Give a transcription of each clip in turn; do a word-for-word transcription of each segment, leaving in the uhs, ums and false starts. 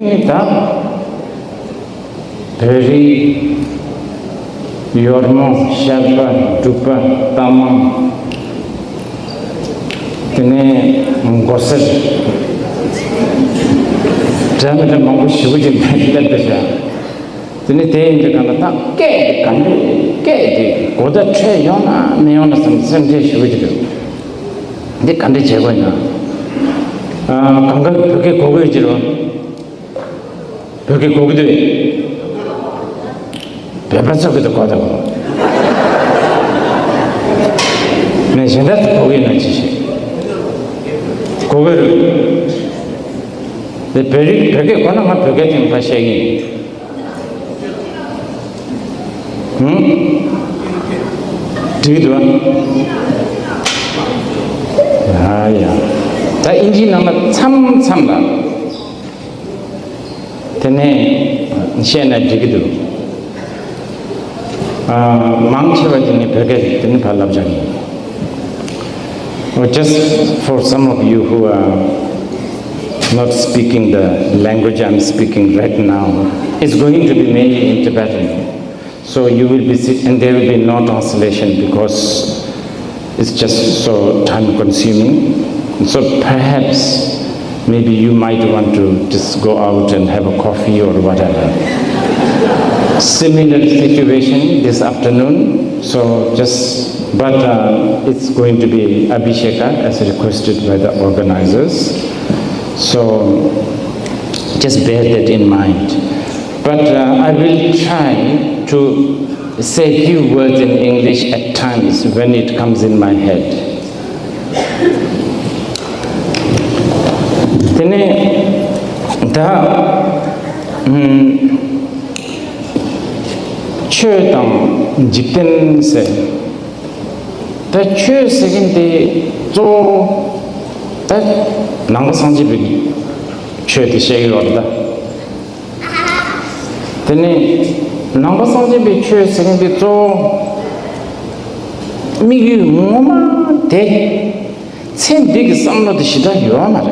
ནི་ད་བོད་རིགས་ཡོལ་མོ་ཤར་པ་འབྲུག་པ་རྟ་མང་དེ་ནས་མགོ་སེར་འདྲ་མི་འདྲ་མང་པོ་ཞེ་པོ་ཅིག་སླེབས་བསྡད་ཤག་དེ་ནས་དེ་ཡིན་དུས་གང་ལ་ད་སྐད་དེ་ག་འདྲ་སྐད་དེ་གོ་བརྡ་འཕྲོད་ཡོང་ན་མི་ཡོང་ན་བསམ་སེམས་ཁྲལ་ཞེ་པོ་ཅིག་འདུག་འདི་ག་འདྲ་བྱེད་དགོས་ན། ཨ། གང་ག་བོད་སྐད་གོ་གི་ཡོད་ཀྱི་རེད། བོད་སྐད་གོ་གི་འདུག་བོད་པ་ཚོ་གི་འདུག་གོ་དང་གོ། ནས་གཞན་དག་ཚོ་གོ་གི་ཡོད་ན་ཅི་ཞིག་གོ་གི་རེད། དེ་བོད་རིགས་བོད་སྐད་གོ་ན་ང་བོད་སྐད་དེ་ངས་བཤད་ཀྱི་ཡིན། ཧུམ། འགྲིག་གི་འདུག་ཨ། ཡ་ཡ། ད་ཨིན་ཇིའི་ནང་ལ་མཚམས་མཚམས་ལ། དེ་ནས་བཤད་ན་འགྲིག་གི་འདུག་ཨ། མང་ཆེ་བ་དེ་ནི་བོད་སྐད་དེ་ནི་ཕར་ལབ་བྱ་གི་ཡིན། Well, just for some of you who are not speaking the language I'm speaking right now, it's going to be mainly in Tibetan. So you will be sit, and there will be no translation because it's just so time consuming. So perhaps maybe you might want to just go out and have a coffee or whatever. Similar situation this afternoon. So just, but uh, it's going to be Abhisheka as requested by the organizers. So just bear that in mind. But uh, I will try to say a few words in English at times when it comes in my head. དེ་ནས་ད་ཨམ། ཆོས་དང་འཇིག་རྟེན་ཟེར། ད་ཆོས་ཟེར་མཁན་དེ་གཙོ་བོ་ད་ནང་པ་སངས་རྒྱས་པའི་ཆོས་དེ་བཤད་ཀྱི་ཡོད་རེད་ད། དེ་ནས་ནང་པ་སངས་རྒྱས་པའི་ཆོས་ཟེར་མཁན་དེ་གཙོ་བོ་དམིགས་ཡུལ་ངོ་མ་དེ་ཚེ་འདི་གི་བསམ་བློ་དེ་ཞེ་དྲག་ཡོད་མ་རེད།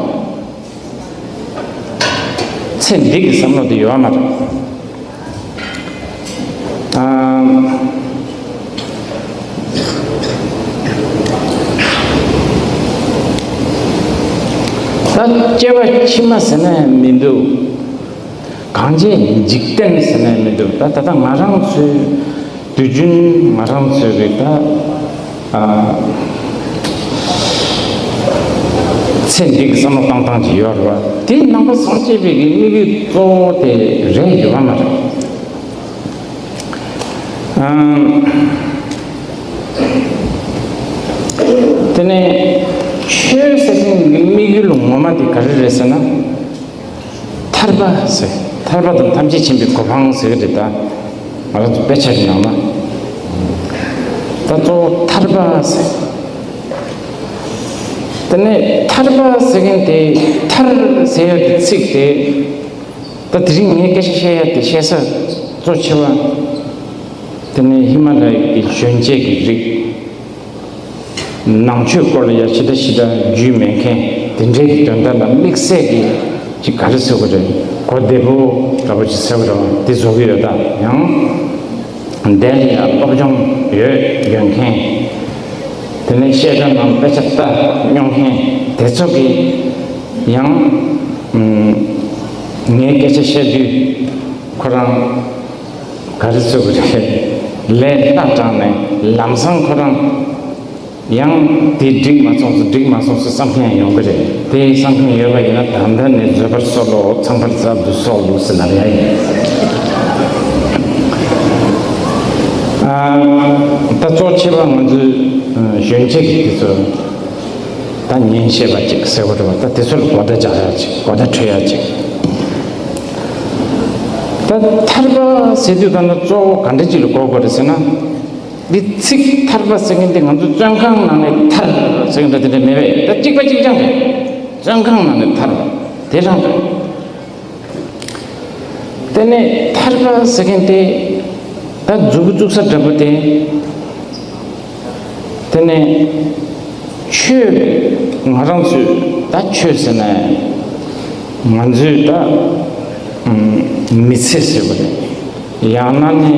ཚེ་འདི་གི་བསམ་བློ་དེ་ཡོད་མ་རེད། ཨ། ད་སྐྱེ་བ་ཕྱི་མ་ཟེར་ན་མི་འདུག་གངས་ཅན་འཇིག་རྟེན་ཟེར་ནས་མི་འདུག་ད་ད་ལྟ་ང་རང་ཚོའི་དུས་རྒྱུན་ང་རང་ཚོའི་རིགས་ད་ཨ། ཚེ་འདི་གི་བསམ་བློ་བཏང་སྟངས་ཅིག་ཡོད་རེད་བ། དེ་ནང་པ་སངས་རྒྱས་པའི་གི་དམིགས་ཡུལ་གཙོ་བོ་དེ་རེད་ཡོད་པ་མ་རེད། ཨ། དེ་ནས་ཆོས་ཟེར་མཁན་གྱི་དམིགས་ཡུལ་ངོ་མ་དེ་ག་རེ་རེད་ཟེར་ན། ཐར་པ་ཟེར། ཐར་པ་དང་ཐམས་ཅད་མཁྱེན་པའི་གོ་འཕང་ཟེར་གྱི་རེད་ད། ང་རང་ཚོ་དཔེ་ཆ་གི་ནང་ན། ད་གཙོ་བོ་ཐར་པ་ཟེར། དེ་ནས་ཐར་པ་ཟེར་མཁན་དེ་ཐར་ཟེར་ཡག་གི་ཚིག་དེ་ད་དེ་རིང་ངས་སྐད་ཆ་བཤད་ཡག་དེ་བཤད་ས་གཙོ་ཆེ་བ་དེ་ནས་ཧི་མ་ལ་ཡའི་གི་གཞོན་སྐྱེས་ཀྱི་རིགས། ནང་ཆོས་སྐོར་ལ་ཡ་ཕྱི་ད་ཕྱི་ད་རྒྱུས་མེད་མཁན་དེ་འདྲའི་གི་དོན་དག་ལ་དམིགས་བསལ་གྱི་ཅིག་ག་རེ་ཟེར་དགོས་རེད། གོ་བདེ་པོ་འདྲ་པོ་ཅིག་ཟེར་དགོས་རེད་བ། དེ་བཟོ་གི་ཡོད་ད། ཡང་དེ་ལ་ཡ་སློབ་སྦྱོང་ཡོད་ཡོད་མཁན། དེ་ནས་བཤད་གྲྭ་ནང་དཔེ་ཆ་ལྟ་མྱོང་མཁན་དེ་ཚོ་གི་ཡང་ངའི་སྐད་ཆ་བཤད་དུས་ཁོ་རང་ག་རེ་ཟེར་དགོས་རེད། ལས་སླ་དྲགས་ནས་ལམ་སང་ཁོ་རང་ཡང་དེ་འགྲིག་མ་སོང་ཙང་འགྲིག་མ་སོང་ཙང་བསམ་མཁན་ཡོང་གི་རེད། དེ་བསམ་མཁན་ཡོད་པ་ཡིན་ན་ད་ལྟ་ནས་བཟོད་པར་གསོལ་ལོ། ཚངས་པར་སྩལ་དུ་གསོལ་ལོ་ཟེར་ལབ་ཡ་ཡིན། ཨ། ད་གཙོ་ཆེ་བ་ང་ཚོའི་གཞོན་སྐྱེས་ཀྱི་དེ་ཚོ་ད་ཉན་ཤེས་པ་ཅིག་ཟེར་བ་རེད་བ། ད་དེ་ཚོ་ལ་གོ་བརྡ་རྒྱག་ཡ་ཅིག་གོ་བརྡ་འཕྲོད་ཡ་ཅིག་ད་ཐར་པ་ཟེར་དུས་ག་ན་གཙོ་བོ་ག་འདྲ་ཅིག་ལ་གོ་དགོས་རེད་ཟེར་ན། འདི་ཚིག་ཐར་པ་ཟེར་མཁན་འདི་ང་ཚོ་བཙོན་ཁང་ནང་ནས་ཐར་ཟེར་མཁན་འདྲ་དེ་འདྲ་མེད་པས། ད་གཅིག་པ་གཅིག་རྐྱང་རེད། བཙོན་ཁང་ནང་ནས་ཐར་བ་དེ་རང་རེད། དེ་ནས་ཐར་པ་ཟེར་མཁན་དེ་ད་མཛུབ་གུ་བཙུགས་ས་འདྲ་པོ་དེ། དེ་ནས་ཆོས་ང་རང་ཚོས་ད་ཆོས་ཟེར་ན་ང་ཚོས་ད། མི་ཚེ་ཟེར་བ་རེད། ཡང་ན་ནི་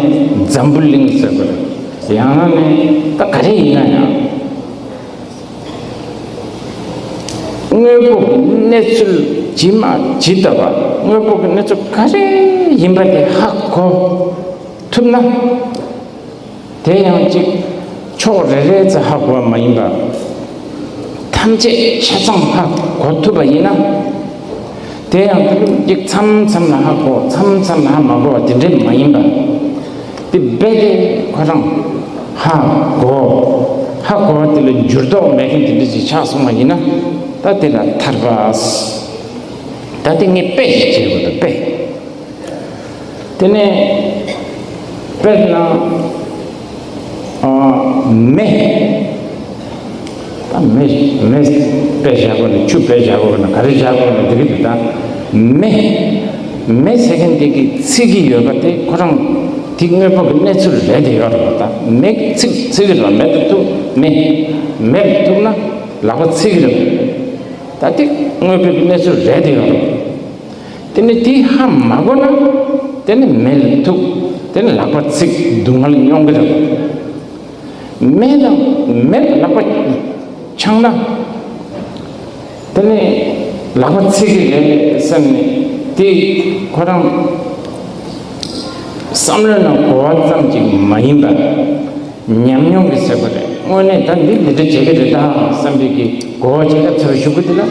འཛམ་བུ་གླིང་ཟེར་བ་རེད། ཡང་ན་ནི་ད་ག་རེ་ཡིན་ན་ཡང་། དངོས་པོ་གི་གནས་ཚུལ་ཇི་མ་ཇི་ལྟ་བ། དངོས་པོ་གི་གནས་ཚུལ་ག་རེ་ཡིན་པ་དེ་ཧ་གོ་ཐུབ་ན། དེ་ཡང་གཅིག་ཕྱོགས་རེ་རེ་ཙམ་ཧ་གོ་བ་མ་ཡིན་པ། ཐམས་ཅད་ཆ་ཚང་ཧ་གོ་ཐུབ་པ་ཡིན་ན། དེ་ཡང་དེ་གཅིག་མཚམས་མཚམས་ལ་ཧ་གོ། མཚམས་མཚམས་ལ་ཧ་མ་གོ་བ་དེ་འདྲས་མ་ཡིན་པ། དེ་རྦད་དེ་ཁོ་རང་ཧ་གོ། ཧ་གོ་བ་དེ་ལ་འགྱུར་ལྡོག་མེད་མཁན་དེ་འདྲས་ཅིག་ཆགས་སོང་བ་ཡིན་ན། ད་དེ་ལ་ཐར་པ། ད་དེ་ངས་དཔེ་ཞིག་བྱེད་དགོས་འདུག་དཔེ། དེ་ནས་དཔེར་ན། ཨ། མེ། ད་མེ་མེ་དཔེ་བཞག་དགོས་ན། ཆུ་དཔེ་བཞག་དགོས་ན། ག་རེ་བཞག་དགོས་ན་འགྲིག་གི་འདུག་ད་མེ། མེ་ཟེར་མཁན་དེ་གིས་འཚིག་གི་ཡོད་པ་དེ་ཁོ་རང་དེ་དངོས་པོ་གི་གནས་ཚུལ་རེད་དེ་ཡོད་རེད་པ། ད་མེ་འཚིག་འཚིག་གི་རེད་པ། མེ་དེ་ཐུག་མེ་མེ་ཐུག་ན་ལག་པ་འཚིག་གི་རེད་པ། ད་དེ་དངོས་པོ་གི་གནས་ཚུལ་རེད་དེ་ཡོད་རེད་པ། དེ་ནས་དེ་ཧ་མ་གོ་ན། དེ་ནས་མེ་ལ་ཐུག་དེ་ནས་ལག་པ་འཚིག་སྡུག་བསྔལ་མྱོང་གི་རེད། མེ་དང་མེ་ལ་ལག་པ་འཆང་ན། དེ་ནས་ལག་པ་འཚིག་གི་རེད་བསམ་ནས་དེ་ཁོ་རང་བསམ་བློའི་ནང་གོ་བ་ཙམ་ཅིག་མ་ཡིན་པར། ཉམས་མྱོང་གི་ཟེར་བ་རེད། དངོས་གནས་ད་འདི་འདི་འདྲ་བྱེད་ཀྱི་རེད་ད་བསམ་པའི་གི་གོ་བ་ཅིག་ལ་ཚུར་ཞུགས་པ་དེ་ལ་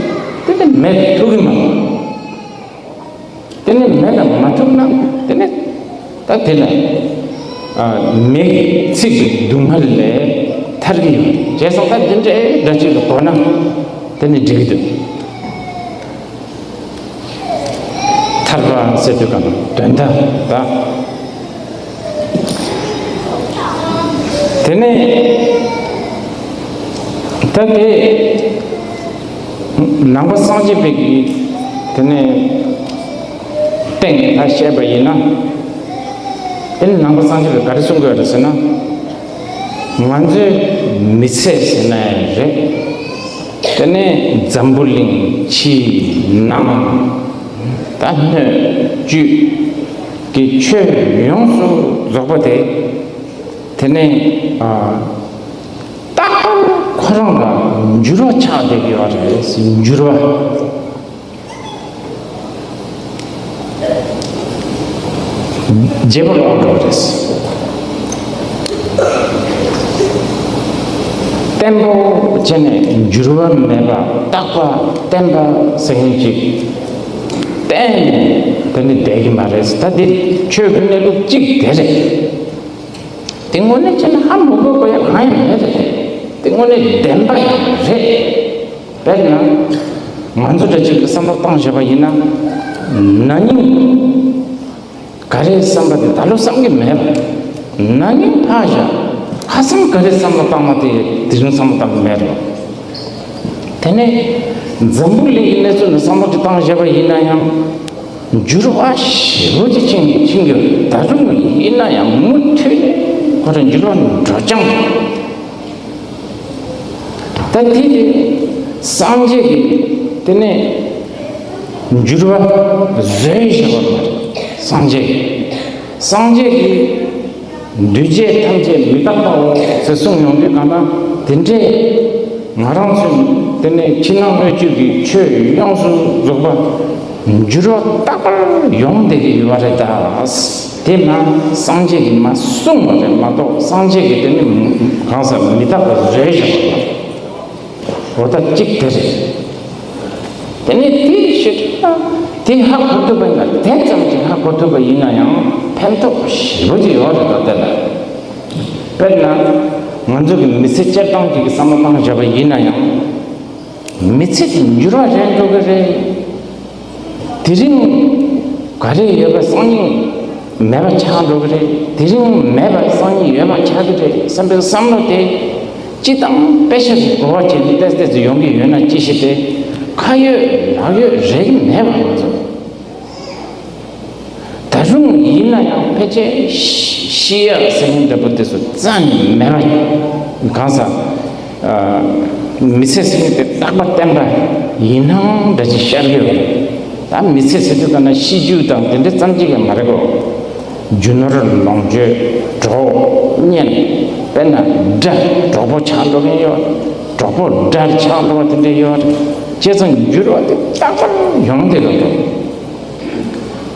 དེ་ནི་མེ་ཐུག་གི་མ་རེད། དེ་ནི་མེ་ལ་མ་ཐུག་ན་དེ་ནི་ད་དེ་ལ་ཨ་མེ་འཚིག་གི་སྡུག་བསྔལ་ལས་ཐར་གི་ཡོད་རེད། བྱས་ཙང་ད་འདི་འདྲའི་འདྲ་ཅིག་ལ་གོ་ན་དེ་ནི་འགྲིག་གི་འདུག་ཐར་པ་ཟེར་དུས་གང་དོན་དག་ད། དེ་ནས་ད་དེ་ནང་པ་སངས་རྒྱས་པའི་གི་དེ་ནས་སྟེང་ལ་བཤད་པ་ཡིན་ན། དེ་ནས་ནང་པ་སངས་རྒྱས་པས་ག་རེ་གསུང་གི་ཡོད་རེད་ཟེར་ན། ང་ཚོའི་མི་ཚེ་ཟེར་ན་རེད། དེ་ནས་འཛམ་བུ་གླིང་ཕྱི་ནང་ད་སྣོད་བཅུད་ཀྱི་ཆོས་ཡོངས་སུ་རྫོགས་པ་དེ། དེ་ནས་ཨ་རྟག་པར་ཁོ་རང་ལ་འགྱུར་བ་ཆགས་བསྡད་ཀྱི་ཡོད་རེད། འགྱུར་བ། བརྗེ་པོ་ལོག་འགྲོ་རེད། བརྟན་པོ་བྱས་ནས་འགྱུར་བ་མེད་པ་རྟག་པ་བརྟན་པ་ཟེར་མཁན་ཅིག་བརྟན་ནས་དེ་ནི་བསྡད་ཀྱི་མ་རེད། ད་འདི་ཆོས་ཀྱི་གནས་ལུགས་གཅིག་དེ་རེད། དེ་དངོས་གནས་བྱས་ན་ཧ་མ་གོ་དགོས་ཡ་གང་ཡང་མེད་རེད། དེ་དངོས་གནས་བདེན་པ་ཡང་རེད། དཔེར་ན། ང་ཚོ་འདྲ་ཅིག་གིས་བསམ་བློ་བཏང་བཞག་པ་ཡིན་ན། ན་ནིང་ག་རེ་བསམ་པ་དེ་ད་ལོ་བསམ་གྱི་མེད་པ། ན་ནིང་ཕར་བཞག་ཁ་སང་ག་རེ་བསམ་བློ་བཏང་ན་དེ་དེ་རིང་བསམ་བློ་བཏང་གི་མེད་རེད། དེ་ནས་འཛམ་བུ་གླིང་གི་གནས་ཚུལ་ལ་བསམ་བློ་ཅིག་བཏང་བཞག་པ་ཡིན་ན་ཡང་། འགྱུར་བ་ཞེ་པོ་ཅིག་ཕྱིན་ཕྱིན་གྱི་ད་རུང་ཡིན་ན་ཡང་མུ་མཐུད་ནས་ཁོ་རང་འགྱུར་བ་འགྲོ་རྐྱང་རེད། ད་དེ་དེ་སངས་རྒྱས་ཀྱིས་དེ་ནས་འགྱུར་བ་བཟོས་བཞག་པ་མ་རེད། སངས་རྒྱས་ཀྱིས་སངས་རྒྱས་ཀྱིས་འདུས་བྱས་ཐམས་ཅད་མི་རྟག་པའོ་ཟེར་གསུངས་ཡོང་དུས་གང་ལྟར་དེ་འདྲས་ང་རང་ཚོའི་དེ་ནས་ཕྱི་ནང་སྣོད་བཅུད་ཀྱི་ཆོས་ཡོངས་སུ་རྫོགས་པ་འགྱུར་བ་རྟག་པར་ཡོང་བསྡད་ཀྱི་ཡོད་པ་རེད་ད། དེ་མ་སངས་རྒྱས་ཀྱིས་མ་གསུངས་པ་རེད་མ་གཏོགས། སངས་རྒྱས་ཀྱིས་དེ་ནི་གང་ཟག་མི་རྟག་པ་བཟོས་བཞག་པ་རེད། འོ་ད་གཅིག་དེ་རེད། དེ་ནས་དེའི་ཕྱིར་ན་དེ་ཧ་གོ་ཐུབ་པ་ཡིན་ན། དེ་ཙམ་གྱིས་ཧ་གོ་ཐུབ་པ་ཡིན་ན་ཡང་ཕན་ཐོགས་ཞེ་པོ་ཅིག་ཡོད་རེད་ད། དེ་ལ་དཔེར་ན་ང་ཚོ་གི་མི་ཚེ་སྤྱིར་བཏང་ཅིག་གི་བསམ་བློ་བཏང་བཞག་པ་ཡིན་ན་ཡང་། མི་ཚེ་དེ་འགྱུར་བ་རེད་འགྲོ་གི་རེད། དེ་རིང་ག་རེ་ཡོད་པ་སང་ཉིན་མེད་པ་ཆགས་འགྲོ་གི་རེད། དེ་རིང་མེད་པ་སང་ཉིན་ཡོད་པ་ཆགས་ཀྱི་རེད་བསམ་པའི་བསམ་བློ་དེ་སྤྱི་བཏང་དཔེ་ཆ་གི་གོ་བ་བྱས་ནས་ཏོག་ཙམ་ཏོག་ཙམ་ཡོང་གི་ཡོད་ན་ཅི་ཞིག་དེ་ཁ་ཡོད་ལག་ཡོད་རེད་ཀྱི་མེད་པ་ང་ཚོ། ད་རུང་ཡིན་ན་ཡང་ཕལ་ཆེར་ཤི་ཤི་ཡ་ཟེར་མཁན་འདྲ་པོ་དེ་ཚོ་རྩ་ནས་མེད་པ་གང་ཟག་ཨ་མི་ཚེ་ཟེར་མཁན་དེ་རྟག་པ་བརྟན་པ་ཡིན་ནའང་འདྲ་ཅིག་ཤར་གྱི་ཡོད་རེད། ད་མི་ཚེ་ཟེར་དུས་ག་ན་ཤི་རྒྱུ་དང་དེ་འདྲ་ཙམ་གཅིག་ཡང་མ་རེད་གོ། རྒྱུ་ནོར་ལོངས་སྤྱོད་གྲོགས་གཉེན། དཔེར་ན་དགྲ་གྲོགས་པོ་ཆགས་འགྲོ་མཁན་ཡོད། གྲོགས་པོ་དགྲར་ཆགས་འགྲོ་བ་དེ་འདྲ་ཡོད། བྱས་ཙང་འགྱུར་བ་དེ་རྟག་པར་ཡོང་བསྡད་ཡོད་འགྲོ།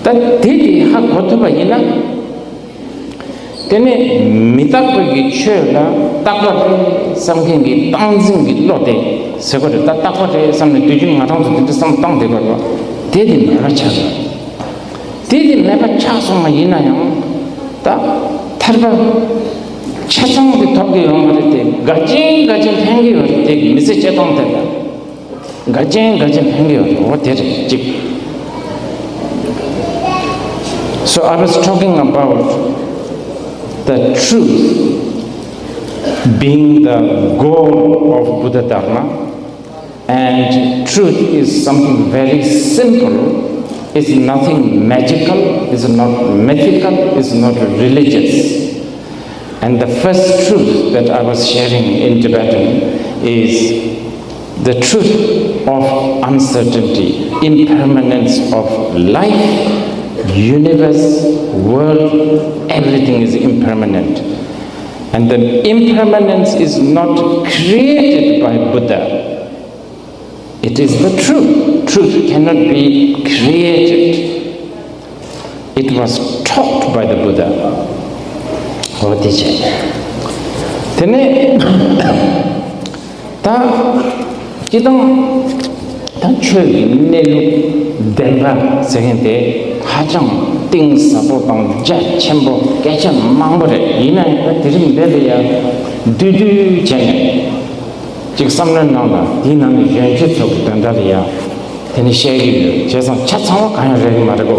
ད་དེ་དེ་ཧ་གོ་ཐུབ་པ་ཡིན་ན། དེ་ནས་མི་རྟག་པའི་གི་ཆོས་ལ་རྟག་པ་རེད་བསམ་མཁན་གྱི་སྟངས་འཛིན་གྱི་བློ་དེ་ཟེར་གོ་རེད། ད་རྟག་པ་རེད་བསམ་ནས་དུས་རྒྱུན་ང་རང་ཚོ་དེ་འདྲ་བསམ་བཏང་བསྡད་དགོས་པ་དེ་དེ་མེད་པ་ཆགས་སོང་། དེ་དེ་མེད་པ་ཆགས་སོང་བ་ཡིན་ན་ཡང་ད་ཐར་པ་ཆ་ཚང་དེ་ཐོབ་ཀྱི་ཡོད་མ་རེད་དེ། འགལ་རྐྱེན་འགལ་རྐྱེན་ཕན་གྱི་ཡོད་རེད་དེ། མི་ཚེ་སྐྱེལ་སྟངས་དེ་ལ། འགལ་རྐྱེན་འགལ་རྐྱེན་ཕན་གྱི་ཡོད་རེད། འོ་དེ་རེད་གཅིག So I was talking about the truth being the goal of Buddha Dharma, and truth is something very simple, it's nothing magical, it's not mythical, it's not religious. And the first truth that I was sharing in Tibetan is the truth of uncertainty, impermanence of life, universe, world, everything is impermanent. And the impermanence is not created by Buddha. It is the truth. Truth cannot be created. It was taught by the Buddha. ཨོ་དེ་བྱས། དེ་ནས་ད་སྤྱི་བཏང་ད་ཆོས་ཀྱི་གནས་ལུགས་བདེན་པ་ཟེར་མཁན་དེ་ཧ་ཅང་གཏིང་ཟབ་པོ་དང་རྒྱ་ཆེན་པོ་སྐད་ཆ་མང་པོ་རེད། ཡིན་ན་ཡང་ད་དེ་རིང་འདི་ལ་ཡང་བསྡུས་བསྡུས་བྱས་ནས། གཅིག་བསམ་བློའི་ནང་ལ་དེའི་ནང་གི་གཞོན་སྐྱེས་ཚོ་གི་དོན་དག་ལ་ཡང་དེ་ནི་བཤད་ཀྱི་ཡོད། བྱས་ཙང་ཆ་ཚང་བ་གང་ཡང་རེག་གི་མ་རེད་གོ།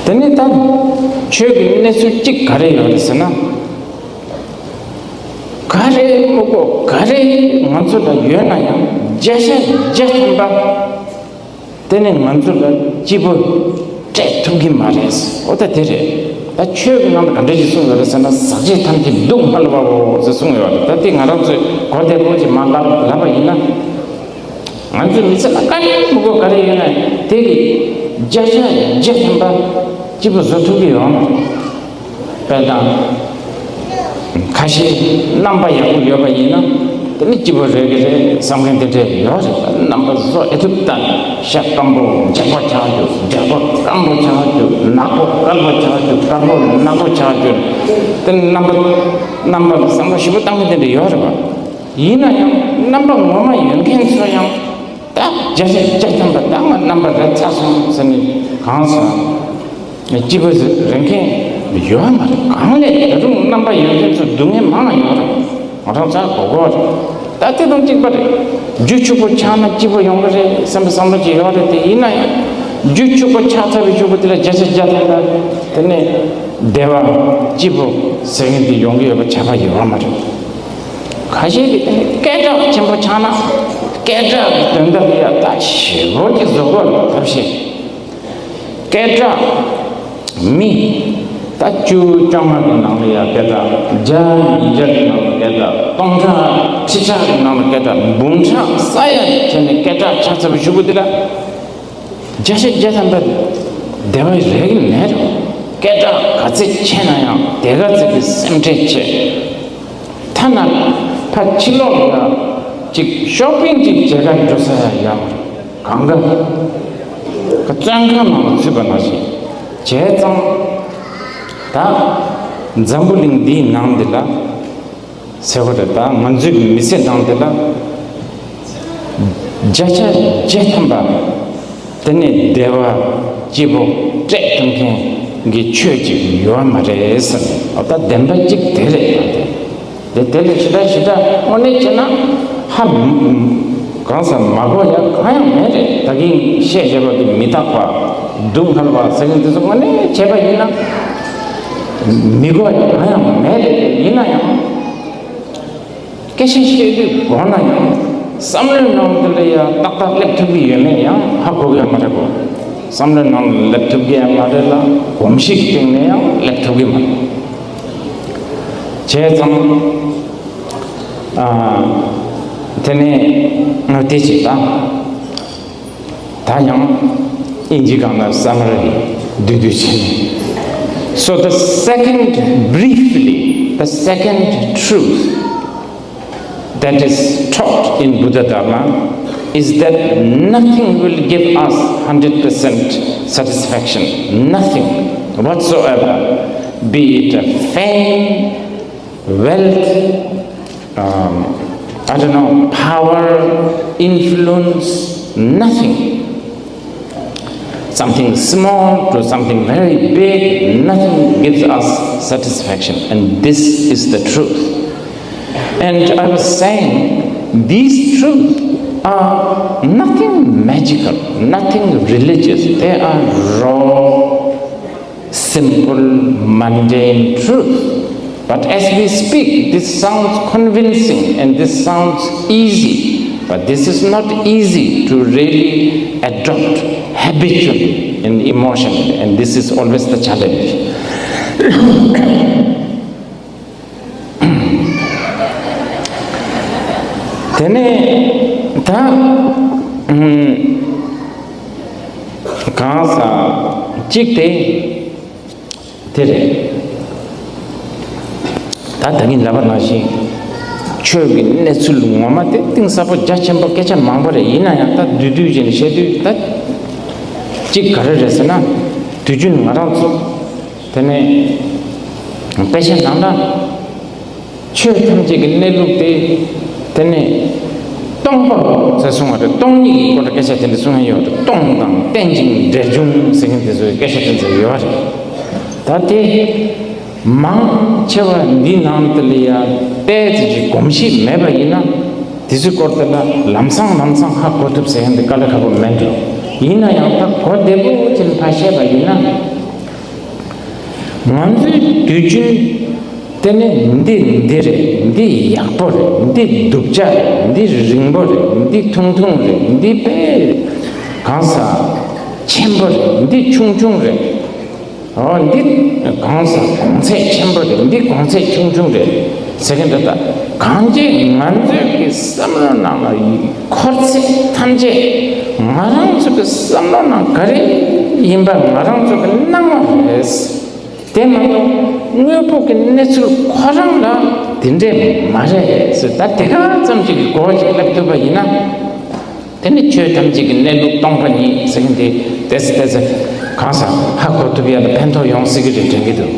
དེ་ནི་ད་ཆོས་ཀྱི་གནས་ཚུལ་གཅིག་ག་རེ་ཡོད་རེད་ཟེར་ན། ག་རེ་མི་གོ་ག་རེ་ང་ཚོ་ལ་ཡོད་ན་ཡང་བརྒྱ་ཆ་བརྒྱ་ཐམ་པ། དེ་ནི་ང་ཚོ་ལ་སྐྱིད་པོ་སྤྲད་ཐུབ་ཀྱི་མ་རེད། འོ་ད་དེ་རེད། ད་ཆོས་ཀྱི་ནང་དུ་ག་འདྲ་ཞིག་གསུངས་ཡོད་རེད་ཟེར་ན། ཟག་བཅས་ཐམས་ཅད་སྡུག་བསྔལ་བའོ་ཟེར་གསུངས་ཡོད་རེད། ད་དེ་ང་རང་ཚོས་གོ་བདེ་པོ་ཅིག་མ་ལབ་ལབ་པ་ཡིན་ན། ང་ཚོའི་མི་ཚེ་ལ་ག་རེ་མི་དགོས་ག་རེ་ཡོད་ན་དེ་གི་བརྒྱ་ཆ་བརྒྱ་ཐམ་པ་སྐྱིད་པོ་བཟོ་ཐུབ་ཀྱི་ཡོད་མ་རེད། དཔེ་དང་། ཁ་ཤས་རྣམ་པ་ཡག་པོ་ཡོད་པ་ཡིན་ན་དེ་ནི་སྐྱིད་པོ་རེད་ཀྱི་རེད་བསམ་མཁན་དེ་འདྲས་ཡོད་རེད། རྣམ་པ་བཟོ་ཨེ་ཐུབ་ད། ཤ་སྐམ་པོ་འཇག་པ་ཆགས་རྒྱུ། འཇག་པ་སྐམ་པོ་ཆགས་རྒྱུ། ནག་པོ་སྐམ་པོ་ཆགས་རྒྱུ། དཀར་པོ་ནག་པོ་ཆགས་རྒྱུ། དེ་ནི་རྣམ་པ་རྣམ་པ་བསམ་བློ་ཞིབ་པོ་བཏང་མཁན་དེ་འདྲས་ཡོད་རེད་པ། ཡིན་ན་ཡང་རྣམ་པ་ངོ་མ་ཡོད་མཁན་ཚོ་ཡང་ད་བརྒྱ་ཆ་བརྒྱ་ཐམ་པ་ད་ང་རྣམ་པ་རེད་ཚར་སོང་ཟེར་ནས་གང་སོང་། སྐྱིད་པོ་རེད་མཁན་ཡོད་མ་རེད། གང་ལས་ད་དུང་རྣམ་པ་ཡོད་མཁན་ཚོ་སྡུག་བསྔལ་མང་ང་ཡོད་རེད། ང་རང་ཚོ་གོ་གོ་རེད། ད་དེ་དང་གཅིག་པ་རེད། རྒྱུ་ཕྱུག་པོ་ཆགས་ན་སྐྱིད་པོ་ཡོང་གི་རེད་བསམ་པའི་བསམ་བློ་ཅིག་ཡོད་རེད། དེ་ཡིན་ན་ཡང་རྒྱུ་ཕྱུག་པོ་ཆགས་ཚར་བའི་གཞུག་གུ་དེ་ལ་བརྒྱ་ཆ་བརྒྱ་ཐམ་པ་དེ་ནས་བདེ་བ་སྐྱིད་པོ་ཟེར་མཁན་དེ་ཡོང་གི་ཡོད་པ་ཁྱབ་པ་ཡོད་མ་རེད། ཁ་ཤས་ཀྱིས་དེ་ནས་སྐད་གྲགས་ཆེན་པོ་ཆགས་ན་སྐད་གྲགས་ཀྱི་དོན་དག་ལ་ཡང་ད་ཞེ་པོ་ཅིག་བཟོ་དགོས་རེད། ཐབས་ཤེས། སྐད་གྲགས་མི་ད་བཅུ་བཅོ་ལྔ་གི་ནང་ལ་ཡང་སྐད་གྲགས། བརྒྱ་ཉིས་བརྒྱ་གི་ནང་ལ་སྐད་གྲགས། སྟོང་ཕྲག་ཁྲི་ཕྲག་གི་ནང་ལ་སྐད་གྲགས། འབུམ་ཕྲག་ས་ཡ་བྱས་ནས་སྐད་གྲགས་ཆགས་ཚར་བའི་གཞུག་གུ་དེ་ལ་བརྒྱ་ཆ་བརྒྱ་ཐམ་པ་བདེ་བ་རེག་གི་མེད་རེད། སྐད་གྲགས་ག་ཚད་ཆེ་ན་ཡང་དེ་ག་ཚད་ཀྱི་སེམས་ཁྲལ་ཆེ། ཐ་ན་ཕ་ཕྱི་ལོགས་ལ་ཅིག་ཤོ་པིང་ཅིག་བྱེད་ག་འགྲོ་ས་ཡང་གང་ག་བཙོན་ཁང་ནང་ལ་ཚུད་པ་ནང་བཞིན་བྱས་ཙང་། ད་འཛམ་བུ་གླིང་འདིའི་ནང་འདི་ལ་ཟེར་བ་རེད། ད་ང་ཚོའི་མི་ཚེ་ནང་འདི་ལ་བརྒྱ་ཆ་བརྒྱ་ཐམ་པ་དེ་ནས་བདེ་བ་སྐྱིད་པོ་སྤྲད་ཐུབ་མཁན་གྱི་ཆོས་ཅིག་ཡོད་མ་རེད་ཟེར་ནས། འོ་ད་བདེན་པ་གཅིག་དེ་རེད། ད་དེ་དེ་དེ་ལས་ཞེ་དྲག་ཞེ་དྲག་དངོས་གནས་བྱས་ན་ཧ་གང་ཟེར་མ་གོ་ཡ་གང་ཡང་མེད་རེད། ད་གིན་བཤད་བཞག་པ་དེ་མི་རྟག་པ་སྡུག་བསྔལ་བ་ཟེར་མཁན་དེ་ཚོ་དངོས་གནས་བྱས་པ་ཡིན་ན་མི་གོ་ཡ་གང་ཡང་མེད་རེད། དེ་ཡིན་ན་ཡང་། སྐད་ཆ་བཤད་དུས་དགོངས་ན་ཡང་བསམ་བློའི་ནང་དུ་ལ་ཡང་ཏག་ཏག་སླེབས་ཐུབ་ཀྱི་ཡོད་མེད་ཡང་ཧ་གོ་གི་ཡོད་མ་རེད་གོ། བསམ་བློའི་ནང་དུ་སླེབས་ཐུབ་ཀྱི་ཡང་མ་རེད་ལ། གོམས་གཤིས་ཀྱི་སྟེང་ནས་ཡང་སླེབས་ཐུབ་ཀྱི་མ་རེད། བྱས་ཙང་། ཨ། དེ་ནས་ང་དེ་བྱེད་དང་། ད་ཡང་ཨིན་ཇི་སྒང་ལ་སམ་མ་རི་བསྡུས་བསྡུས་བྱས་ནས། So the second, briefly, the second truth that is taught in Buddha Dharma is that nothing will give us hundred percent satisfaction, nothing whatsoever, be it a fame, wealth, um, I don't know, power, influence, nothing. Something small to something very big, nothing gives us satisfaction. And this is the truth. And I was saying, these truths are nothing magical, nothing religious. They are raw, simple, mundane truth. But as we speak, this sounds convincing and this sounds easy. But this is not easy to really adopt habitually and emotionally, and this is always the challenge. དེ་ནས་ད་ཨུམ་གང་ཟག་གཅིག་དེ་དེ་རེད། ད་ད་གིན་ལབ་པ་ནང་བཞིན་ཆོས་ཀྱི་གནས་ཚུལ་ངོ་མ་དེ་གཏིང་ཟབ་པོ་རྒྱ་ཆེན་པོ་སྐད་ཆ་མང་པོ་རེད། ཡིན་ན་ཡང་ད་བསྡུས་བསྡུས་བྱས་ནས་བཤད་དུས་ད་གཅིག་ག་རེ་རེད་ཟེར་ན། དུས་རྒྱུན་ང་རང་ཚོ་དེ་ནས་དཔེ་ཆ་ནང་ལ། ཆོས་ཐམས་ཅད་ཀྱི་གནས་ལུགས་དེ། དེ་ནི་སྟོང་པ་ཟེར་གསུང་བ་རེད། སྟོང་ཉིད་ཀྱི་སྐོར་ལ་སྐད་ཆ་དེ་འདྲ་གསུང་ཡ་ཡོད་རེད། སྟོང་དང་རྟེན་ཅིང་འབྲེལ་འབྱུང་ཟེར་མཁན་དེ་ཚོའི་སྐད་ཆ་དེ་ཚོ་ཡོད་རེད། ད་དེ་མང་ཆེ་བ་འདི་ནང་དུ་ལ་ཡ་ཏོག་ཙམ་ཅིག་གོམས་གཤིས་མེད་པ་ཡིན་ན། དེ་ཚོའི་སྐོར་དེ་ལ་ལམ་སང་ལམ་སང་ཧ་གོ་ཐུབ་ཟེར་མཁན་དེ་དཀའ་ལས་ཁག་པོ་མེད་འགྲོ། ཡིན་ན་ཡང་ད་གོ་བདེ་པོ་ཅིག་ཕར་བཤད་པ་ཡིན་ན། ང་ཚོའི་དུས་རྒྱུན་དེ་ནི་འདི་འདི་རེད། འདི་ཡག་པོ་རེད། འདི་སྡུག་ཅག་རེད། འདི་རིང་པོ་རེད། འདི་ཐུང་ཐུང་རེད། འདི་དཔེ་གང་ཟག་ཆེན་པོ་རེད། འདི་ཆུང་ཆུང་རེད། འོ་འདི་གང་ཟག་གོང་ཚད་ཆེན་པོ་རེད། འདི་གོང་ཚད་ཆུང་ཆུང་རེད་ཟེར་མཁན་འདི་ད་གང་ཅི་ང་ཚོའི་གི་བསམ་བློ་ནང་ལ་འཁོར་ཚད་ཐམས་ཅད་ང་རང་ཚོ་གི་བསམ་བློ་ནང་ག་རེ་ཡིན་པ་ང་རང་ཚོ་གི་སྣང་བ་རེད། དེ་མ་གཏོགས་དངོས་པོ་གི་གནས་ཚུལ་ཁོ་རང་ལ་དེ་འདྲས་མ་རེད་ཟེར། ད་དེ་ག་ཙམ་ཅིག་གི་གོ་བ་ཅིག་སླེབས་ཐུབ་པ་ཡིན་ན། དེ་ནི་ཆོས་ཐམས་ཅད་ཀྱི་གནས་ལུགས་སྟོང་པ་ཉིད་ཟེར་མཁན་དེ་ཏོག་ཙམ་ཏོག་ཙམ་གང་ཟག་ཧ་གོ་ཐུབ་ཡ་ལ་ཕན་ཐོགས་ཡོང་སྲིད་ཀྱི་རེད་དྲན་གྱི་འདུག་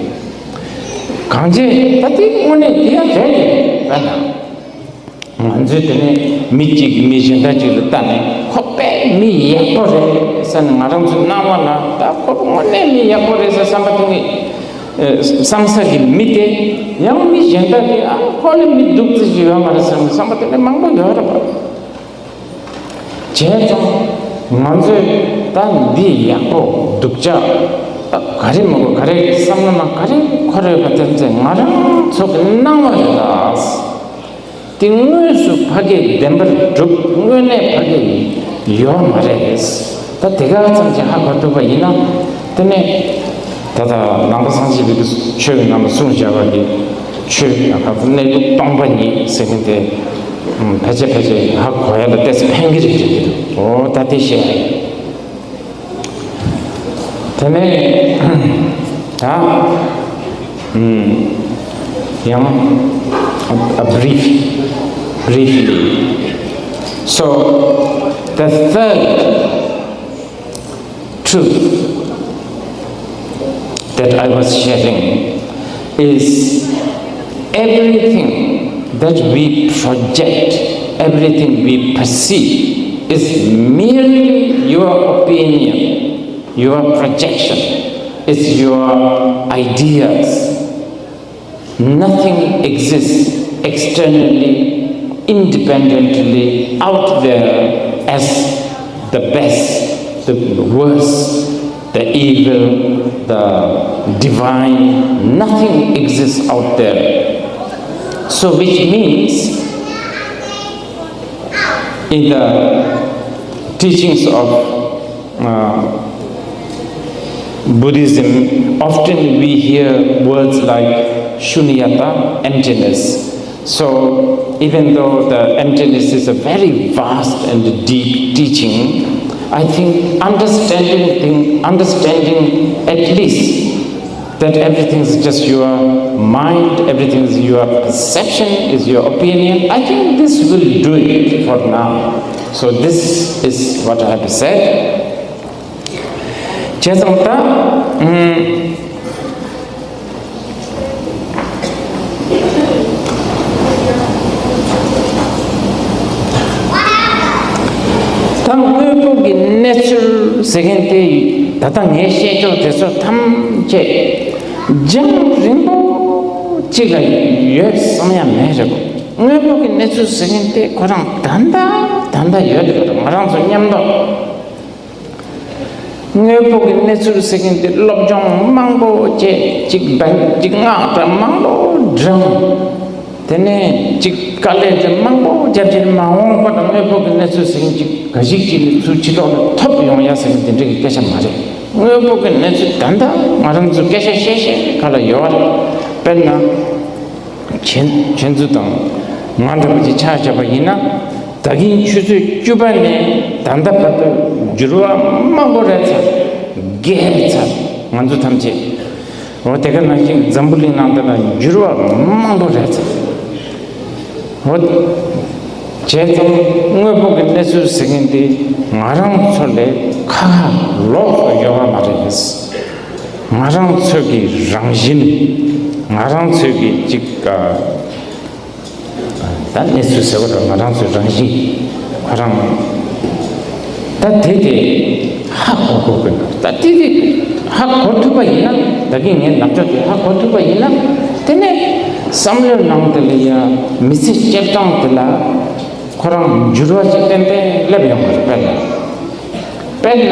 གང་ཅི་ད་དེ་དངོས་གནས་དེ་ཡང་རེད་རེད་ན། ང་ཚོས་དེ་ནས་མི་གཅིག་གིས་མི་གཞན་དག་ཅིག་ལ་ལྟ་ནས་ཁོ་དཔེ་མི་ཡག་པོ་རེད་ཟེར་ནས་ང་རང་ཚོའི་སྣང་བ་ལ་ད་ཁོ་དངོས་གནས་མི་ཡག་པོ་རེད་ཟེར་བསམ་པ་དེ་ནི་བསམ་ས་གི་མི་དེ་ཡང་མི་གཞན་དག་གིས་ཨ་ཁོ་ལས་མི་སྡུག་ཙམ་ཞིག་ཡོད་མ་རེད་ཟེར་ནས་བསམ་པ་དེ་འདྲ་མང་པོ་ཡོད་རེད་པ། བྱས་ཙང་ང་ཚོས་ད་འདི་ཡག་པོ་སྡུག་ཅག་ད་ག་རེ་མི་དགོས། ག་རེ་བསམ་བློ་ནང་ག་རེ་འཁོར་ཡོད་པ་དེ་ཚོ་ང་རང་ཚོ་གི་སྣང་བ་རེད་ད། དེ་དངོས་སུ་ཕ་གིའི་བདེན་པར་གྲུབ་དངོས་གནས་ཕ་གི་ཡོད་མ་རེད། ད་དེ་ག་ཙམ་གྱིས་ཧ་གོ་ཐུབ་པ་ཡིན་ན། དེ་ནས་ད་ལྟ་ནང་པ་སངས་རྒྱས་པའི་ཆོས་ཀྱི་ནང་དུ་གསུངས་བཞག་པ་གི་ཆོས་ཀྱི་ནང་གནས་ལུགས་སྟོང་པ་ཉིད་ཟེར་མཁན་དེ་ཕལ་ཆེར་ཕལ་ཆེར་ཧ་གོ་ཡ་ལ་ཏོག་ཙམ་ཕན་གྱི་རེད་དྲན་གྱི་འདུག་འོ་ད་དེ་བཤད་ཡ་ཡིན། དེ་ནས་ད་ཡང་a brief, briefly. So the third truth that I was sharing is everything that we project, everything we perceive is merely your opinion, your projection, it's your ideas. Nothing exists externally, independently, out there as the best, the worst, the evil, the divine. Nothing exists out there. So, which means, in the teachings of uh, Buddhism, often we hear words like shunyata, emptiness. So, even though the emptiness is a very vast and deep teaching, I think understanding thing, understanding at least that everything is just your mind, everything is your perception, is your opinion. I think this will do it for now. So this is what I have to say. བྱས་ཙང་ད། ཨུམ། ད་དངོས་པོ་གི་གནས་ཚུལ་ཟེར་མཁན་དེ། ད་ལྟ་ངས་བཤད་ཕྱོགས་དེ་ཚོ་ཐམས་ཅད་རྒྱང་རིང་པོ་གཅིག་ལ་ཡོད་བསམ་ཡ་མེད་རེད། དངོས་པོ་གི་གནས་ཚུལ་ཟེར་མཁན་དེ་ཁོ་རང་ད་ལྟ་ད་ལྟ་ཡོད་རེད། ང་རང་ཚོ་མཉམ་དུ། དངོས་པོ་གི་གནས་ཚུལ་ཟེར་མཁན་དེ་སློབ་སྦྱོང་མང་པོ་བྱས། ཅིག་འབད་ཅིག་སྔགས་གྲྭ་མང་པོ་བགྲངས། དེ་ནས་ཅིག་དཀའ་ལས་དེ་མང་པོ་བརྒྱབ་ཀྱི་མ་འོངས་པ་དང་དངོས་པོ་གི་གནས་ཚུལ་ཟེར་མཁན་ཅིག་ག་ཞིག་ཅིག་ནས་ཚུར་ཕྱི་ལོགས་ལ་ཐོབ་ཡོང་ཡ་ཟེར་མཁན་དེ་འདྲ་གི་སྐད་ཆ་མ་རེད། དངོས་པོ་གི་གནས་ཚུལ་ད་ལྟ་ང་རང་ཚོ་སྐད་ཆ་བཤད་བཤད་ག་ལ་ཡོད་རེད། དཔེར་ན། ཁྱེད་ཁྱེད་ཚོ་དང་ང་འདྲ་པོ་ཅིག་ཆ་བཞག་པ་ཡིན་ན། ད་གིན་ཆུ་ཚོད་བཅུ་པ་ནས་ད་ལྟ་བར་དུ་འགྱུར་བ་མང་པོ་རེད་ཚར། རྒྱས་ཚར། ང་ཚོ་ཐམས་ཅད། འོ་དེ་ག་ནང་བཞིན་འཛམ་བུ་གླིང་ནང་དུ་ལ་འགྱུར་བ་མང་པོ་རེད་ཚར། འོ། བྱས་ཙང་དངོས་པོ་གི་གནས་ཚུལ་ཟེར་མཁན་དེ་ང་རང་ཚོ་ལས་ཁ་ཁ་ལོག་ཡོད་པ་མ་རེད། ང་རང་ཚོ་གི་རང་བཞིན། ང་རང་ཚོ་གི་ཅིག་ད་གནས་ཚུལ་ཟེར་བ་རེད། ང་རང་ཚོའི་རང་བཞིན་ཁོ་རང་། ད་དེ་དེ་ཧ་གོ་དགོས་ཀྱི་འདུག་ད་དེ་དེ་ཧ་གོ་ཐུབ་པ་ཡིན་ན། ད་གིན་ངའི་ནག་ཕྱོགས་དེ་ཧ་གོ་ཐུབ་པ་ཡིན་ན། དེ་ནས་བསམ་བློའི་ནང་དེ་ལ་ཡ་མི་ཚེ་སྐྱེལ་སྟངས་དེ་ལ་ཁོ་རང་འགྱུར་བ་ཅིག་ཏན་ཏན་སླེབས་ཡོང་གི་རེད། དཔེར་ན། དཔེར་ན།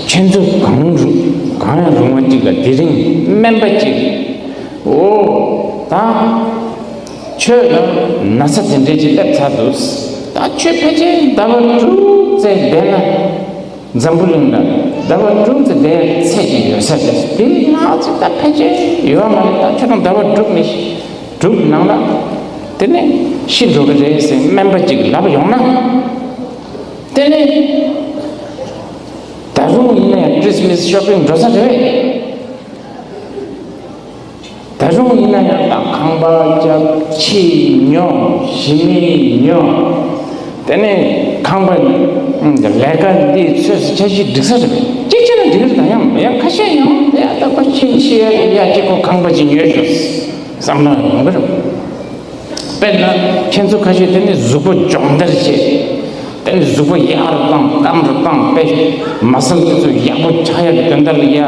ཁྱེད་ཚོ་གང་རུང་གང་ཡང་རུང་བ་ཅིག་ལ་དེ་རིང་སྨན་པ་ཅིག་འོ། ད་ཁྱོད་ལ་ན་ཚ་དེ་འདྲས་ཅིག་སླེབས་ཚར་འདུག་ད་ཁྱོད་ཕལ་ཆེར་ཟླ་བ་དྲུག་ཙམ་བསྡད་ན། འཛམ་བུ་གླིང་ལ་ཟླ་བ་དྲུག་ཙམ་བསྡད་ཚད་ཅིག་ཡོད་ས་རེད། དེ་ནང་ཚིག་ད་ཕལ་ཆེར་ཡོད་མ་རེད། ད་ཁྱོད་རང་ཟླ་བ་དྲུག་ནས་དྲུག་ནང་ལ་དེ་ནས་ཤི་འགྲོ་གི་རེད་ཟེར་སྨན་པ་ཅིག་ལབ་ཡོང་ན། དེ་ནས་ད་རུང་ཡིན་ན་ཡང་ཁྲིས་མིས་ཤོ་པིང་འགྲོ་ས་རེད། ད་རུང་ཡིན་ན་ཡང་ད་ཁང་པ་རྒྱབ། ཕྱི་ཉོ། ཞི་མི་ཉོ། དེ་ནས་ཁང་པ། ལས་ཀ་འདི་ཚོས་འཆར་གཞི་སྒྲིག་ས་རེད། གཅིག་བྱས་ན་འགྲིག་རེད། ད་ཡང་ཡང་ཁ་ཤས་ཡང་ཡ་ད་པ་ཕྱིན་ཤི་ཡ་ཡ་གཅིག་གོ་ཁང་པ་ཅིག་ཉོས་ཤོག་བསམ་ན་ཡོང་གི་རེད། དཔེར་ན་ཁྱེད་ཚོ་ཁ་ཤས་དེ་ནས་གཟུགས་པོ་སྦྱོང་བརྡར་བྱེད། དེ་ནས་གཟུགས་པོ་ཡག་རུ་བཏང་། སྐམ་རུ་བཏང་། དཔེ་མ་སལ་དེ་ཚོ་ཡག་པོ་ཆགས་ཡག་གི་དོན་དག་ལ་ཡ།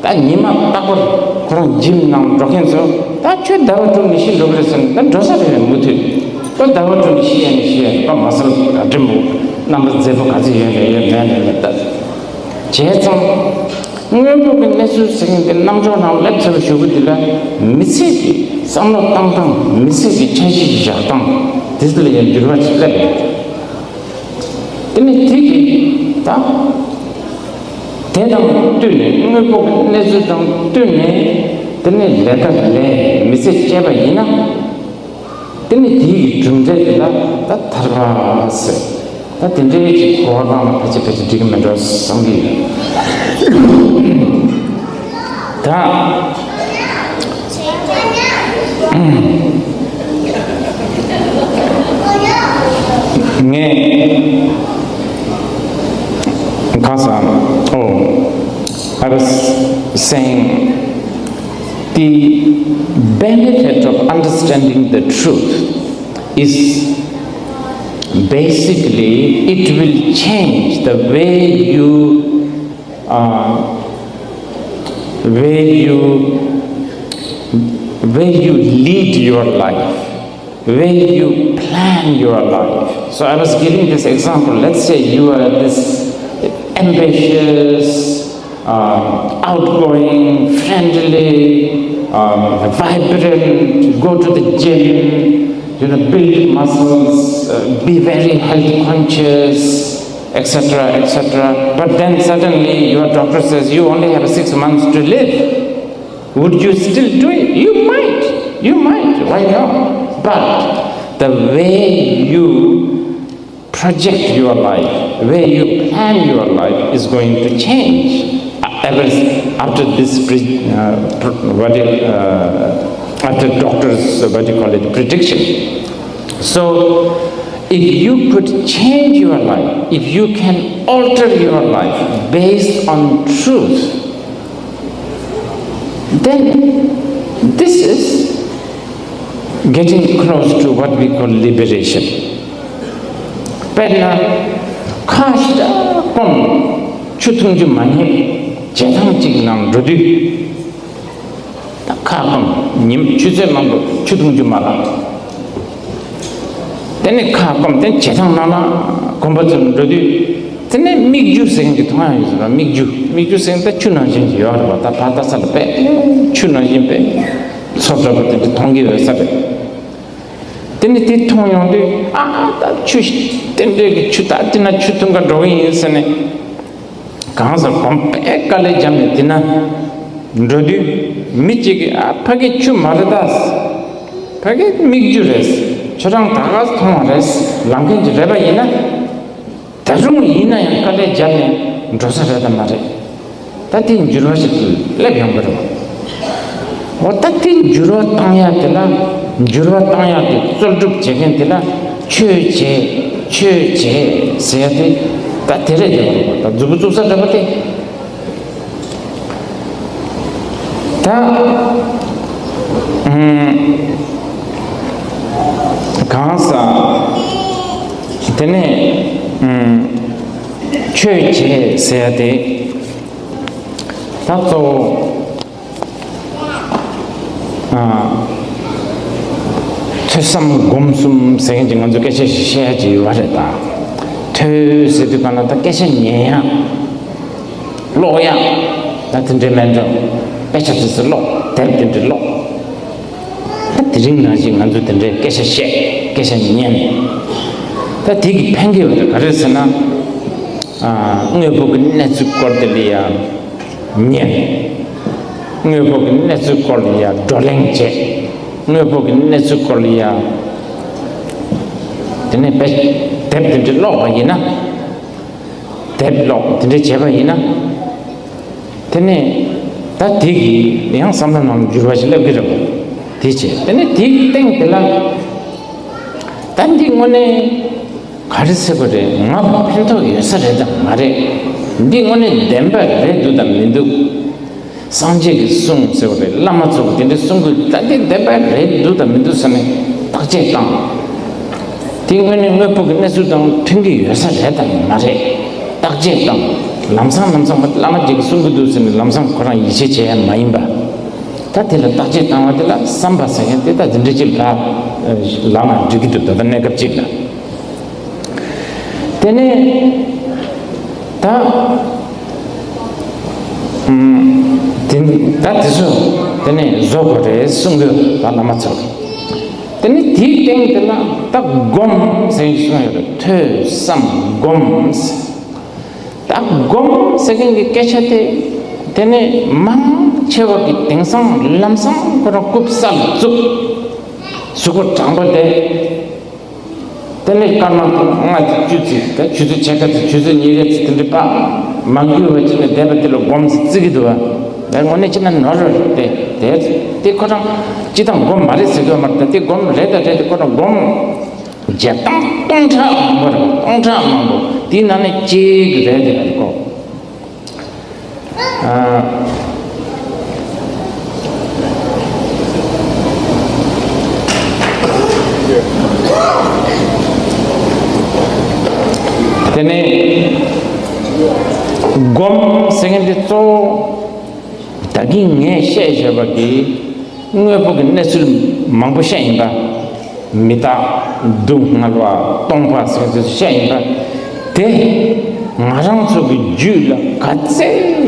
ད་ཉི་མ་རྟག་པར་ཁོ་རང་ཇིམ་ནང་འགྲོ་མཁན་ཚོ། ད་ཁྱོད་ཟླ་བ་དྲུག་ནས་ཤི་འགྲོ་གི་རེད་ཟེར་ན་ད་འགྲོ་ས་རེད་མུ་མཐུད། ད་ཟླ་བ་དྲུག་ནས་ཤི་ཡ་ནས་ཤི་ཡ་རེད་པ། མ་སལ་ག་འདྲ་མོ་རྣམ་པ་མཛེས་པོ་ག་ཚོད་ཡོད་མེད་ཡོད་མེད་མེད་མེད་ད། བྱས་ཙང་། དངོས་པོ་གི་གནས་ཚུལ་ཟེར་མཁན་དེ་རྣམ་ཅོག་ནང་སླེབས་ཚར་བའི་གཞུག་གུ་དེ་ལ་མི་ཚེ་གི་བསམ་བློ་བཏང་སྟངས། མི་ཚེ་གི་འཆར་གཞི་བཞག་སྟངས་དེ་ཚོ་ལ་ཡང་འགྱུར་བ་ཞིག་སླེབས་ཡོད། དེ་ནས་དེ་གི་ད་དེ་དང་བསྟུན་ནས། དངོས་པོ་གི་གནས་ཚུལ་དང་བསྟུན་ནས་དེ་ནས་ལས་ཀ་ལས། མི་ཚེ་སྐྱེལ་བ་ཡིན་ན། དེ་ནི་དེའི་གྲུབ་འབྲས་དེ་ལ་ད་ཐར་པ་ཟེར། ད་དེ་འདྲའི་ཅིག་གོ་བ་བླངས་ན་ཕལ་ཆེར་ཕལ་ཆེར་འགྲིག་གི་མེད་འགྲོ་བསམ་གྱི་ཡོད། ད་ངས་གང་ཟེར། Oh, I was saying, the benefit of understanding the truth is basically it will change the way you, uh, way you, way you lead your life, way you plan your life. So I was giving this example. Let's say you are this ambitious, um, outgoing, friendly, um, vibrant, go to the gym, you know, build muscles, uh, be very health conscious, et cetera, et cetera. But then suddenly your doctor says you only have six months to live. Would you still do it? You might. You might. Why not? But the way you project your life, where you plan your life is going to change, uh, ever after this pre- uh, pr- what is, uh, after doctor's, uh, what do you call it, prediction. So if you could change your life, if you can alter your life based on truth, then this is getting close to what we call liberation. དཔེར་ན་ཁ་ཤས་སྐོམ། ཆུ་འཐུང་རྒྱུ་མ་རྙེད། བྱེ་ཐང་གཅིག་ནང་འགྲོ་དུས། ད་ཁ་སྐོམ། ཉིན་ཆུ་ཚོད་མང་པོ་ཆུ་འཐུང་རྒྱུ་མ་རག་དེ་ནས་ཁ་སྐོམ། དེ་བྱེ་ཐང་ནང་ལ་དགོན་པ་ཚོར་འགྲོ་དུས། དེ་ནས་སྨིག་རྒྱུ་ཟེར་མཁན་གྱི་མཐོང་ཡག་ཡོད་ཟེར་བ། སྨིག་རྒྱུ། སྨིག་རྒྱུ་ཟེར་མཁན་ད་ཆུ་ནང་བཞིན་གྱི་ཡོད་རེད་བ། ད་ཕར་ལྟ་ས་ལ་དཔེ་ཆུ་ནང་བཞིན་དཔེ་མཚོ་འདྲ་པོ་དེ་འདྲ་མཐོང་གི་ཡོད་ས་རེད། དེ་ནས་དེ་མཐོང་ཡོང་དུས། ཨ་ད་ཆུ་དེ་འདྲའི་གི་ཆུ། ད་དེ་ན་ཆུ་འཐུང་ག་འགྲོ་གི་ཡིན་ཟེར་ནས། གང་ཟག་གོམ་པའི་དཀའ་ལས་བརྒྱབ་ནས་དེ་ན་འགྲོ་དུས། མི་གཅིག་གིས། ཨ་ཕ་གི་ཆུ་མ་རེད་ད། ཕ་གི་སྨིག་རྒྱུ་རེད། ཁྱོད་རང་ད་ག་མཐོང་བ་རེད། ལབ་མཁན་ཅིག་རེད་པ། ཡིན་ན་ད་རུང་ཡིན་ན་ཡང་དཀའ་ལས་བརྒྱབ་ནས་འགྲོ་ས་རེད་དམ་མ་རེད། ད་དེ་འགྱུར་བ་ཞིག་སླེབས་ཡོང་གི་རེད། འོ་ད་དེ་འགྱུར་བ་བཏང་ཡག་དེ་ལ། འགྱུར་བ་བཏང་ཡག་དེ་རྩོལ་སྒྲུབ་བྱེད་མཁན་དེ་ལ་ཆོས་བྱེད། ཆོས་བྱེད་ཟེར་ཡག་དེ། ད་དེ་རེད་དེ། ད་མཛུབ་མོ་བཙུགས་ས་འདྲ་པོ་དེ། ད་ཨུམ་གང་ཟག་དེ་ནས་ཨུམ་ཆོས་བྱེད་ཟེར་ཡག་དེ། ད་གཙོ་བོ། ཨ། ཐོས་བསམ་སྒོམ་གསུམ་ཟེར་མཁན་གྱི་ང་ཚོ་སྐད་ཆ་ཞིག་བཤད་ཡག་ཅིག་ཡོད་པ་རེད་ད། ཐོས་ཟེར་དུས་གང་ལ་ད་སྐད་ཆ་ཉན་ཡག་ཀློག་ཡག་ད་དེ་འདྲའི་མེད་འགྲོ། དཔེ་ཆ་དེ་ཚོ་ཀློག་དེབ་དེ་འདྲ་ཀློག་ད་དེ་རིང་ནང་བཞིན་ང་ཚོ་དེ་འདྲའི་སྐད་ཆ་བཤད། སྐད་ཆ་ཉན། ད་དེ་གི་ཕན་གྱི་ཡོད་རེད། ག་རེ་ཟེར་ན། ཨ། དངོས་པོ་གི་གནས་ཚུལ་སྐོར་དེ་ལ་ཡང་ཉན། དངོས་པོ་གི་གནས་ཚུལ་སྐོར་ལ་ཡང་བགྲོ་གླེང་བྱེད། དངོས་པོ་གི་གནས་ཚུལ་སྐོར་ལ་ཡང་། དེ་ནས་དཔེ་དེབ་དེ་འདྲ་ཀློག་པ་ཡིན་ན། དེབ་ཀློག་དེ་འདྲ་བྱས་པ་ཡིན་ན། དེ་ནས་ད་དེ་གིས་ཡང་བསམ་བློ་ནང་འགྱུར་བ་ཞིག་སླེབས་ཀྱི་རེད་པ། དེ་བྱས། དེ་ནས་དེའི་སྟེང་དེ་ལ། ད་འདི་དངོས་གནས་ག་རེ་ཟེར་དགོས་རེད། ང་ཕན་ཐོགས་ཡོད་ས་རེད་དམ་མ་རེད། འདི་དངོས་གནས་བདེན་པ་རེད་འདུག་དམ་མི་འདུག་སངས་རྒྱས་ཀྱི་གསུང་ཟེར་བ་རེད། བླ་མ་ཚོ་གི་དེ་འདྲའི་གསུང་གི། ད་འདི་བདེན་པ་རེད་འདུག་དམ་མི་འདུག་ཟེར་ནས་བརྟག་དཔྱད་བཏང་། དེ་དངོས་གནས་དངོས་པོ་གི་གནས་ཚུལ་དང་མཐུན་གྱི་ཡོད་ས་རེད་དམ་མ་རེད། བརྟག་དཔྱད་བཏང་། ལམ་སང་ལམ་སང་བླ་མ་ཅིག་གིས་གསུང་གི་འདུག་ཟེར་ནས་ལམ་སང་ཁོ་རང་ཡིད་ཆེས་བྱེད་ཡ་མ་ཡིན་པ། ད་དེ་ལ་བརྟག་དཔྱད་བཏང་བ་དེ་ལ་བསམ་པ་ཟེར་མཁན་དེ་ད་འདི་འདྲ་ཅིག་ལ་ལམ་ལ་འགྲིག་གི་འདུག་ད་ལྟ་གནས་སྐབས་ཅིག་ལ། དེ་ནས་ད་ཨུམ་དེ་ད་དེ་ཚོ་དེ་ནས་བཟོ་དགོས་རེད་གསུང་གི་ཡོད་པ། བླ་མ་ཚོ། དེ་ནས་དེའི་སྟེང་དེ་ལ་ད་སྒོམ་ཟེར་གསུང་ཡོད་རེད། ཐོས་བསམ་སྒོམ། ད་སྒོམ་ཟེར་མཁན་གྱི་སྐད་ཆ་དེ། དེ་ནས་མང་ཆེ་བ་གིས་དེང་སང་ལམ་སང་ཁོ་རང་རྐུབ་ས་ལ་བཙུགས། གཟུགས་པོ་དྲང་པོ་དེ། དེ་ནས་སྐར་མ་ལྔ་ཙམ་བཅུ་ཙམ། ད་ཆུ་ཚོད་ཕྱེད་ཀ་ཙམ། ཆུ་ཚོད་ཉིན་རེ་ཙམ། དེ་འདྲ་པ་མ་འགུལ་བ་བྱས་ནས་བསྡད་པ་དེ་ལ་སྒོམ་ཟེར་བརྩི་གི་འདུག་བ། ད་དངོས་གནས་བྱས་ན་ནོར་རེད་དེ། དེ་དེ་ཁོ་རང་སྤྱིར་བཏང་སྒོམ་མ་རེད་ཟེར་གི་ཡོད་མ་རེད། ད་དེ་སྒོམ་རེད་ད་རེད་དེ། ཁོ་རང་སྒོམ་བྱེད་སྟངས་སྟོང་ཕྲག་མང་པོ་རེད། སྟོང་ཕྲག་མང་པོ། དེའི་ནང་ནས་གཅིག་རེད་དེ་གོ། ཨ། དེ་ནས་སྒོམ་ཟེར་མཁན་དེ་གཙོ་བོ་ད་གིན་ངས་བཤད་བཞག་པ་གི་དངོས་པོ་གི་གནས་ཚུལ་མང་པོ་བཤད་ཡིན་པ། མི་རྟག། སྡུག་བསྔལ་བ། སྟོང་པ་ཟེར་ཚུལ་བཤད་ཡིན་པ། དེ་ང་རང་ཚོ་གི་རྒྱུད་ལ་ག་ཚད་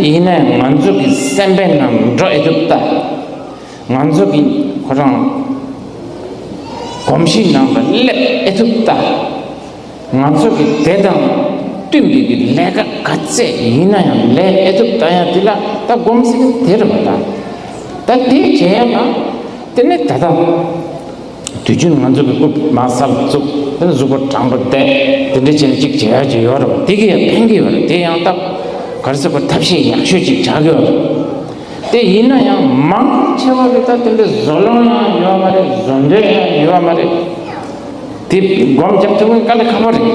ཡིན་ན་ང་ཚོ་གི་སེམས་པའི་ནང་འགྲོ་ཨེ་ཐུབ་ལྟ། ང་ཚོ་གི་ཁོ་རང་གོམས་གཤིས་ནང་ལ་སླེབས་ཨེ་ཐུབ་ལྟ། ང་ཚོ་གི་དེ་དང་བསྟུན་པའི་གི་ལས་ཀ་ག་ཚད་ཡིན་ན་ཡང་ལས་ཨེ་ཐུབ་ལྟ་ཡ་དེ་ལ་ད་སྒོམ་ཟེར་གི་དེ་རེད་པ། ད་ད་དེ་བྱས་ཡ་ན་དེ་ནས་ད་ལྟ་ དུས་རྒྱུན་ང་ཚོ་གི་རྐུབ་མ་སར་བཙུགས། དེ་ནས་གཟུགས་པོ་དྲང་པོ་བསྡད། དེ་འདྲ་བྱས་ནས་ཅིག་བྱེད་ཡག་ཅིག་ཡོད་རེད་པ། དེ་གིས་ཡང་ཕན་གྱི་ཡོད་རེད། དེ་ཡང་སྟབས་ག་རེ་ཟེར་དགོས། ཐབས་ཤེས་ཡག་ཤོས་ཅིག་ཆགས་ཀྱི་ཡོད་རེད། དེ་ཡིན་ན་ཡང་མང་ཆེ་བ་གི་ད་དེ་འདྲའི་བཟོ་ལོང་ཡང་ཡོད་མ་རེད། བཟོ་འདྲ་ཡང་ཡོད་མ་རེད། དེ་སྒོམ་རྒྱབ་ཐུབ་མཁན་དཀའ་ལས་ཁག་པོ་རེད།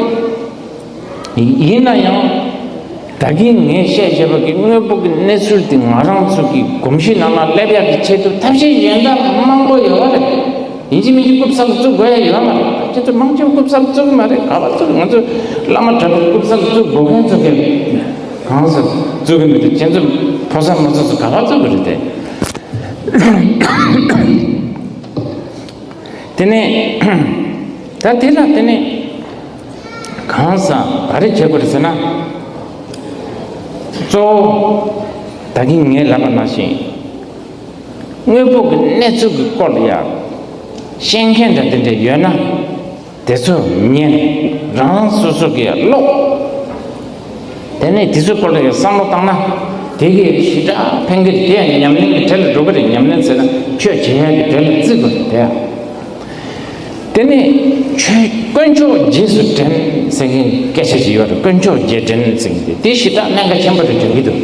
ཡིན་ན་ཡང་ད་གིན་ངས་བཤད་བཞག་པ་གི་དངོས་པོ་གི་གནས་ཚུལ་དེ་ང་རང་ཚོ་གི་གོམས་གཤིས་ནང་ལ་སླེབས་ཡག་གི་ཆེད་དུ་ཐབས་ཤེས་གཞན་དག་མང་པོ་ཡོད་རེད། ཡིན་གཅིག་མིན་གཅིག་རྐུབ་སར་བཙུགས་དགོས་ཡ་ཡོད་མ་རེད། ཁྱེད་ཚོ་མང་ཆེ་བ་རྐུབ་སར་བཙུགས་ཀྱི་མ་རེད། ག་པར་བཙུགས། ང་ཚོ་བླ་མ་གྲྭ་པ་རྐུབ་སར་བཙུགས་དགོས་མཁན་ཚོ་གི་གང་སར་བཙུགས་ཀྱི་མི་འདུག་ཁྱེད་ཚོ་ཕོ་གསར་མོ་གསར་ཚོ་ག་པར་བཙུགས་ཀྱི་རེད་དེ། དེ་ནས་ད་དེ་ལ་དེ་ནས་གང་ཟག་ག་རེ་བྱེད་དགོས་རེད་ཟེར་ན། གཙོ་བོ་ད་གིན་ངས་ལབ་པ་ནང་བཞིན་དངོས་པོ་གི་གནས་ཚུལ་གྱི་སྐོར་ལ་ཡང་ཤེས་མཁན་འདྲ་དེ་འདྲ་ཡོད་ན། དེ་ཚོ་ཉན། རང་སོ་སོ་གིས་ཀློག་དེ་ནས་དེ་ཚོའི་སྐོར་ལ་ཡང་བསམ་བློ་བཏང་ན་དེ་གིས་ཞེ་དྲག་ཕན་གྱི་རེད། དེ་ཡང་ཉམས་ལེན་གྱི་གྲལ་ལ་འགྲོ་གི་རེད། ཉམས་ལེན་ཟེར་ན་ཆོས་བྱེད་ཡག་གི་གྲལ་ལ་བརྩི་དགོས་རེད། དེ་ཡང་དེ་ནས་ཆོས་དཀོན་མཆོག་རྗེས་སུ་དྲན་ཟེར་མཁན་སྐད་ཆ་ཅིག་ཡོད་རེད། དཀོན་མཆོག་རྗེས་དྲན་ཟེར་མཁན་དེ་དེ་ཞེ་དྲག་གནད་འགག་ཆེན་པོ་རེད་དྲན་གྱི་འདུག་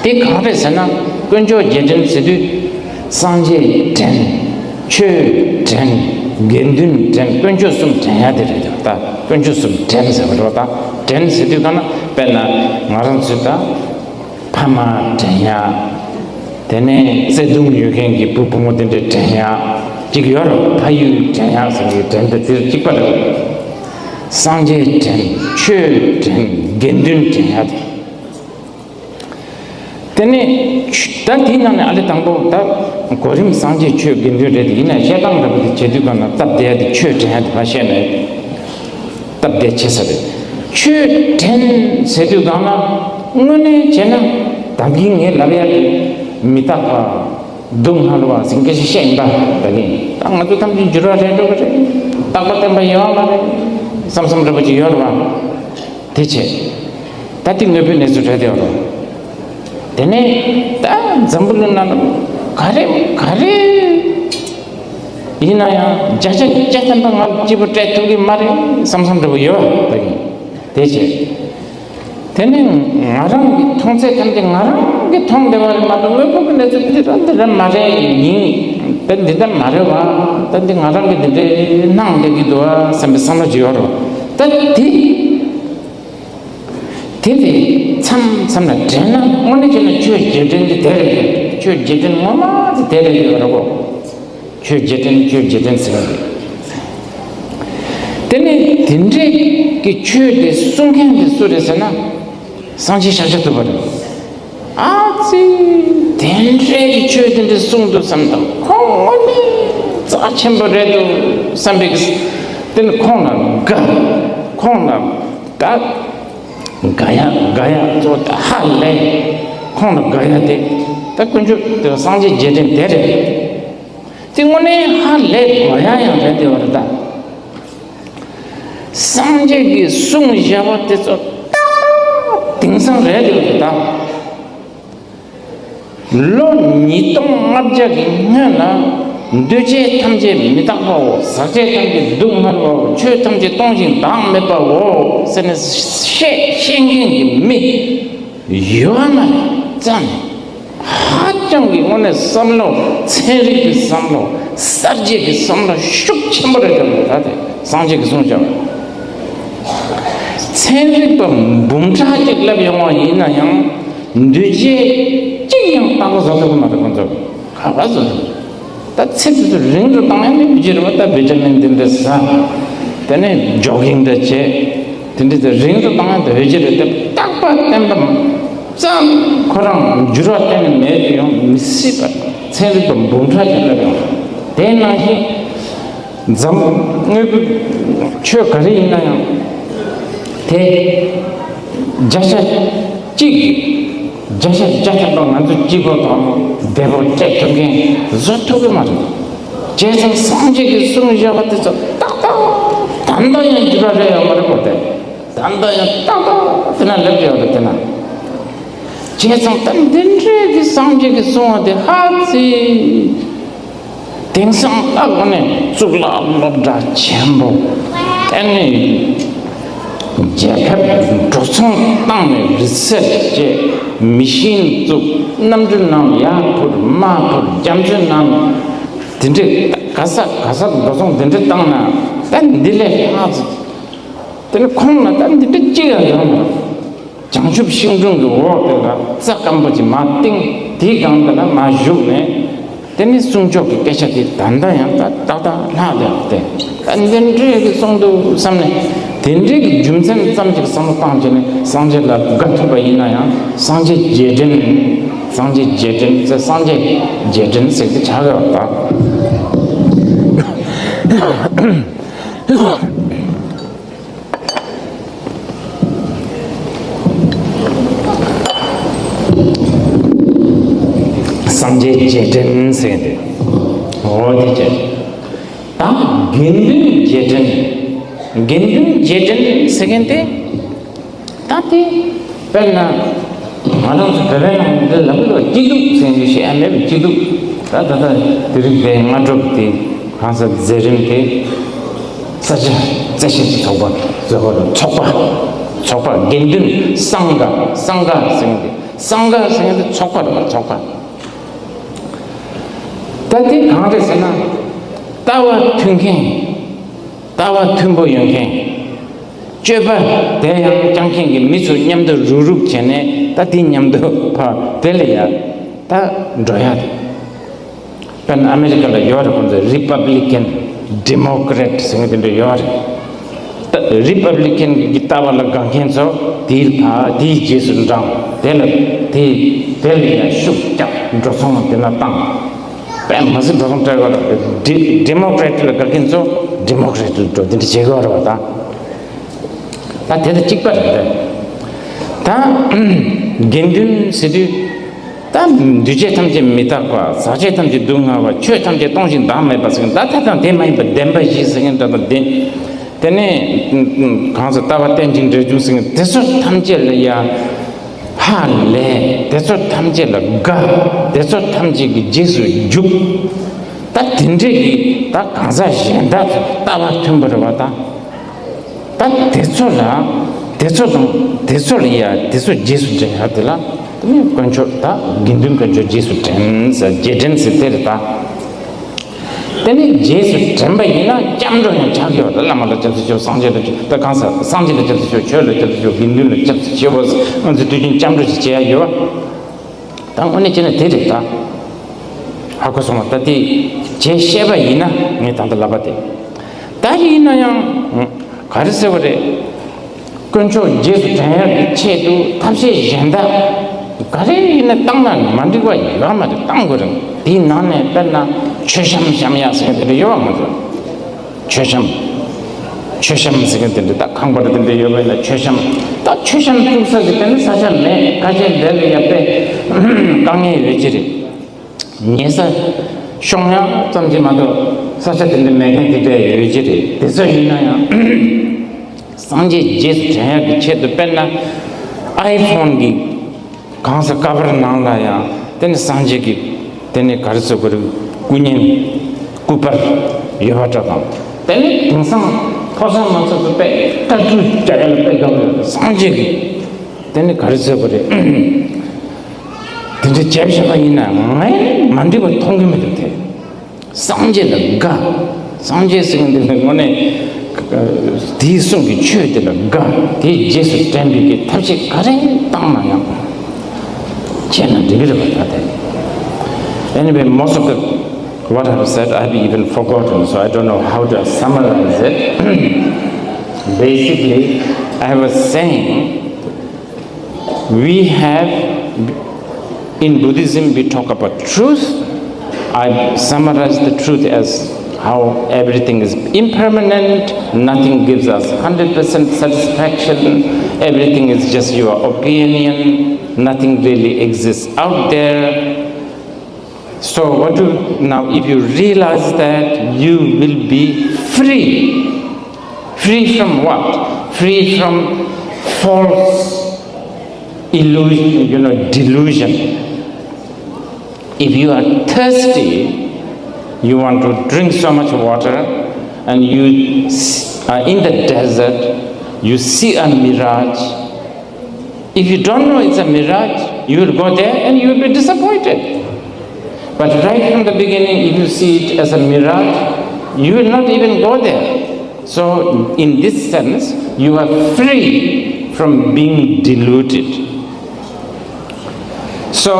དེ་གང་རེད་ཟེར་ན། དཀོན་མཆོག་རྗེས་དྲན་ཟེར་དུས་སངས་རྒྱས་དྲན། ཆོས་དྲན། དགེ་འདུན་དྲན། དཀོན་མཆོག་གསུམ་དྲན་ཡག་དེ་རེད། ད་དཀོན་མཆོག་གསུམ་དྲན་ཟེར་བ་རེད་པ། ད་དྲན་ཟེར་དུས་གང་ན་དཔེར་ན་ང་རང་ཚོས་ད་ཕ་མ་དྲན་ཡག་དེ་ནས་བརྩེ་དུང་ཡོད་མཁན་གྱི་བུ་བུ་མོ་དེ་འདྲ་དྲན་ཡག་ཅིག་ཡོད་རེད། ཕ་ཡུལ་དྲན་ཡག་ཟེར་གྱི་དྲན་དེ་དེ་གཅིག་པ་རེད། སངས་རྒྱས་དྲན། ཆོས་དྲན། དགེ་འདུན་དྲན་ཡག་དེ། དེ་ནས་ད་དེའི་ནང་ནས་ཨ་ལེ་དང་པོ་ད་གོ་རིམ་སངས་རྒྱས་ཆོས་དགེ་འདུན་རེད་དེ། ཡིན་ན་བཤད་སྟངས་འདྲ་པོ་དེ་བྱེད་དུས་གང་ན་སྟབས་བདེ་ཡ་དེ་ཆོས་དྲན་ཡ་དེ་ཕར་བཤད་ནས་སྟབས་བདེ་ཆེ་ས་རེད། ཆོས་དྲན་ཟེར་དུས་གང་ན་དངོས་གནས་བྱས་ན་ད་གིན་ངས་ལབ་ཡ་དེ་མི་རྟག་པ་སྡུག་བསྔལ་བ་ཟེར་སྐད་ཆ་བཤད་ཡིན་པ། ད་གིན་ད་ང་ཚོ་ཐམས་ཅད་འགྱུར་བ་རེད་འགྲོ་གི་རེད། རྟག་པ་བརྟན་པ་ཡོད་མ་རེད་བསམ་བསམ་འདྲ་པོ་ཅིག་ཡོད་རེད་པ། དེ་བྱས། ད་དེ་དངོས་པོའི་གནས་ཚུལ་རེད་དེ་རོ། དེ་ནས་ད་འཛམ་བུ་གླིང་ནང་ག་རེ་ག་རེ་ཡིན་ན་ཡང་བརྒྱ་ཆ་བརྒྱ་ཐམ་པ་ང་གཅིག་པུ་སྤྲད་ཐུབ་ཀྱི་མ་རེད་བསམ་བསམ་འདྲ་པོ་ཡོད་པ་ཡིན། དེ་བྱས། དེ་ནས་ང་རང་གི་མཐོང་ཚད་ཐམས་ཅད་ང་རང་གིས་མཐོང་བསྡད་པ་རེད་མ་གཏོགས་དངོས་པོ་གི་གནས་ཚུལ་འདི་འདྲ་འདི་འདྲ་མ་རེད། ཡིན་པས་འདི་འདྲ་མ་རེད་བ། ད་འདི་ང་རང་གིས་འདི་འདྲའི་སྣང་བསྡད་ཀྱི་འདུག་བ་བསམ་པའི་བསམ་བློ་ཅིག་ཡོད་རེད། ད་དེ། དེ་དེ་མཚམས་མཚམས་ལ་དྲན་ན་དངོས་གནས་བྱས་ན་ཆོས་རྗེས་དྲན་དེ་དེ་རེད། ཆོས་རྗེས་དྲན་ངོ་མ་དེ་དེ་རེད་ཡོད་རེད་གོ། ཆོས་རྗེས་དྲན་ཆོས་རྗེས་དྲན་ཟེར་བ་དེ། དེ་ནས་དེ་འདྲས་ཀྱི་ཆོས་དེ་གསུང་མཁན་དེ་སུ་རེད་ཟེར་ན། སངས་རྒྱས་ཤཱཀྱ་ཐུབ་པ་རེད། ཨ་ཙི། དེ་འདྲས་ཀྱི་ཆོས་དེ་འདྲས་གསུང་འདུག་བསམ་དང་ཁོང་དངོས་གནས་རྩ་ཆེན་པོ་རེད་འདུག་བསམ་པའི་གི། དེ་ནི་ཁོང་ལ་དགའ། ཁོང་ལ་ད་དགའ་ཡ་དགའ་ཡ་གཙོ་བོ་ད་ཧ་ལས། ཁོང་ལ་དགའ་ཡ་དེ་ད་དཀོན་མཆོག་དེ་སངས་རྒྱས་རྗེས་དྲན་དེ་རེད། དེ་དངོས་གནས་ཧ་ལས་དགོས་ཡ་ཡང་རེད་དེ་བ་རེད་ད། སངས་རྒྱས་ཀྱིས་གསུངས་བཞག་པ་དེ་ཚོ་ཏག་ཏག་དེང་སང་རེད་དེ་བ་རེད་ད། ལོ་ཉིས་སྟོང་ལྔ་བརྒྱ་གི་སྔོན་ལ། འདུས་བྱས་ཐམས་ཅད་མི་རྟག་པའོ། ཟག་བཅས་ཐམས་ཅད་སྡུག་བསྔལ་བའོ། ཆོས་ཐམས་ཅད་སྟོང་ཞིང་བདག་མེད་པའོ། ཟེར་ནས་བཤད་བཤད་མཁན་གྱི་མི་ཡོད་མ་རེད་ཙང་། ཧ་ཅང་གི་དངོས་གནས་བསམ་བློ་ཚན་རིག་གི་བསམ་བློ་གསར་བརྗེ་གི་བསམ་བློ་ཤུགས་ཆེན་པོ་རེད་དེ་ད་དེ་སངས་རྒྱས་ཀྱིས་གསུངས་བཞག་ཚན་རིག་པ་འབུམ་ཕྲག་གཅིག་སླེབས་ཡོང་བ་ཡིན་ན་ཡང་། འདུས་བྱས་གཅིག་ཡང་རྟག་པར་བཟོ་ཐུབ་ཀྱི་མ་རེད་ཁོང་ཚོ། ག་པར་བཟོ་ཐུབ། ད་ཚེ་དེ་ཚོ་རིང་དུ་བཏང་ཡང་ནི་བརྗེ་རེད་བ། ད་བི་ཊ་མིན་དེ་འདྲ་ཟ། དེ་ནས་ཇོ་གིང་འདྲ་བྱས། དེ་འདྲ་ཚོ་རིང་དུ་བཏང་ཡང་ད་བརྗེ་རེད་དེ། རྟག་པར་བརྟན་པ་ཙམ་ཁོ་རང་འགྱུར་བ་གཏན་ནས་མེད་དུ་ཡོང་མི་སྲིད་པ། ཚན་རིག་པ་འབུམ་ཕྲག་ཅིག་སླེབས་ཡོང་། དེ་ནང་བཞིན། འཛམ། དངོས་པོའི་ཆོས་ག་རེ་ཡིན་ན་ཡང་། དེ། བརྒྱ་ཆ་གཅིག་གིས། བརྒྱ་ཆ་བརྒྱ་ཐམ་པ་ང་ཚོ་གཅིག་པོ་དང་བདེ་པོ་སྤྲད་ཐུབ་མཁན་བཟོ་ཐུབ་ཀྱི་མ་རེད། བྱས་ཙང་སངས་རྒྱས་ཀྱིས་གསུངས་བཞག་པ་དེ་ཚོ་ཏག་ཏག་ད་ལྟ་ཡང་འགྱུར་བ་རེ་ཡོད་མ་རེད་གོ། དེ་ད་ལྟ་ཡང་ཏག་ཏག་དེ་ན་སླེབས་ཡོད་རེད་དེ་ན། བྱས་ཙང་ད་འདི་འདྲའི་གི་སངས་རྒྱས་ཀྱིས་གསུངས་པ་དེ་ཧ་ཙི། དེང་སང་ལྟ་བུ་ནས་གཙུག་ལག་སློབ་གྲྭ་ཆེན་པོ་ཨ་ནི་རྒྱལ་ཁབ་འགྲོ་སོང་བཏང་ནས་རི་སེར་ཆི་བྱས། མི་ཤིན་བཙུགས། གནམ་གྲུ་ནང་ཡར་འཕུར་མར་འཕུར། རྒྱ་མཚོའི་ནང་དེ་འདྲའི་ག་ས་ག་སར་འགྲོ་སོང་དེ་འདྲ་བཏང་ན། ད་འདི་ལས་ལྷག་ཙམ་དེ་ནི་ཁོང་ལ་ད་འདི་འདྲ་ཅི་ཡང་ཡོང་མ་རེད། བྱང་ཆུབ་ཤིང་དྲུང་གི་འོག་དེ་ལ་རྩྭ་སྐམ་པོ་ཅིག་མར་བཏིང་། དེའི་སྒང་དེ་ལ་མར་བཞུགས་ནས། དེ་ནི་གསུང་ཆོག་གི་སྐད་ཆ་དེ་ད་ལྟ་ཡང་ད་ཏག་ཏག་ལྷག་བསྡད་པ་དེ། ད་འདི་འདྲའི་གི་གསུང་འདུག་བསམ་ནས། དེ་འདྲའི་གི་རྒྱུ་མཚན་ཙམ་ཅིག་བསམ་བློ་བཏང་བྱས་ནས་སངས་རྒྱས་ལ་དགའ་ཐུབ་པ་ཡིན་ན་ཡང་། སངས་རྒྱས་རྗེས་དྲན། སངས་རྒྱས་རྗེས་དྲན་ཟེར། སངས་རྒྱས་རྗེས་དྲན་ཟེར་གི་ཆགས་ཡོད་པ་དང་། སངས་རྒྱས་རྗེས་དྲན་ཟེར་ཏེ། འོ་དེ་བྱས། ད་དགེ་འདུན་རྗེས་དྲན། དགེ་འདུན་རྗེས་དྲན་ཟེར་མཁན་དེ། ད་དེ་དཔེར་ན་ང་རང་ཚོ་བོད་པའི་ནང་འདི་ལབ་ཀྱི་འདུག་སྐྱིད་སྡུག་ཟེར་རྒྱུ་ཞིག་ཨ་མེད་པའི་སྐྱིད་སྡུག་ད་ད་ལྟ་དེ་རིང་དེ་སྔ་དྲོ་དེ་གང་ཟག་མཛད་རིམ་དེ་ས་ཆ་རྩེ་ཤེས་ཀྱི་ཚོགས་པ་ཟེར་བ་རེད། ཚོགས་པ། ཚོགས་པ་དགེ་འདུན་སངྒ། སངྒ་ཟེར་མཁན་དེ། སངྒ་ཟེར་མཁན་དེ་ཚོགས་པ་རེད་པ། ཚོགས་པ། ད་དེ་གང་རེད་ཟེར་ན། ལྟ་བ་མཐུན་མཁན། ལྟ་བ་མཐུན་པོ་ཡོད་མཁན། སྤྱོད་པ་དེ་ཡང་བསྐྱངས་མཁན་གྱི་མི་ཚོ་མཉམ་དུ་རུག་རུག་བྱས་ནས། ད་དེ་མཉམ་དུ་ཕར་དེ་ལ་ཡ་ད་འགྲོ་ཡ་དེ། དཔེར་ན་ཨ་མེ་རི་ཀ་ལ་ཡོད་རེད། ཁོང་ཚོ་རི་པབ་ལི་ཀན། ཌི་མོ་ཀེ་རེ་ཊི་ཟེར་མཁན་དེ་འདྲ་ཡོད་རེད། ད་རི་པབ་ལི་ཀན་གྱི་ལྟ་བ་ལ་དགའ་མཁན་ཚོ་དེའི་ཕ་དེའི་རྗེས་སུ་འབྲངས། དེ་ལ་དེ་དེ་ལ་ཡང་ཤུགས་རྒྱབ། འགྲོ་སོང་དེ་ན་བཏང་། དཔེ་མི་སྲིད་འགྲོ་སོང་སྤྲད་དགོས་རེད། ཌི་ཌི་མོ་ཀེ་རེ་ཊི་ལ་དགའ་མཁན་ཚོ་ཌི་མོ་ཀེ་རེ་ཊི་ལ་འགྲོ། དེ་འདྲ་བྱེད་དགོས་རེད་པ། ད་ད་དེ་དང་གཅིག་པ་རེད། ད་དགེ་འདུན་ཟེར་དུས། ད་འདུས་བྱས་ཐམས་ཅད་མི་རྟག་པ། ཟག་བཅས་ཐམས་ཅད་སྡུག་བསྔལ་བ། ཆོས་ཐམས་ཅད་སྟོང་ཞིང་བདག་མེད་པ་ཟེར་མཁན། ད་ད་དང་དེ་མ་ཡིན་པ་བདེན་པ་བཞི་ཟེར་མཁན་འདྲ་དང་། དེ་དེ་ནས་གང་ཟག་ལྟ་བ་རྟེན་ཅིང་འབྲེལ་འབྱུང་ཟེར་མཁན་དེ་ཚོ་ཐམས་ཅད་ལ་ཡ་ཧ་ལས། དེ་ཚོ་ཐམས་ཅད་ལ་དགའ། དེ་ཚོ་ཐམས་ཅད་ཀྱི་རྗེས་སུ་འཇུག། ད་དེ་འདྲས་ཀྱི་ད་གང་ཟག་གཞན་དག་ཚོ་ལྟ་བ་མཐུན་པ་རེད་པ། ད། ད་དེ་ཚོ་ལ། དེ་ཚོ་དང་དེ་ཚོ་ལ་ཡ་དེ་ཚོ་རྗེས་སུ་འབྲང་ཡ་དེ་ལ། དེ་ནི་དཀོན་མཆོག་ད་དགེ་འདུན་དཀོན་མཆོག་རྗེས་སུ་དྲན་ཟེར། རྗེས་དྲན་ཟེར་དེ་རེད་ད། དེ་ནི་རྗེས་སུ་དྲན་པ་ཡིན་ན་སྐྱབས་འགྲོ་ཡང་ཆགས་ཀྱི་ཡོད། ད་བླ་མ་ལ་སྐྱབས་སུ་མཆིའོ། སངས་རྒྱས་ལ་སྐྱབས། ད་གང་ཟག་སངས་རྒྱས་ལ་སྐྱབས་སུ་མཆིའོ། ཆོས་ལ་སྐྱབས་སུ་མཆིའོ། དགེ་འདུན་ལ་སྐྱབས་སུ་མཆིའོ། ང་ཚོ་དུས་རྒྱུན་སྐྱབས་འགྲོ་ཅིག་བྱེད་ཡ་ཡོད། ད་དངོས་གནས་བྱས་ན་དེ་རེད་ད། ཧ་གོ་སོང་བ། ད་དེ་བྱས་ཤེས་པ་ཡིན་ན། ངས་ད་ལྟ་ལབ་པ་དེ། ད་ཡིན་ན་ཡང་ག་རེ་ཟེར་བ་རེད། དཀོན་མཆོག་རྗེས་སུ་དྲན་ཡག་གི་ཆེད་དུ་ཐབས་ཤེས་གཞན་དག་ག་རེ་ཡིན་ན་བཏང་ན་མ་འགྲིག་པ་ཡོད་མ་རེད། བཏང་དགོས་རེད། དེའི་ནང་ནས་དཔེར་ན་མཆོད་བཤམས་བཤམས་ཡག་ཟེར་མཁན་དེ་འདྲ་ཡོད་པ་མ་རེད། མཆོད་བཤམས། མཆོད་བཤམས་ཟེར་མཁན་དེ་འདྲ། ད་ཁང་པ་དེ་འདྲ་ཡོད་པ་ཡིན་ན་མཆོད་བཤམས། ད་མཆོད་བཤམས་བཙུགས་ས་ཟེར་དེ་ནི་ས་ཆ་མེད། ཁ་ཤས་འདི་ལ་ཡ་དཔེ་དཀའ་ངལ་ཡོད་ཀྱི་རེད། ཉལ་ས་ཤོང་ཡག་ཙམ་གྱིས་མ་གཏོགས་ས་ཆ་དེ་འདྲ་མེད་མཁན་དེ་འདྲ་ཡོད་ཀྱི་རེད། དེ་ཚོ་ཡིན་ན་ཡང་སངས་རྒྱས་རྗེས་སུ་དྲན་ཡག་གི་ཆེད་དུ། དཔེར་ན་ཨའི་ཕོན་གྱི་གང་ཟག་ཀ་བར་ནང་ལ་ཡང་དེ་ནི་སངས་རྒྱས་ཀྱི་དེ་ནི་ག་རེ་ཟེར་དགོས་རེད། སྐུ་བརྙན་སྐུ་པར་ཡོད་པ་འདྲ་དང་། དེ་ནི་དེང་སང་ཕོ་གསར་མང་ཚོགས་ཚོ་དཔེ་ལྟ་སྐུལ་བྱ་ཡ་ལ་དཔེ་དགའ་པོ་ཡོད། སངས་རྒྱས་ཀྱི་དེ་ནི་ག་རེ་ཟེར་དགོས་རེད། དེ་འདྲ་བྱས་བཞག་པ་ཡིན་ན་ངས་མ་འགྲིག་པ་མཐོང་གི་མི་འདུག་དེ། སངས་རྒྱས་ལ་དགའ། སངས་རྒྱས་ཟེར་མཁན་དེ་ནི་དངོས་གནས་དེའི་གསུང་གི་ཆོས་དེ་ལ་དགའ། དེའི་རྗེས་སུ་དྲན་པའི་གི་ཐབས་ཤེས་ག་རེ་བཏང་ན་ཡང་བྱས་ན་འགྲིག་གི་རེད་པ། ད་དེ། Anyway, most of the what I've said, I've even forgotten, so I don't know how to summarize it. Basically, I was saying, we have, in Buddhism, we talk about truth. I summarize the truth as how everything is impermanent, nothing gives us hundred percent satisfaction, everything is just your opinion, nothing really exists out there. So what do, now, if you realize that, you will be free. Free from what? Free from false illusion, you know, delusion. If you are thirsty, You want to drink so much water, and you s- are in the desert, you see a mirage. If you don't know it's a mirage, you will go there and you will be disappointed. But right from the beginning, if you see it as a mirage, you will not even go there. So, in this sense, you are free from being deluded. So,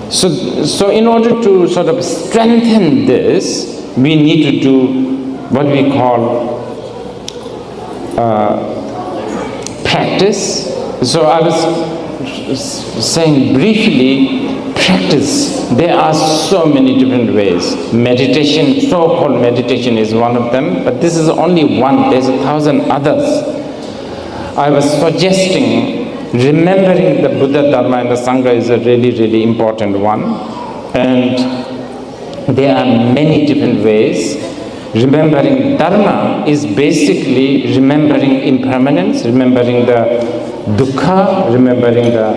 so, so in order to sort of strengthen this, we need to do what we call uh, practice. So I was s- saying briefly, practice. There are so many different ways. Meditation, so-called meditation, is one of them, but this is only one. There's a thousand others. I was suggesting remembering the Buddha, Dharma, and the Sangha is a really, really important one. And there are many different ways. Remembering Dharma is basically remembering impermanence, remembering the dukkha, remembering the,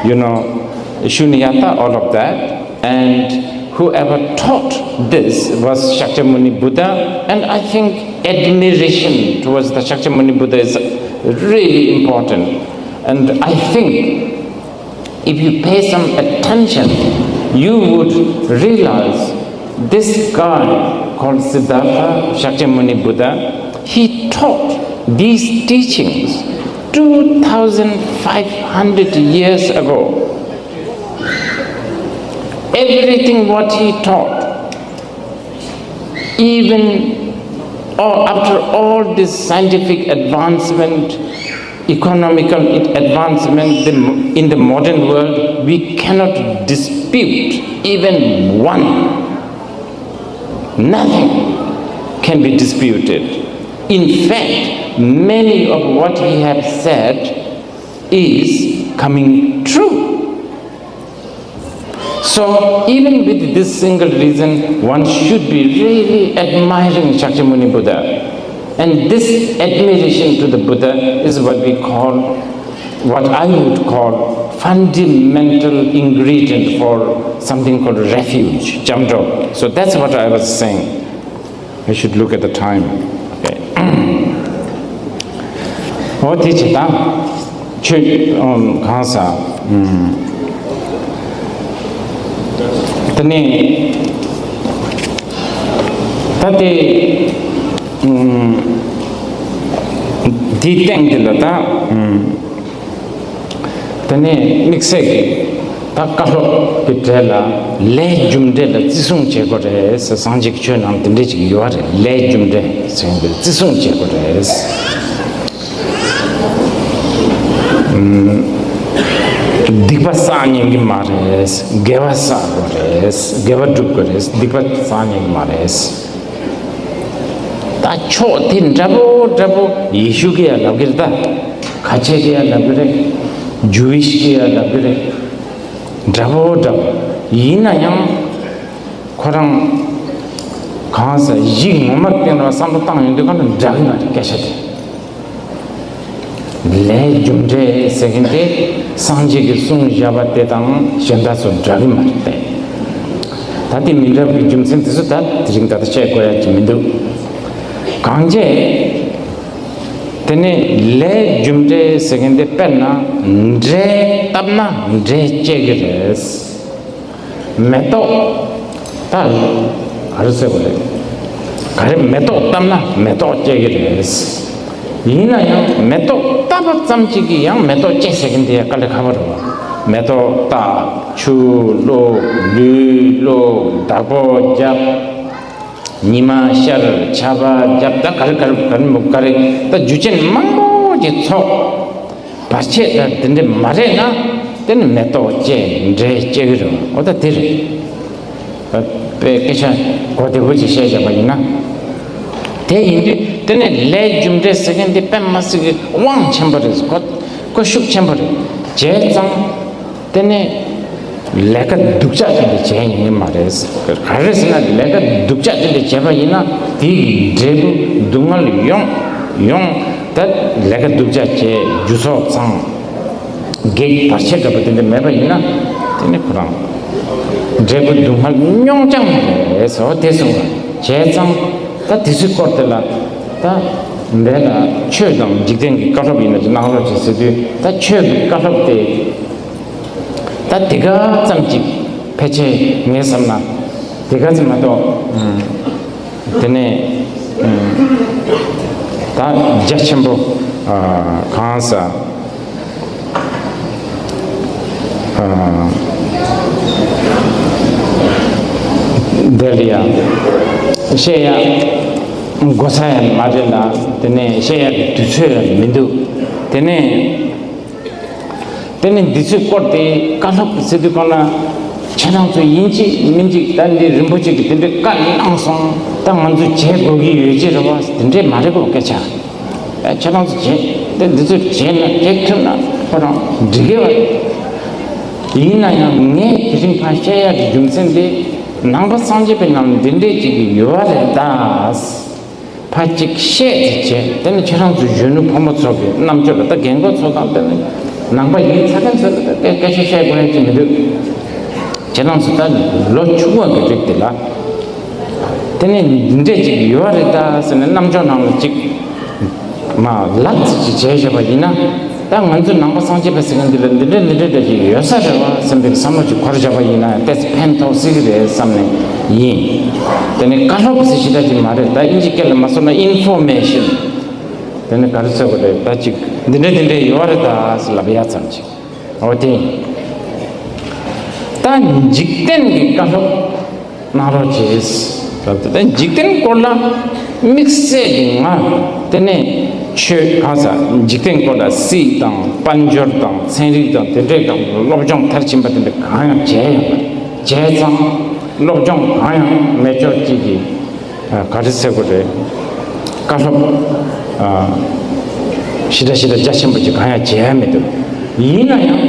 you know, shunyata, all of that. And whoever taught this was Shakyamuni Buddha, and I think admiration towards the Shakyamuni Buddha is really important. And I think if you pay some attention, you would realize this guy called Siddhartha Shakyamuni Buddha, he taught these teachings two thousand five hundred years ago. Everything what he taught, even all, after all this scientific advancement, economical advancement the, in the modern world, we cannot dispute even one. Nothing can be disputed. In fact, many of what he have said is coming true. So, even with this single reason, one should be really admiring Shakyamuni Buddha. And this admiration to the Buddha is what we call, what I would call, fundamental ingredient for something called refuge, jamdrop. So that's what I was saying. I should look at the time. Okay. ཨོ་དེ་བྱེད་དང་། ཆོས་ཨམ་གང་ཟག་ཨམ། དེ་ནས་ད་དེ་ཨམ། དེའི་སྟེང་དེ་ལ་ད་ཨམ། དེ་ནས་དམིགས་བསལ་གྱི་ད་བཀའ་སློབ་ཀྱི་གྲས་ལ་ལས་རྒྱུ་འབྲས་ལ་བརྩི་སྲུང་བྱེད་དགོས་རེད་ཟེར། སངས་རྒྱས་ཀྱི་ཆོས་ནང་དེ་འདྲས་ཅིག་ཡོད་རེད། ལས་རྒྱུ་འབྲས་ཟེར་མཁན་དེ་བརྩི་སྲུང་བྱེད་དགོས་རེད། སྡིག་པ་བསགས་ཉན་གྱི་མ་རེད། དགེ་བ་བསགས་དགོས་རེད། དགེ་བ་སྒྲུབ་དགོས་རེད། སྡིག་པ་བསགས་ཉན་གྱི་མ་རེད། ད་ཕྱོགས་དེ་འདྲ་པོ་འདྲ་པོ་ཡེ་ཤུ་གིས་ཡང་ལབ་ཀྱི་རེད། ད་ཁ་ཆེ་གིས་ཡང་ལབ་ཀྱི་རེད། ཇུ་ཝིཤ་གིས་ཡང་ལབ་ཀྱི་རེད། འདྲ་པོ་འདྲ་པོ་ཡིན་ན་ཡང་། ཁོ་རང་གང་ཟག་གཞི་ངོ་མར་བསྟན་རོགས་བསམ་བློ་བཏང་ཡོང་དུས་གང་ལ་འདྲ་གི་མ་རེད། སྐད་ཆ་དེ། ལས་རྒྱུ་འབྲས་ཟེར་མཁན་དེ་སངས་རྒྱས་ཀྱིས་གསུངས་བཞག་པ་དེ་དང་གཞན་དག་ཚོ་འདྲ་གི་མ་རེད་པས། ད་དེ་མི་འདྲ་བའི་རྒྱུ་མཚན་དེ་ཚོ་ད་དེ་རིང་ད་ལྟ་བཤད་དགོས་ཡ་ཅིག་མི་འདུག་གང་བྱས། དེ་ནས་ལས་རྒྱུ་འབྲས་ཟེར་མཁན་དེ་དཔེར་ན་འབྲས་བཏབ་ན་འབྲས་སྐྱེ་གི་རེད། མེ་ཏོག་ད་ག་རེ་ཟེར་བ་རེད། ག་རེ་མེ་ཏོག་བཏབ་ན་མེ་ཏོག་སྐྱེ་གི་རེད། ཡིན་ན་ཡང་མེ་ཏོག་བཏབ་པ་ཙམ་གཅིག་གིས་ཡང་མེ་ཏོག་སྐྱེ་ཟེར་མཁན་དེ་ཡང་དཀའ་ལས་ཁག་པོ་རེད་བ། མེ་ཏོག་བཏབ། ཆུ་བླུགས། ལུད་བླུགས། བདག་པོ་བརྒྱབ། ཉི་མ་ཤར། ཆར་པ་བརྒྱབ། ད་ག་རེ་ག་རེ་ག་རེ་མོ་ག་རེ། ད་རྒྱུ་རྐྱེན་མང་པོ་ཅིག་ཚོགས། བར་ཆད་དང་དེ་འདྲ་མ་རེད་ན་དེ་ནི་མེ་ཏོག་སྐྱེ། འབྲས་སྐྱེ་གི་རེད། འོ་ད་དེ་རེད། དཔེ་སྐད་ཆ་གོ་བདེ་པོ་ཅིག་བཤད་བཞག་པ་ཡིན་ན། དེ་ཡིན་དུས་དེ་ནི་ལས་རྒྱུ་འབྲས་ཟེར་མཁན་དེ་དཔེ་མ་སྲིད་ཀྱི་དབང་ཆེན་པོ་རེད། གོ་གོ་ཤུགས་ཆེན་པོ་རེད། བྱས་ཙང་དེ་ནི་ལས་ཀ་སྡུག་ཅག་ཅིག་ལས་བྱས་ཡིན་གྱི་མ་རེད། ག་རེ་ཟེར་ན་ལས་ཀ་སྡུག་ཅག་ཅིག་ལས་བྱས་པ་ཡིན་ན་དེའི་འབྲས་བུ་སྡུག་བསྔལ་ཡོང་ཡོང་། ད་ལས་ཀ་སྡུག་ཅག་བྱས་རྒྱུ་ཚོགས་ཚང་། གེགས་བར་ཆད་འདྲ་པོ་དེ་འདྲ་མེད་པ་ཡིན་ན་དེ་ནི་ཁོ་རང་ འབྲས་བུ་སྡུག་བསྔལ་མྱོང་རྐྱང་རེད་ཟེར་བ་དེ་གསུངས་པ་བྱས་ཙང་། ད་དེ་ཚོའི་སྐོར་དེ་ལ་ད་འདས་ལ་ཆོས་དང་འཇིག་རྟེན་གྱི་བཀའ་སློབ་ཡིན་ན་ཅིག་གནང་རོགས་བྱེད་ཟེར་དུས། ད་ཆོས་ཀྱི་བཀའ་སློབ་དེ་ད་དེ་ག་ཙམ་ཅིག་ཕལ་ཆེར་ངས་བསམ་ན་དེ་ག་ཙམ་མ་གཏོགས། དེ་ནས་ད་རྒྱ་ཆེན་པོ་གང་ཟག་དེ་ལ་ཡང་བཤད་ཡ་གོ་ས་ཡང་མ་རེད་ལ། དེ་ནས་བཤད་ཡ་གི་དུས་ཚོད་ཡང་མི་འདུག་དེ་ནས། དེ་ནས་འདི་ཚོའི་སྐོར་དེ་བཀའ་སློབ་ཟེར་དུས་གང་ལ། ཁྱེད་རང་ཚོ་ཡིན་གཅིག་མིན་གཅིག་ད་འདི་རིན་པོ་ཆེ་གིས་དེ་འདྲའི་བཀའ་གནང་སོང་། ད་ང་ཚོས་བྱེད་དགོས་ཀྱི་ཡོད་ཀྱི་རེད་བ། དེ་འདྲས་མ་རེད་གོ་སྐད་ཆ། ཨ། ཁྱེད་རང་ཚོ་བྱེད་དེ་འདི་ཚོ་བྱེད་ན་བྱེད་ཐུབ་ན་ཁོ་རང་འགྲིག་གི་བ། ཡིན་ན་ཡང་ངས་དེ་རིང་ཕར་བཤད་ཡག་གི་རྒྱུ་མཚན་དེ། ནང་པ་སངས་རྒྱས་པའི་ནང་འདི་འདྲས་ཅིག་གི་ཡོད་རེད་ད། ཕར་ཅིག་བཤད་དེ་བྱས། དེ་ནི་ཁྱེད་རང་ཚོ་གཞོན་ནུ་ཕོ་མོ་ཚོ་གི་རྣམ་དཔྱོད་ལ། ད་རྒན་རྒོན་ཚོ་དང་། དེ་ནི་ནང་པ་ཡིན་ཚ་མཁན་ཚོ་ལ་ད་སྐད་ཆ་བཤད་དགོས་ཡ་ཅིག་མི་འདུག་ཁྱེད་རང་ཚོ་ད་ལོ་ཆུང་བ་གི་རིགས་དེ་ལ། དེ་ནི་འདི་འདྲས་ཅིག་ཡོད་རེད་ད་ཟེར་ནས་རྣམ་ཅོག་ནང་ལ་ཅིག་མ་ལབ་ཙམ་ཅིག་བྱས་བཞག་པ་ཡིན་ན། ད་ང་ཚོ་ནང་པ་སངས་རྒྱས་པ་ཟེར་མཁན་འདི་ལ་འདི་འདྲ་འདི་འདྲ་འདྲ་ཅིག་ཡོད་ས་རེད་བ་བསམ་པའི་བསམ་བློ་ཅིག་འཁོར་བཞག་པ་ཡིན་ན་ཏོག་ཙམ་ཕན་ཐོགས་སྲིད་ཀྱི་རེད་བསམ་ནས་ཡིན། དེ་ནི་བཀའ་སློབ་ཟེར་ཞེ་དྲག་ཅིག་མ་རེད། ད་དབྱིན་ཇི་སྐད་ལ་མ་སོང་ན་ཨིན་ཕོར་མེ་ཤོན། དེ་ནི་ག་རེ་ཟེར་དགོས་རེད། ད་ཅིག་འདི་འདྲ་འདི་འདྲ་ཡོད་རེད་ད་ཟེར་ལབ་ཡ་ཙམ་ཅིག་འོ་དེ། ད་འཇིག་རྟེན་གྱི་བཀའ་སློབ་གནང་རོགས་བྱེད། ད་འཇིག་རྟེན་སྐོར་ལ་དམིགས་བསལ་གྱི་ང་དེ་ནས་ཆོས་གང་ཟག་འཇིག་རྟེན་སྐོར་ལ་སྲིད་དང་དཔལ་འབྱོར་དང་ཚན་རིག་དང་དེ་འདྲའི་སྒང་སློབ་སྦྱོང་མཐར་ཕྱིན་པ་དེ་འདྲ་གང་ཡང་བྱས་ཡོད་མ་རེད། བྱས་ཙང་སློབ་སྦྱོང་གང་ཡང་མེད་ཆོག་ཅིག་གི། ཨ། ག་རེ་ཟེར་དགོས་རེད། བཀའ་སློབ། ཨ། ཞེ་དྲག་ཞེ་དྲག་རྒྱ་ཆེན་པོ་ཅིག་གང་ཡང་བྱས་མི་འདུག་ཡིན་ན་ཡང་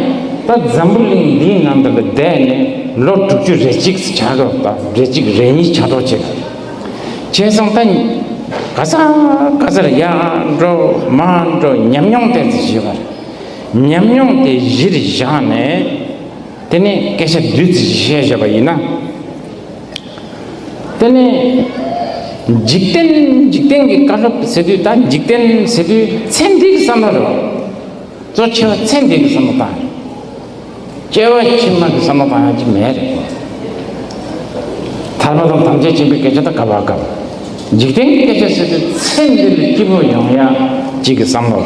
ད་འཛམ་བུ་གླིང་འདིའི་ནང་དུ་ལ་བསྡད་ནས་ལོ་དྲུག་ཅུ་རེ་གཅིག་ཆགས་རོགས་དང་། རེ་གཅིག་རེ་གཉིས་ཆགས་རོགས་བྱེད། བྱས་ཙང་ད་ག་ས་ག་སར་ཡར་འགྲོ་མར་འགྲོ་ཉམས་མྱོང་དེ་ཚོ་བྱེད་པ་རེད། ཉམས་མྱོང་དེ་གཞིར་བཞག་ནས། དེ་ནས་སྐད་ཆ་བདུད་རྩི་ཞིག་བཤད་བཞག་པ་ཡིན་ན། དེ་ནས་འཇིག་རྟེན་འཇིག་རྟེན་གྱི་བཀའ་སློབ་ཟེར་དུས། ད་འཇིག་རྟེན་ཟེར་དུས་ཚེ་འདི་གི་བསམ་བློ་རེད་བ། གཙོ་ཆེ་བ་ཚེ་འདི་གི་བསམ་བློ་བཏང་། སྐྱེ་བ་ཕྱི་མ་གི་བསམ་བློ་བཏང་ཡ་ཅིག་མེད་རེད། ཐར་པ་དང་ཐམས་ཅད་མཁྱེན་པའི་སྐད་ཆ་ད་ག་བ་ག་བ། འཇིག་རྟེན་གྱི་སྐད་ཆ་ཟེར་དུས་ཚེ་འདི་ལ་སྐྱིད་པོ་ཡོང་ཡ་ཅིག་གི་བསམ་བློ་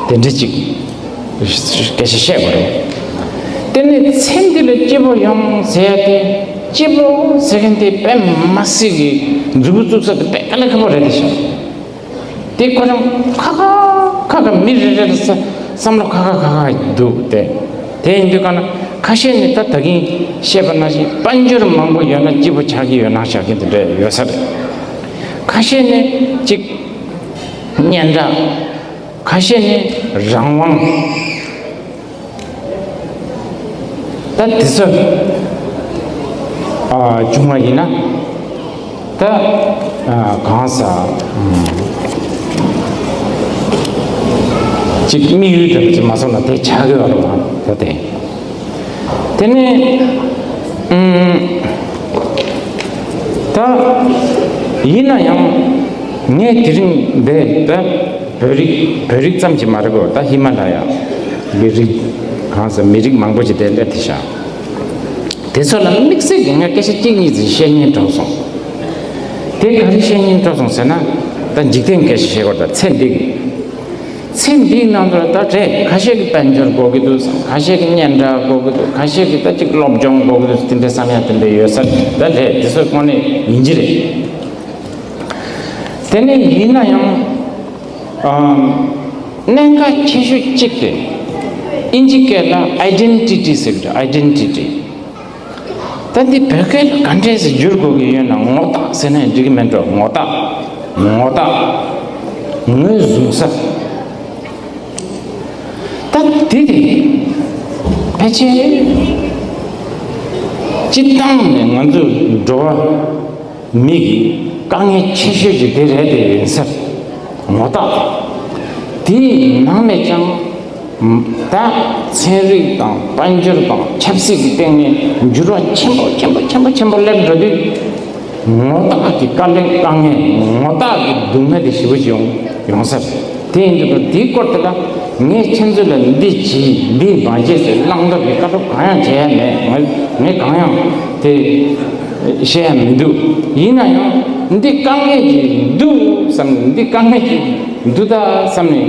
དེ་འདྲ་ཅིག་སྐད་ཆ་བཤད་དགོས་རེད། དེ་ནི་ཚེ་འདི་ལ་སྐྱིད་པོ་ཡོང་ཟེར་ཡ་དེ། སྐྱིད་པོ་ཟེར་མཁན་དེ་དཔེ་མི་སྲིད་ཀྱི་མཛུབ་གུ་བཙུགས་ས་དེ་དཔེ་དཀའ་ལས་ཁག་པོ་རེད་དེ་ཤག་དེ་ཁོ་རང་ཁ་ཁ་ཁ་ཁ་མི་རེ་རེ་ལ་ས་བསམ་བློ་ཁ་ཁ་ཁ་ཁ་འདུག་སྟེ། དེ་ཡིན་དུས་གང་ན་ཁ་ཤས་ནི་ད་ད་གིན་བཤད་པ་ནང་བཞིན་དཔལ་འབྱོར་མང་པོ་ཡོད་ན་སྐྱིད་པོ་ཆགས་ཀྱི་ཡོད་ན་ཆགས་ཀྱི་འདི་འདྲ་ཡོད་ས་རེད། ཁ་ཤས་ནི་གཅིག་སྙན་གྲགས། ཁ་ཤས་ནི་རང་དབང་། ད་དེ་ཚོ་ཨ་བྱུང་བ་ཡིན་ན། ད་ཨ་གང་ཟག་ཨམ་ཅིག་དམིགས་ཡུལ་འདྲ་པོ་ཅིག་མ་སོང་ན་དེ་ཆགས་ཀྱི་ཡོད་རེད་མ་གཏོགས་དེ། དེ་ནས་ཨམ་ད་ཡིན་ན་ཡང་ངས་དེ་རིང་འདི་ད་བོད་རིགས་བོད་རིགས་ཙམ་གྱིས་མ་རེད་གོ། ད་ཧི་མ་ལ་ཡ་གི་རིགས་གང་ཟག་མི་རིགས་མང་པོ་ཅིག་དེ་སླེབས་ཏེ་བཞག་དེ་ཚོ་ལ་དམིགས་བསལ་གྱི་ངས་སྐད་ཆ་གཅིག་གཉིས་ཙམ་བཤད་སྙིང་བྲོ་སོང་། དེ་ག་རེ་བཤད་སྙིང་བྲོ་སོང་ཟེར་ན། ད་འཇིག་རྟེན་སྐད་ཆ་བཤད་དགོས། ད་ཚེ་འདི་གི་ཚེ་འདིའི་ནང་དུ་ད་རེད། ཁ་ཤས་ཀྱིས་དཔལ་འབྱོར་དགོས་ཀྱི་འདུག་བསམ། ཁ་ཤས་ཀྱིས་སྙན་གྲགས་དགོས་ཀྱི་འདུག་ཁ་ཤས་ཀྱིས་ད་ཅིག་སློབ་སྦྱོང་དགོས་ཀྱི་འདུག་དེ་འདྲའི་བསམ་ཡ་དེ་འདྲ་ཡོད་ས་རེད། ད་རེད། དེ་ཚོ་དངོས་གནས་ཡིན་གྱི་རེད། དེ་ནས་ཡིན་ན་ཡང་ཨམ་གནད་འགག་ཆེ་ཤོས་གཅིག་དེ་ཨིན་ཇི་སྐད་ལ་ཨའི་ཌེན་ཊི་ཊི་ཟེར་གྱི་འདུག་ཨའི་ཌེན་ཊི་ཊི། ད་འདི་བོད་སྐད་ལ་ག་འདྲས་སེ་བསྒྱུར་དགོས་ཀྱི་ཡོད་ན། ངོ་རྟགས་ཟེར་ན་འགྲིག་གི་མེད་འགྲོ། ངོ་རྟགས། ངོ་རྟགས། ངོས་བཟུང་ས། ད་དེ་དེ་ཕལ་ཆེར་སྤྱིར་བཏང་ནས་ང་ཚོ་འགྲོ་བ་མི་གི་དཀའ་ངལ་ཆེ་ཤོས་ཀྱི་དེ་རེད་དེ་ཡིན་ས་རེད། ངོ་རྟགས། དེའི་ནང་ནས་ཀྱང་ ད་ཚན་རིག་དང་དཔལ་འབྱོར་དང་ཆབ་སྲིད་ཀྱི་སྟེང་ནས་འགྱུར་བ་ཆེན་པོ་ཆེན་པོ་ཆེན་པོ་ཆེན་པོ་སླེབས་འགྲོ་དུས། ངོ་རྟགས་ཀྱི་དཀའ་ལས་དཀའ་ངལ་ངོ་རྟགས་ཀྱི་སྡུག་བསྔལ་དེ་ཞེ་པོ་ཅིག་ཡོང་ཡོང་ས་རེད། དེ་ཡིན་དུས་དེའི་སྐོར་དེ་ལ་ངས་ཁྱེད་ཚོ་ལ་འདི་བྱེད་འདི་མ་བྱེད་ཟེར་བླང་དོར་གྱི་བཀའ་སློབ་གང་ཡང་བྱས་ཡ་མེད། ངས་ངས་གང་ཡང་དེ་བཤད་ཡ་མི་འདུག་ཡིན་ན་ཡང་འདི་དཀའ་ངལ་ཅིག་འདུག་བསམ་ནས། འདི་དཀའ་ངལ་ཅིག་འདུག་ད་བསམ་ནས་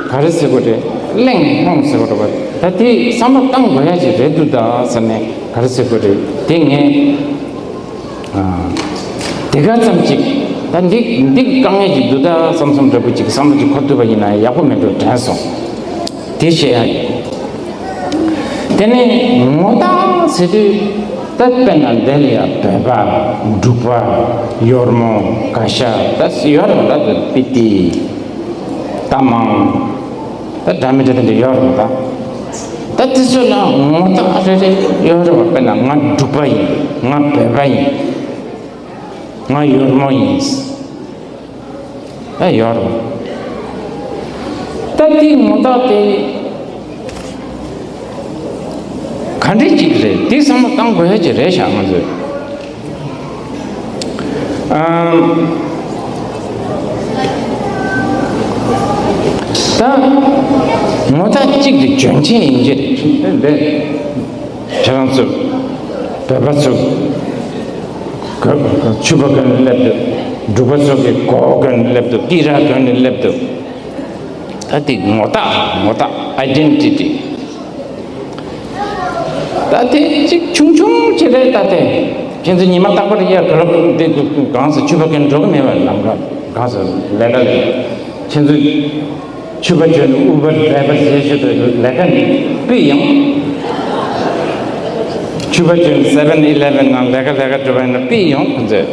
ག་རེ་ཟེར་དགོས་རེད། གླེང་སློང་ཟེར་བ་རེད་པ། ད་དེ་བསམ་བློ་བཏང་དགོས་ཡ་ཅིག་རེད་འདུག་ད་བསམ་ནས་ག་རེ་ཟེར་དགོས་རེད། དེ་ངས་ཨ། དེ་ག་ཙམ་ཅིག་ད་འདི་འདི་དཀའ་ངལ་ཅིག་འདུག་ད་བསམ་བསམ་འདྲ་པོ་ཅིག་བསམ་བློ་ཅིག་འཁོར་ཐུབ་པ་ཡིན་ན་ཡག་པོ་མེད་འགྲོ་དྲན་སོང་། དེ་བཤད་ཡ་ཡིན། དེ་ནས་ངོ་རྟགས་ཟེར་དུས་ད་དཔེར་ན་འདི་ལ་ཡ་བོད་པ། འབྲུག་པ། ཡོར་མོ། ག་ཤ། ད་ཡོད་རེད་པ། ད་སྤི་ཏི། རྟ་མང་། ད་འདྲ་མི་འདྲ་དེ་འདྲ་ཡོད་རེད་པ། ད་ད་དེ་ཚོ་ལ་ངོ་རྟགས་རེ་རེ་ཡོད་རེད་པ། དཔེར་ན་ང་འབྲུག་པ་ཡིན། ང་བོད་པ་ཡིན། ང་ཡོར་མོ་ཡིན། ཨེ་ཡོད་རེད། ད་དེའི་ངོ་རྟགས་དེ་ག་འདྲ་ཅིག་རེད། དེ་བསམ་བློ་བཏང་དགོས་ཡ་ཅིག་རེད་ཤག་ང་ཚོས། ཨམ། ད་ངོ་རྟགས་གཅིག་དེ་འཇོན་ཆེན་ཡིན་གྱི་རེད། འདི་ཁྱེད་རང་ཚོ་བོད་པ་ཚོ་ག་ཕྱུ་པ་གོན་ནས་སླེབས་འདུག་འབྲུག་པ་ཚོ་གིས་གོ་བ་གོན་ནས་སླེབས་འདུག་དཀྱིལ་ར་གོན་ནས་སླེབས་འདུག་ད་དེ་ངོ་རྟགས། ངོ་རྟགས། ཨའི་ཌེན་ཊི་ཊི། ད་དེ་གཅིག་ཆུང་ཆུང་ཅིག་རེད། ད་དེ་ཁྱེད་ཚོ་ཉི་མ་རྟག་པར་ཡར་ག་ལ་འདི་གང་ཟེར་ཕྱུ་པ་གོན་འགྲོ་གི་མེད་པ། ལམ་ཁ་གང་ཟེར་ལས་ཀ་ལས། ཁྱེད་ཚོ་ཕྱུ་པ་གྱོན་ནས་ཨུ་བར་ཌི་རའི་བར་བྱེད་ཤོད་དུ་ལས་ཀ་ནི་པི་ཡོང་། ཕྱུ་པ་གྱོན་སེ་བེན་ཨི་ལེ་བེན་ནང་ལས་ཀ་ལས་ཀ་འགྲོ་བ་ཡིན་ན་པི་ཡོང་། ཁོང་ཚོས་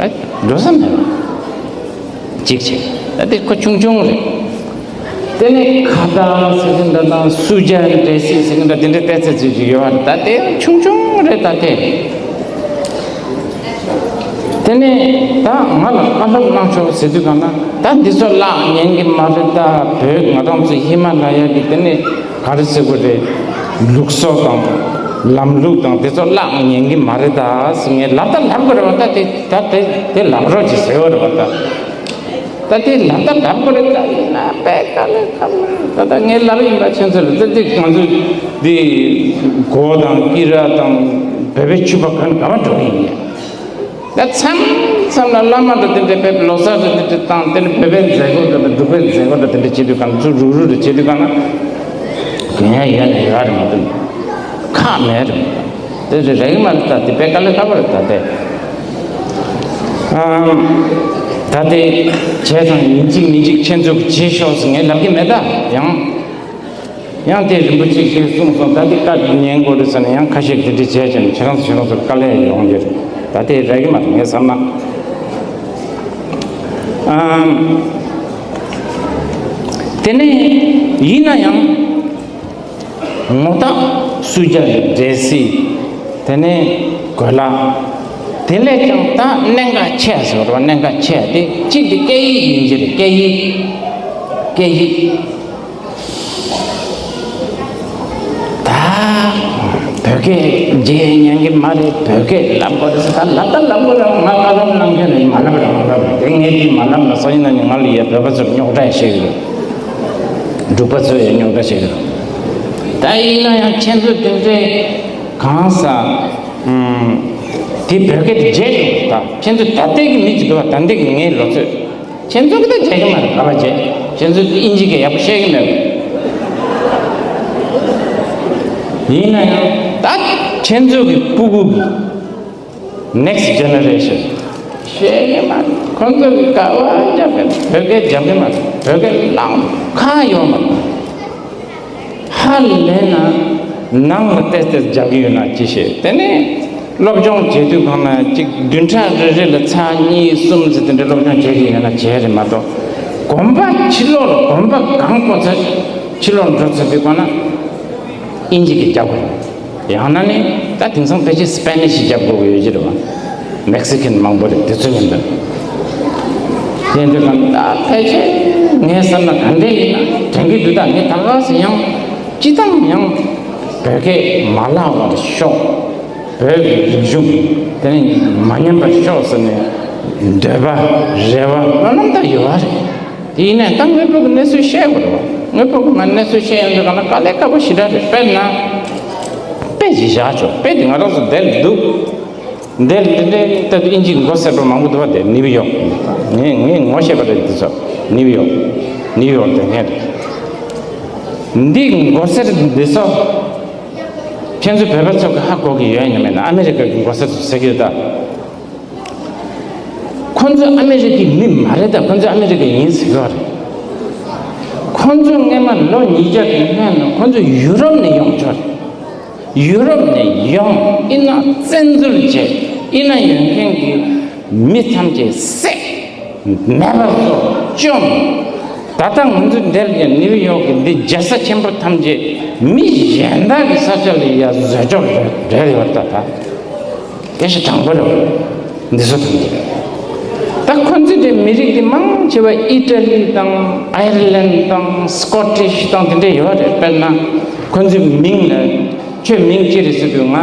ཨ་འགྲོ་ས་མེད་པ་གཅིག་བྱས། ད་དེ་ཁོ་ཆུང་ཆུང་རེད། དེ་ནས་ཁ་བརྡ་ཟེར་གྱི་འདྲ་དང་། སུ་ཇ་འདྲེ་སི་ཟེར་གྱི་འདྲ། དེ་འདྲ་བལྟས་ཚད་ཅིག་ཅིག་ཡོད་པ་རེད། ད་དེ་ཆུང་ཆུང་རེད་ད་དེ། དེ་ནས་ད་ང་ལ་བཀའ་སློབ་གནང་ཆོག་ཟེར་དུས་གང་ན། ད་འདི་ཚོ་བརླག་ཉན་གྱི་མ་རེད། ད་བོད་ང་རང་ཚོ་ཧི་མ་ལ་ཡ་གི་དེ་ནས་ག་རེ་ཟེར་དགོས་རེད། ལུགས་སྲོལ་དང་ལམ་ལུགས་དང་དེ་ཚོ་བརླག་ཉན་གྱི་མ་རེད་ད་ཟེར། ངས་ལབ་ད་ལབ་དགོས་རེད་པ། ད་དེ་ད་དེ་དེ་ལབ་རོགས་གྱིས་ཟེར་བ་རེད་པ། ད་ད་དེ་ལབ་ད་ལབ་དགོས་རེད། ད་ཡིན་ན་དཔེ་དཀའ་ལས་ཁག་ལ། ད་ད་ངས་ལབ་ཡིན་པ། ཁྱེད་ཚོ་ལ་ད་དེ་ང་ཚོ་འདི་གོ་དང་དཀྱིལ་ར་དང་བོད་པའི་ཕྱུ་པ་གོན་ག་པར་འགྲོ་གི་ཡིན། ད་མཚམས་མཚམས་ལ་བླ་མ་དང་དེ་འདྲ་ཕེབས། ལོ་གསར་དང་དེ་འདྲ་བཏང་། དེ་ནས་བོད་པའི་མཛད་སྒོ་དང་འབྲུག་པའི་མཛད་སྒོ་དང་དེ་འདྲ་བྱེད་དུས་གང་། ཚུར་རུག་རུག་རེ་བྱེད་དུས་གང་ན། གོན་ཡ་ཡོད་ན་ཡོད་རེད་མ་གཏོགས་ཁག་མེད་རེད། དེ་རེད་རེད་མ་རེད། ད་དེ་དཔེ་དཀའ་ལས་ཁག་པོ་རེད། ད་དེ་ཨམ། ད་དེ་བྱས་ཙང་ཡིན་གཅིག་མིན་གཅིག་ཁྱེད་ཚོ་གིས་བྱེད་ཤོག་ཟེར་ངས་ལབ་ཀྱི་མེད། ད་ཡང་ཡང་དེ་རིན་པོ་ཆེ་གིས་གསུངས་སོང་། ད་དེ་བཀའ་ཉན་དགོས་རེད་ཟེར་ནས་ཡང་ཁ་ཤས་དེ་འདྲ་བྱས་བྱས་ནས་ཁྱེད་རང་ཚོ་ཁྱེད་རང་ཚོར་དཀའ་ལས་ཡོང་རྒྱུ་རེད། ད་དེ་རེད་ཀྱི་མ་རེད་ངས་བསམ་ན། ཨམ། དེ་ནས་ཡིན་ན་ཡང་ངོ་རྟགས། སུ་ཇ་རེད། འདྲེ་སི། དེ་ནས་གོས་ལག་དེ་ལས་ཀྱང་ད་གནད་འགག་ཆེ་ཟེར་བ་རེད་པ། གནད་འགག་ཆེ་དེ་གཅིག་དེ་སྐད་ཡིག་ཡིན་གྱི་རེད། སྐད་ཡིག་སྐད་ཡིག་ད་བོད་སྐད་བརྗེད་ཉན་གྱི་མ་རེད། བོད་སྐད་ལབ་དགོས་རེད་ཟེར། ད་ལབ་ད་ལབ་དགོས་རེད། ང་བཀའ་སློབ་གནང་མཁན་རེད། མ་ལབ་རེད། མ་ལབ་རེད། དེ་ངས་དེ་མ་ལབ་ན་སང་ཉིན་གནངས་ཉིན་ང་ལ་ཡ་བོད་པ་ཚོར་རྙོག་དྲ་བཤད་ཀྱི་རེད། འབྲུག་པ་ཚོས་ཡང་རྙོག་དྲ་བྱེད་ཀྱི་རེད། ད་ཡིན་ན་ཡང་ཁྱེད་ཚོ་དེ་འདྲའི་གང་ཟག་ཨུམ། དེ་བོད་སྐད་དེ་བརྗེད་འགྲོ་གི་རེད། ད་ཁྱེད་ཚོ་ད་ལྟའི་གི་མི་ཅིག་འདུག་བ། ད་ལྟའི་གི་ངའི་ལོ་ཚོད། ཁྱེད་ཚོ་གི་ད་བརྗེད་ཀྱི་མ་རེད། ག་པར་བརྗེད། ཁྱེད་ཚོ་དབྱིན་ཇི་སྐད་ཡག་པོ་ཤེས་ཀྱི་མེད་པ། ཡིན་ན་ཡང་ད་ཁྱེད་ཚོ་གི་སྤུ་གུ་གི་next generation ཤེས་ཀྱི་མ་རེད། ཁོང་ཚོ་གི་དཀའ་བ་རྒྱབ་ཀྱི་མ་རེད། བོད་སྐད་རྒྱབ་ཀྱི་མ་རེད། བོད་སྐད་བླང་ཁ་ཡོད་མ་རེད། ཧ་ལས་ན་ནང་ལ་ཏོག་ཙམ་རྒྱབ་ཀྱི་ཡོད་ན་ཅི་ཤེས། དེ་ནས་སློབ་སྦྱོང་བྱེད་དུས་གང་ན་གཅིག་བདུན་ཕྲག་རེ་རེ་ལ་ཚར་གཉིས་གསུམ་ཙམ་དེ་འདྲ་སློབ་སྦྱོང་བྱེད་ཀྱི་ཡོད་ན་བྱས་རེད་མ་གཏོགས། གོམ་པ་ཕྱི་ལོགས་ལ་གོམ་པ་གང་བསྐོར་ཚར། ཕྱི་ལོགས་འགྲོ་ཚར་དུས་གང་ན་དབྱིན་ཇི་གིས་རྒྱབ་དགོས་རེད། ཡང་ན་ནི་ད་དེང་སང་ཕལ་ཆེར་སི་པེ་ནིཤ་རྒྱབ་དགོས་ཀྱི་ཡོད་ཀྱི་རེད་བ། མེག་སི་ཁན་མང་པོ་རེད་དེ་ཚོ་མཉམ་དུ། དེ་འདྲ་གང་ད་ཕལ་ཆེར་ ངའི་བསམ་ན་ག་འདྲ་ཡིན་ན་དྲན་གྱི་འདུག་ད་ངས་ད་ག་སེ་ཡང་སྤྱི་བཏང་ཡང་བོད་སྐད་མ་བརླག་པར་ཤོག་བོད་ཀྱི་རིག་གཞུང་དེ་ནི་མ་ཉམས་པར་ཤོག་ཟེར་ནས་འདོད་པ་རེ་བ་སྨོན་ལམ་ད་ཡོད་རེད། དེ་ཡིན་ནའི་ད་དངོས་པོ་གི་གནས་ཚུལ་བཤད་དགོས་རེད་བ། དངོས་པོ་གི་ང་གནས་ཚུལ་བཤད་ཡོང་དུས་ག་ན་དཀའ་ལས་ཁག་པོ་ཞེ་དྲག་རེད། དཔེར་ན་དཔེ་ཞིག་བཞག་ཆོག་དཔེ་དེ་ང་རང་ཚོ་དེར་འདུག་འདིར་འདི་འདྲའི་ལྟ་དུས་ཨིན་ཇིའི་མགོ་སེར་པོ་མང་པོ་འདུག་བ། དེ་ནིའུ་ཡོག་ངས་ངས་ངོ་ཤེས་པ་རེད། འདི་ཚོ་ནིའུ་ཡོག་ནིའུ་ཡོག་དེ་ངས་རེད། འདི་མགོ་སེར་འདི་ཚོ་ཁྱེད་ཚོ་བོད་པ་ཚོ་གི་ཧ་གོ་གི་ཡོད་ཡིན་མེད་ན། ཨ་མེ་རི་ཀ་གི་མགོ་སེར་ཚོ་ཟེར་གི་ཡོད་ད། ཁོ་ཚོ་ཨ་མེ་རི་ཀའི་མི་མ་རེད་ད། ཁོ་ཚོ་ཨ་མེ་རི་ཀ་ཡིན་ཟེར་གི་རེད། ཁོ་ཚོ་སྔས་མ་ལོ་ཉིས་བརྒྱ་གི་སྔོན་ན་ཁོ་ཚོ་ཡུ་རོབ་ནས་ཡོང་ཆོག་རེད། ཡུ་རོབ་ནས་ཡོང་། ཨི་ན་བཙན་འཛུལ་བྱས། ཨི་ན་ཡོད་མཁན་གྱི་མི་ཐམས་ཅད་བསད། མེད་པར་བཟོ། བཅོམ། ད་ལྟ་ང་ཚོ་འདིར་ཡང་ནིའུ་ཡོག་གི་འདི་རྒྱལ་ས་ཆེན་པོ་ཐམས་ཅད་མི་གཞན་དག་གི་ས་ཆ་ལ་ཡ་བཟོས་ཆོག་རེད་རེད་ཡོད་ད། ད་སྐད་ཆ་དྲང་པོ་རེད། འདི་ཚོ་ཐམས་ཅད་རེད། ད་ཁོ་ཚོའི་དེ་མི་རིགས་དེ་མང་ཆེ་བ་ཨི་ཊ་ལི་དང་ཨའི་རི་ལན་དང་སི་ཀོ་ཊིཤ་དང་དེ་འདྲ་ཡོད་རེད། དཔེར་ན་ཁོ་ཚོའི་མིང་ལ་ཁྱོད་མིང་ཅི་རེད་ཟེར་དུས་ང་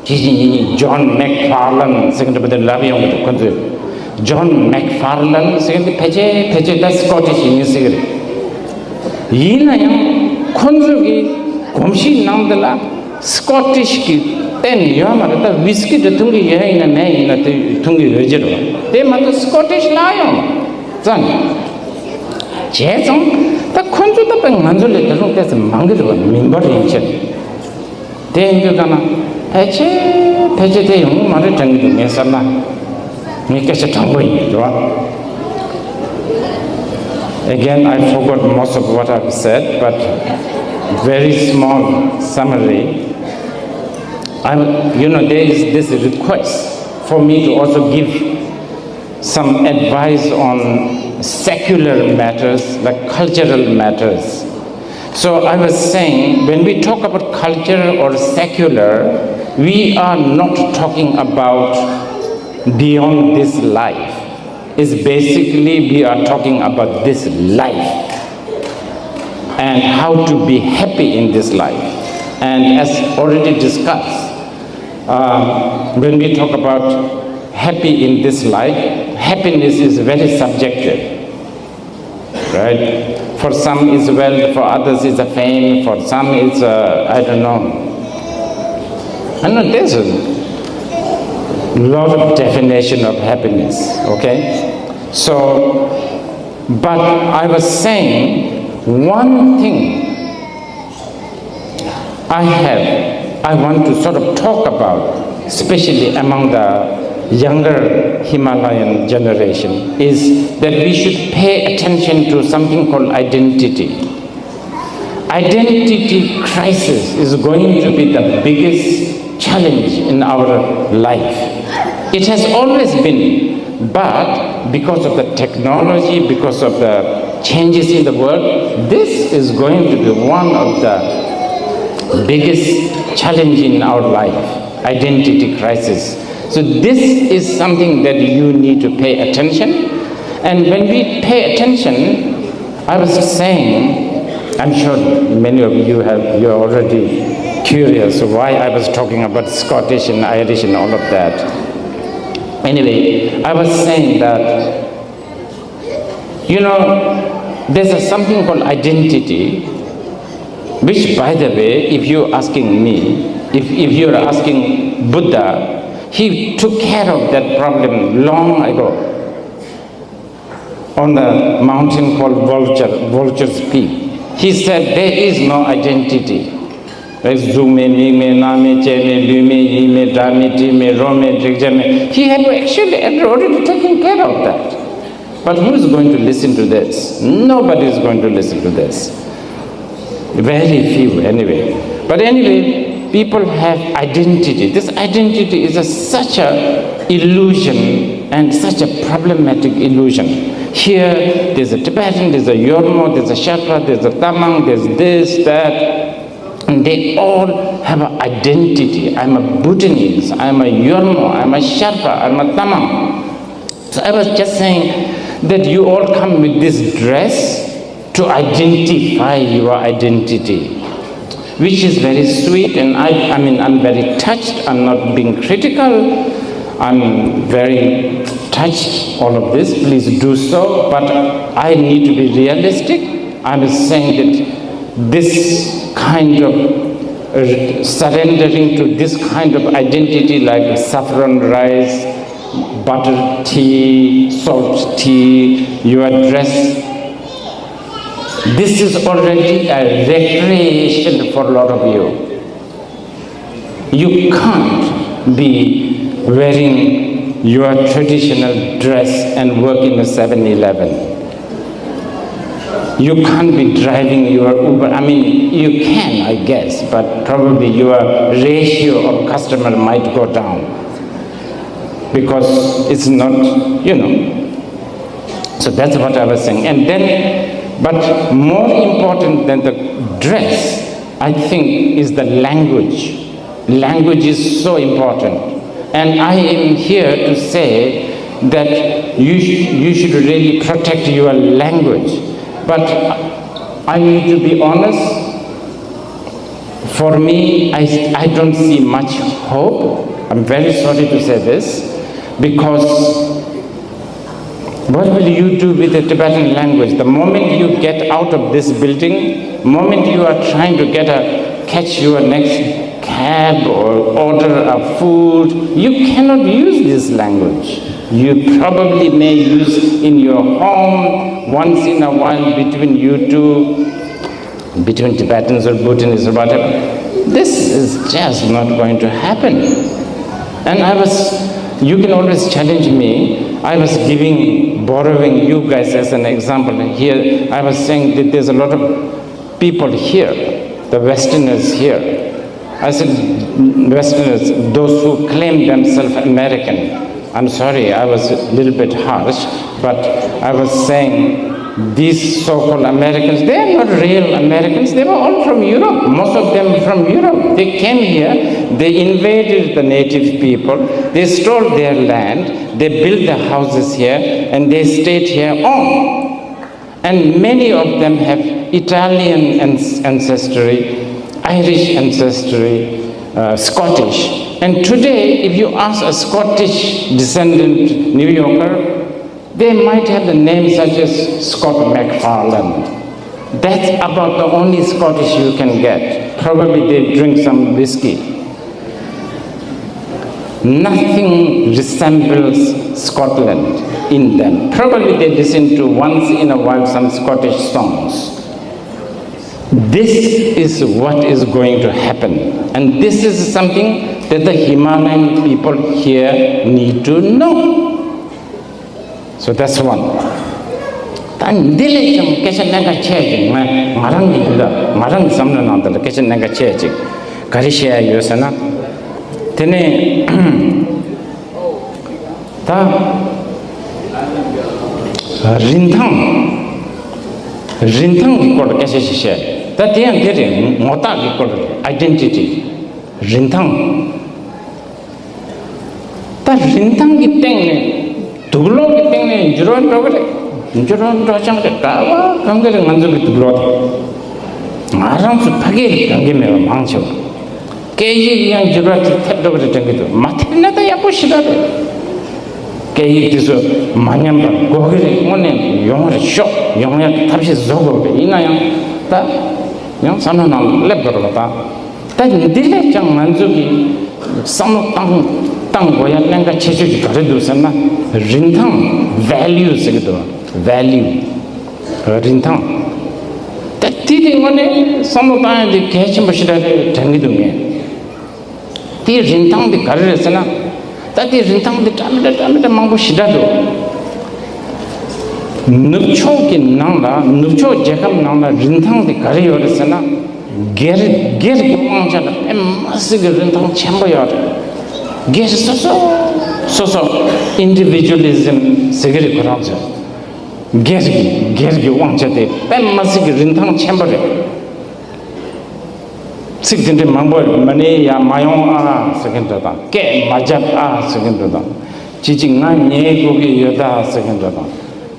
ཇི་ཇི་ཉི་ཉི་ཇོན་མེག་ཕར་ལན་ཟེར་གི་འདྲ་པོ་དེ་ལབ་ཡོང་གི་འདུག་ཁོ་ཚོས་ཇོན་མེག་ཕར་ལན་ཟེར་གི་འདི་ཕལ་ཆེར་ཕལ་ཆེར་ད་སི་ཀོ་ཊིཤ་ཡིན་ཟེར་གི་རེད། ཡིན་ན་ཡང་ཁོ་ཚོ་གི་གོམས་གཤིས་ནང་དེ་ལ་སི་ཀོ་ཊིཤ་གི་བསྟན་ཡོད་མ་རེད། ད་ཝིས་ཀི་འདྲ་འཐུང་གི་ཡོད་ཡིན་ན་མེད་ཡིན་ན་དེ་འཐུང་གི་ཡོད་ཀྱི་རེད་བ། དེ་མ་གཏོགས་སི་ཀོ་ཊིཤ་ལབ་ཡོང་མ་རེད། ཙང་བྱས་ཙང་ད་ཁོ་ཚོ་ད་དཔེ་ང་ཚོ་ལས་ད་རུང་ཏོག་ཙམ་མང་གི་རེད་བ། མི་འབོར་ཡན་ཆད། དེ་ཡིན་དུས་ད་ན་ཕལ་ཆེར་ཕལ་ཆེར་དེ་ཡོང་གི་མ་རེད་དྲན་གི་འདུག་ངས་བསམ་ན། ངས་སྐད་ཆ་དྲང་པོ་ཡིན་རེད་བ། Again, I forgot most of what I've said, but very small summary. I'm, you know, there is this request for me to also give some advice on secular matters, like cultural matters. So I was saying, when we talk about culture or secular, we are not talking about beyond this life. It's basically we are talking about this life and how to be happy in this life. And as already discussed, um, when we talk about happy in this life, happess is very subjective, right? For some it's wealth, for others it's a fame, for some it's a, I don't know. I know there's a lot of definition of happiness, okay? So, but I was saying one thing I have, I want to sort of talk about, especially among the younger Himalayan generation, is that we should pay attention to something called identity. Identity crisis is going to be the biggest challenge in our life. It has always been, but because of the technology, because of the changes in the world, this is going to be one of the biggest challenge in our life, identity crisis. So this is something that you need to pay attention. And when we pay attention, I was saying, I'm sure many of you have, you're already curious why I was talking about Scottish and Irish and all of that. Anyway, I was saying that, you know, there's a something called identity, which, by the way, if you're asking me, if, if you're asking Buddha, he took care of that problem long ago on the mountain called Vulture, Vulture's Peak. He said there is no identity. གཟུགས་མེད། མིག་མེད། རྣ་མེད། ལྕེ་མེད། ལུས་མེད། ཡིད་མེད། སྒྲ་མེད། དྲི་མེད། རོ་མེད། དྲི་ཆབ་མེད། He had actually already taken care of that. But who is going to listen to this? Nobody is going to listen to this. Very few, anyway. But anyway, people have identity. This identity is a, such a illusion and such a problematic illusion. Here, there's a Tibetan, there's a Yormo, there's a Sherpa, there's a Tamang, there's this, that. And they all have an identity. I'm a Bhutanese, I'm a Yormo, I'm a Sherpa, I'm a Tamang. So I was just saying, that you all come with this dress to identify your identity, which is very sweet, and I, I mean, I'm very touched. I'm not being critical. I'm very touched, all of this. Please do so, but I need to be realistic. I'm saying that this kind of uh, surrendering to this kind of identity like saffron rice, butter tea, salt tea, your dress, this is already a recreation for a lot of you. You can't be wearing your traditional dress and work in a Seven Eleven. You can't be driving your Uber. I mean, you can, I guess, but probably your ratio of customer might go down because it's not, you know. So that's what I was saying. And then, but more important than the dress, I think, is the language. Language is so important. And I am here to say that you, sh- you should really protect your language. But I need to be honest, for me, I, I don't see much hope. I'm very sorry to say this because what will you do with the Tibetan language? The moment you get out of this building, moment you are trying to get a catch your next cab or order a food, you cannot use this language. You probably may use in your home once in a while between you two, between Tibetans or Bhutanese or whatever. This is just not going to happen. And I was, you can always challenge me. I was giving, borrowing you guys as an example here. I was saying that there's a lot of people here, the Westerners here. I said, Westerners, those who claim themselves American. I'm sorry, I was a little bit harsh, but I was saying these so called Americans, they are not real Americans. They were all from Europe, most of them from Europe. They came here, they invaded the native people, they stole their land, they built the houses here, and they stayed here on. And many of them have Italian ans- ancestry, Irish ancestry, uh, Scottish. And today, if you ask a Scottish descendant New Yorker, they might have the name such as Scott McFarlane. That's about the only Scottish you can get. Probably they drink some whiskey. Nothing resembles Scotland in them. Probably they listen to once in a while some Scottish songs. This is what is going to happen. And this is something that the Himalayan people here need to know. So that's one. ད་འདི་ལས་ཀྱང་སྐད་ཆ་གནད་འགག་ཆེ་ཅིག་ང་ང་རང་གི་འདི་ལ་ང་རང་གི་བསམ་བློ་ནང་དུ་ལ་སྐད་ཆ་གནད་འགག་ཆེ་ཅིག་ག་རེ་བཤད་ཡ་ཡོད་ཟེར་ན། དེ་ནས་ད་རིན་ཐང་རིན་ཐང་གི་སྐོར་ལ་སྐད་ཆ་ཞིག་བཤད། ད་དེ་ཡང་འདི་རེད། ངོ་རྟགས་ཀྱི་སྐོར་རེད། ཨའི་ཌེན་ཊི་ཊི། རིན་ཐང་། ད་རིན་ཐང་གི་སྟེང་ནས་དུག་ལོག་གི་སྟེང་ནས་འགྱུར་བ་འགྲོ་གི་རེད། འགྱུར་བ་འགྲོ་ཆང་རེད། ག་བ་གང་གི་རེད། ང་ཚོ་གི་དུག་ལོག་དེ་ང་རང་ཚོ་ཕ་གིར་གང་གི་མེད་པ་མང་ཆེ་བ། སྐད་ཡིག་ཡང་འགྱུར་བ་དེ་ཐེབས་འགྲོ་གི་རེད་དྲན་གི་འདུག་མ་ཐེབས་ན་ད་ཡག་པོ་ཞེ་དྲག་རེད། སྐད་ཡིག་དེ་ཚོ་མ་ཉམས་པ་དགོས་གི་རེད། དངོས་གནས་ཡོང་རེད། ཤོག་ཡོང་ཡག་གི་ཐབས་ཤེས་བཟོ་དགོས་རེད། ཡིན་ན་ཡང་ད་ཡང་བསམ་བློ་ནང་སླེབས་དགོས་རེད་པ། ད་ད་འདི་ལས་ཀྱང་ང་ཚོ་གི་བསམ་བློ་བཏང་བཏང་དགོས་ཡ་གནད་འགག་ཆེ་ཤོས་ཀྱི་ག་རེ་འདུག་ཟེར་ན། རིན་ཐང་། ཝེ་ལིའུ་ཟེར་གི་འདུག་ཝེ་ལིའུ། རིན་ཐང་། ད་དེ་དེ་དངོས་གནས་བསམ་བློ་བཏང་ཡ་དེ་གལ་ཆེན་པོ་ཞེ་དྲག་རེད་དྲན་གི་འདུག་ངས། དེའི་རིན་ཐང་དེ་ག་རེ་རེད་ཟེར་ན། ད་དེའི་རིན་ཐང་དེ་འདྲ་མི་འདྲ་འདྲ་མི་འདྲ་མང་པོ་ཞེ་དྲག་འདུག་ནུབ་ཕྱོགས་ཀྱི་ནང་ལ། ནུབ་ཕྱོགས་རྒྱལ་ཁབ་ནང་ལ་རིན་ཐང་དེ་ག་རེ་ཡོད་རེད་ཟེར་ན། སྒེར་སྒེར་གྱི་དབང་ཆ་ལ་དཔེ་མ་སྲིད་ཀྱི་རིན་ཐང་ཆེན་པོ་ཡོད་རེད། སྒེར་སོ་སོ་སོ་སོ་ཨིན་ཌི་བི་ཇུ་ཨ་ལི་ཛིམ་ཟེར་གི་རེད་ཁོ་རང་ཚོས། སྒེར་གྱི་སྒེར་གྱི་དབང་ཆ་དེ་དཔེ་མ་སྲིད་ཀྱི་རིན་ཐང་ཆེན་པོ་རེད། ཚིག་དེ་འདྲའི་མང་པོ་མ་ཎི་ཡར་མ་ཡོང་ཨ་ཟེར་མཁན་འདྲ་དང་། སྐད་མ་རྒྱབ་ཨ་ཟེར་མཁན་འདྲ་དང་། ཅི་ཅི་ང་ཉལ་དགོས་ཀྱི་ཡོད་ད་ཟེར་མཁན་འདྲ་དང་།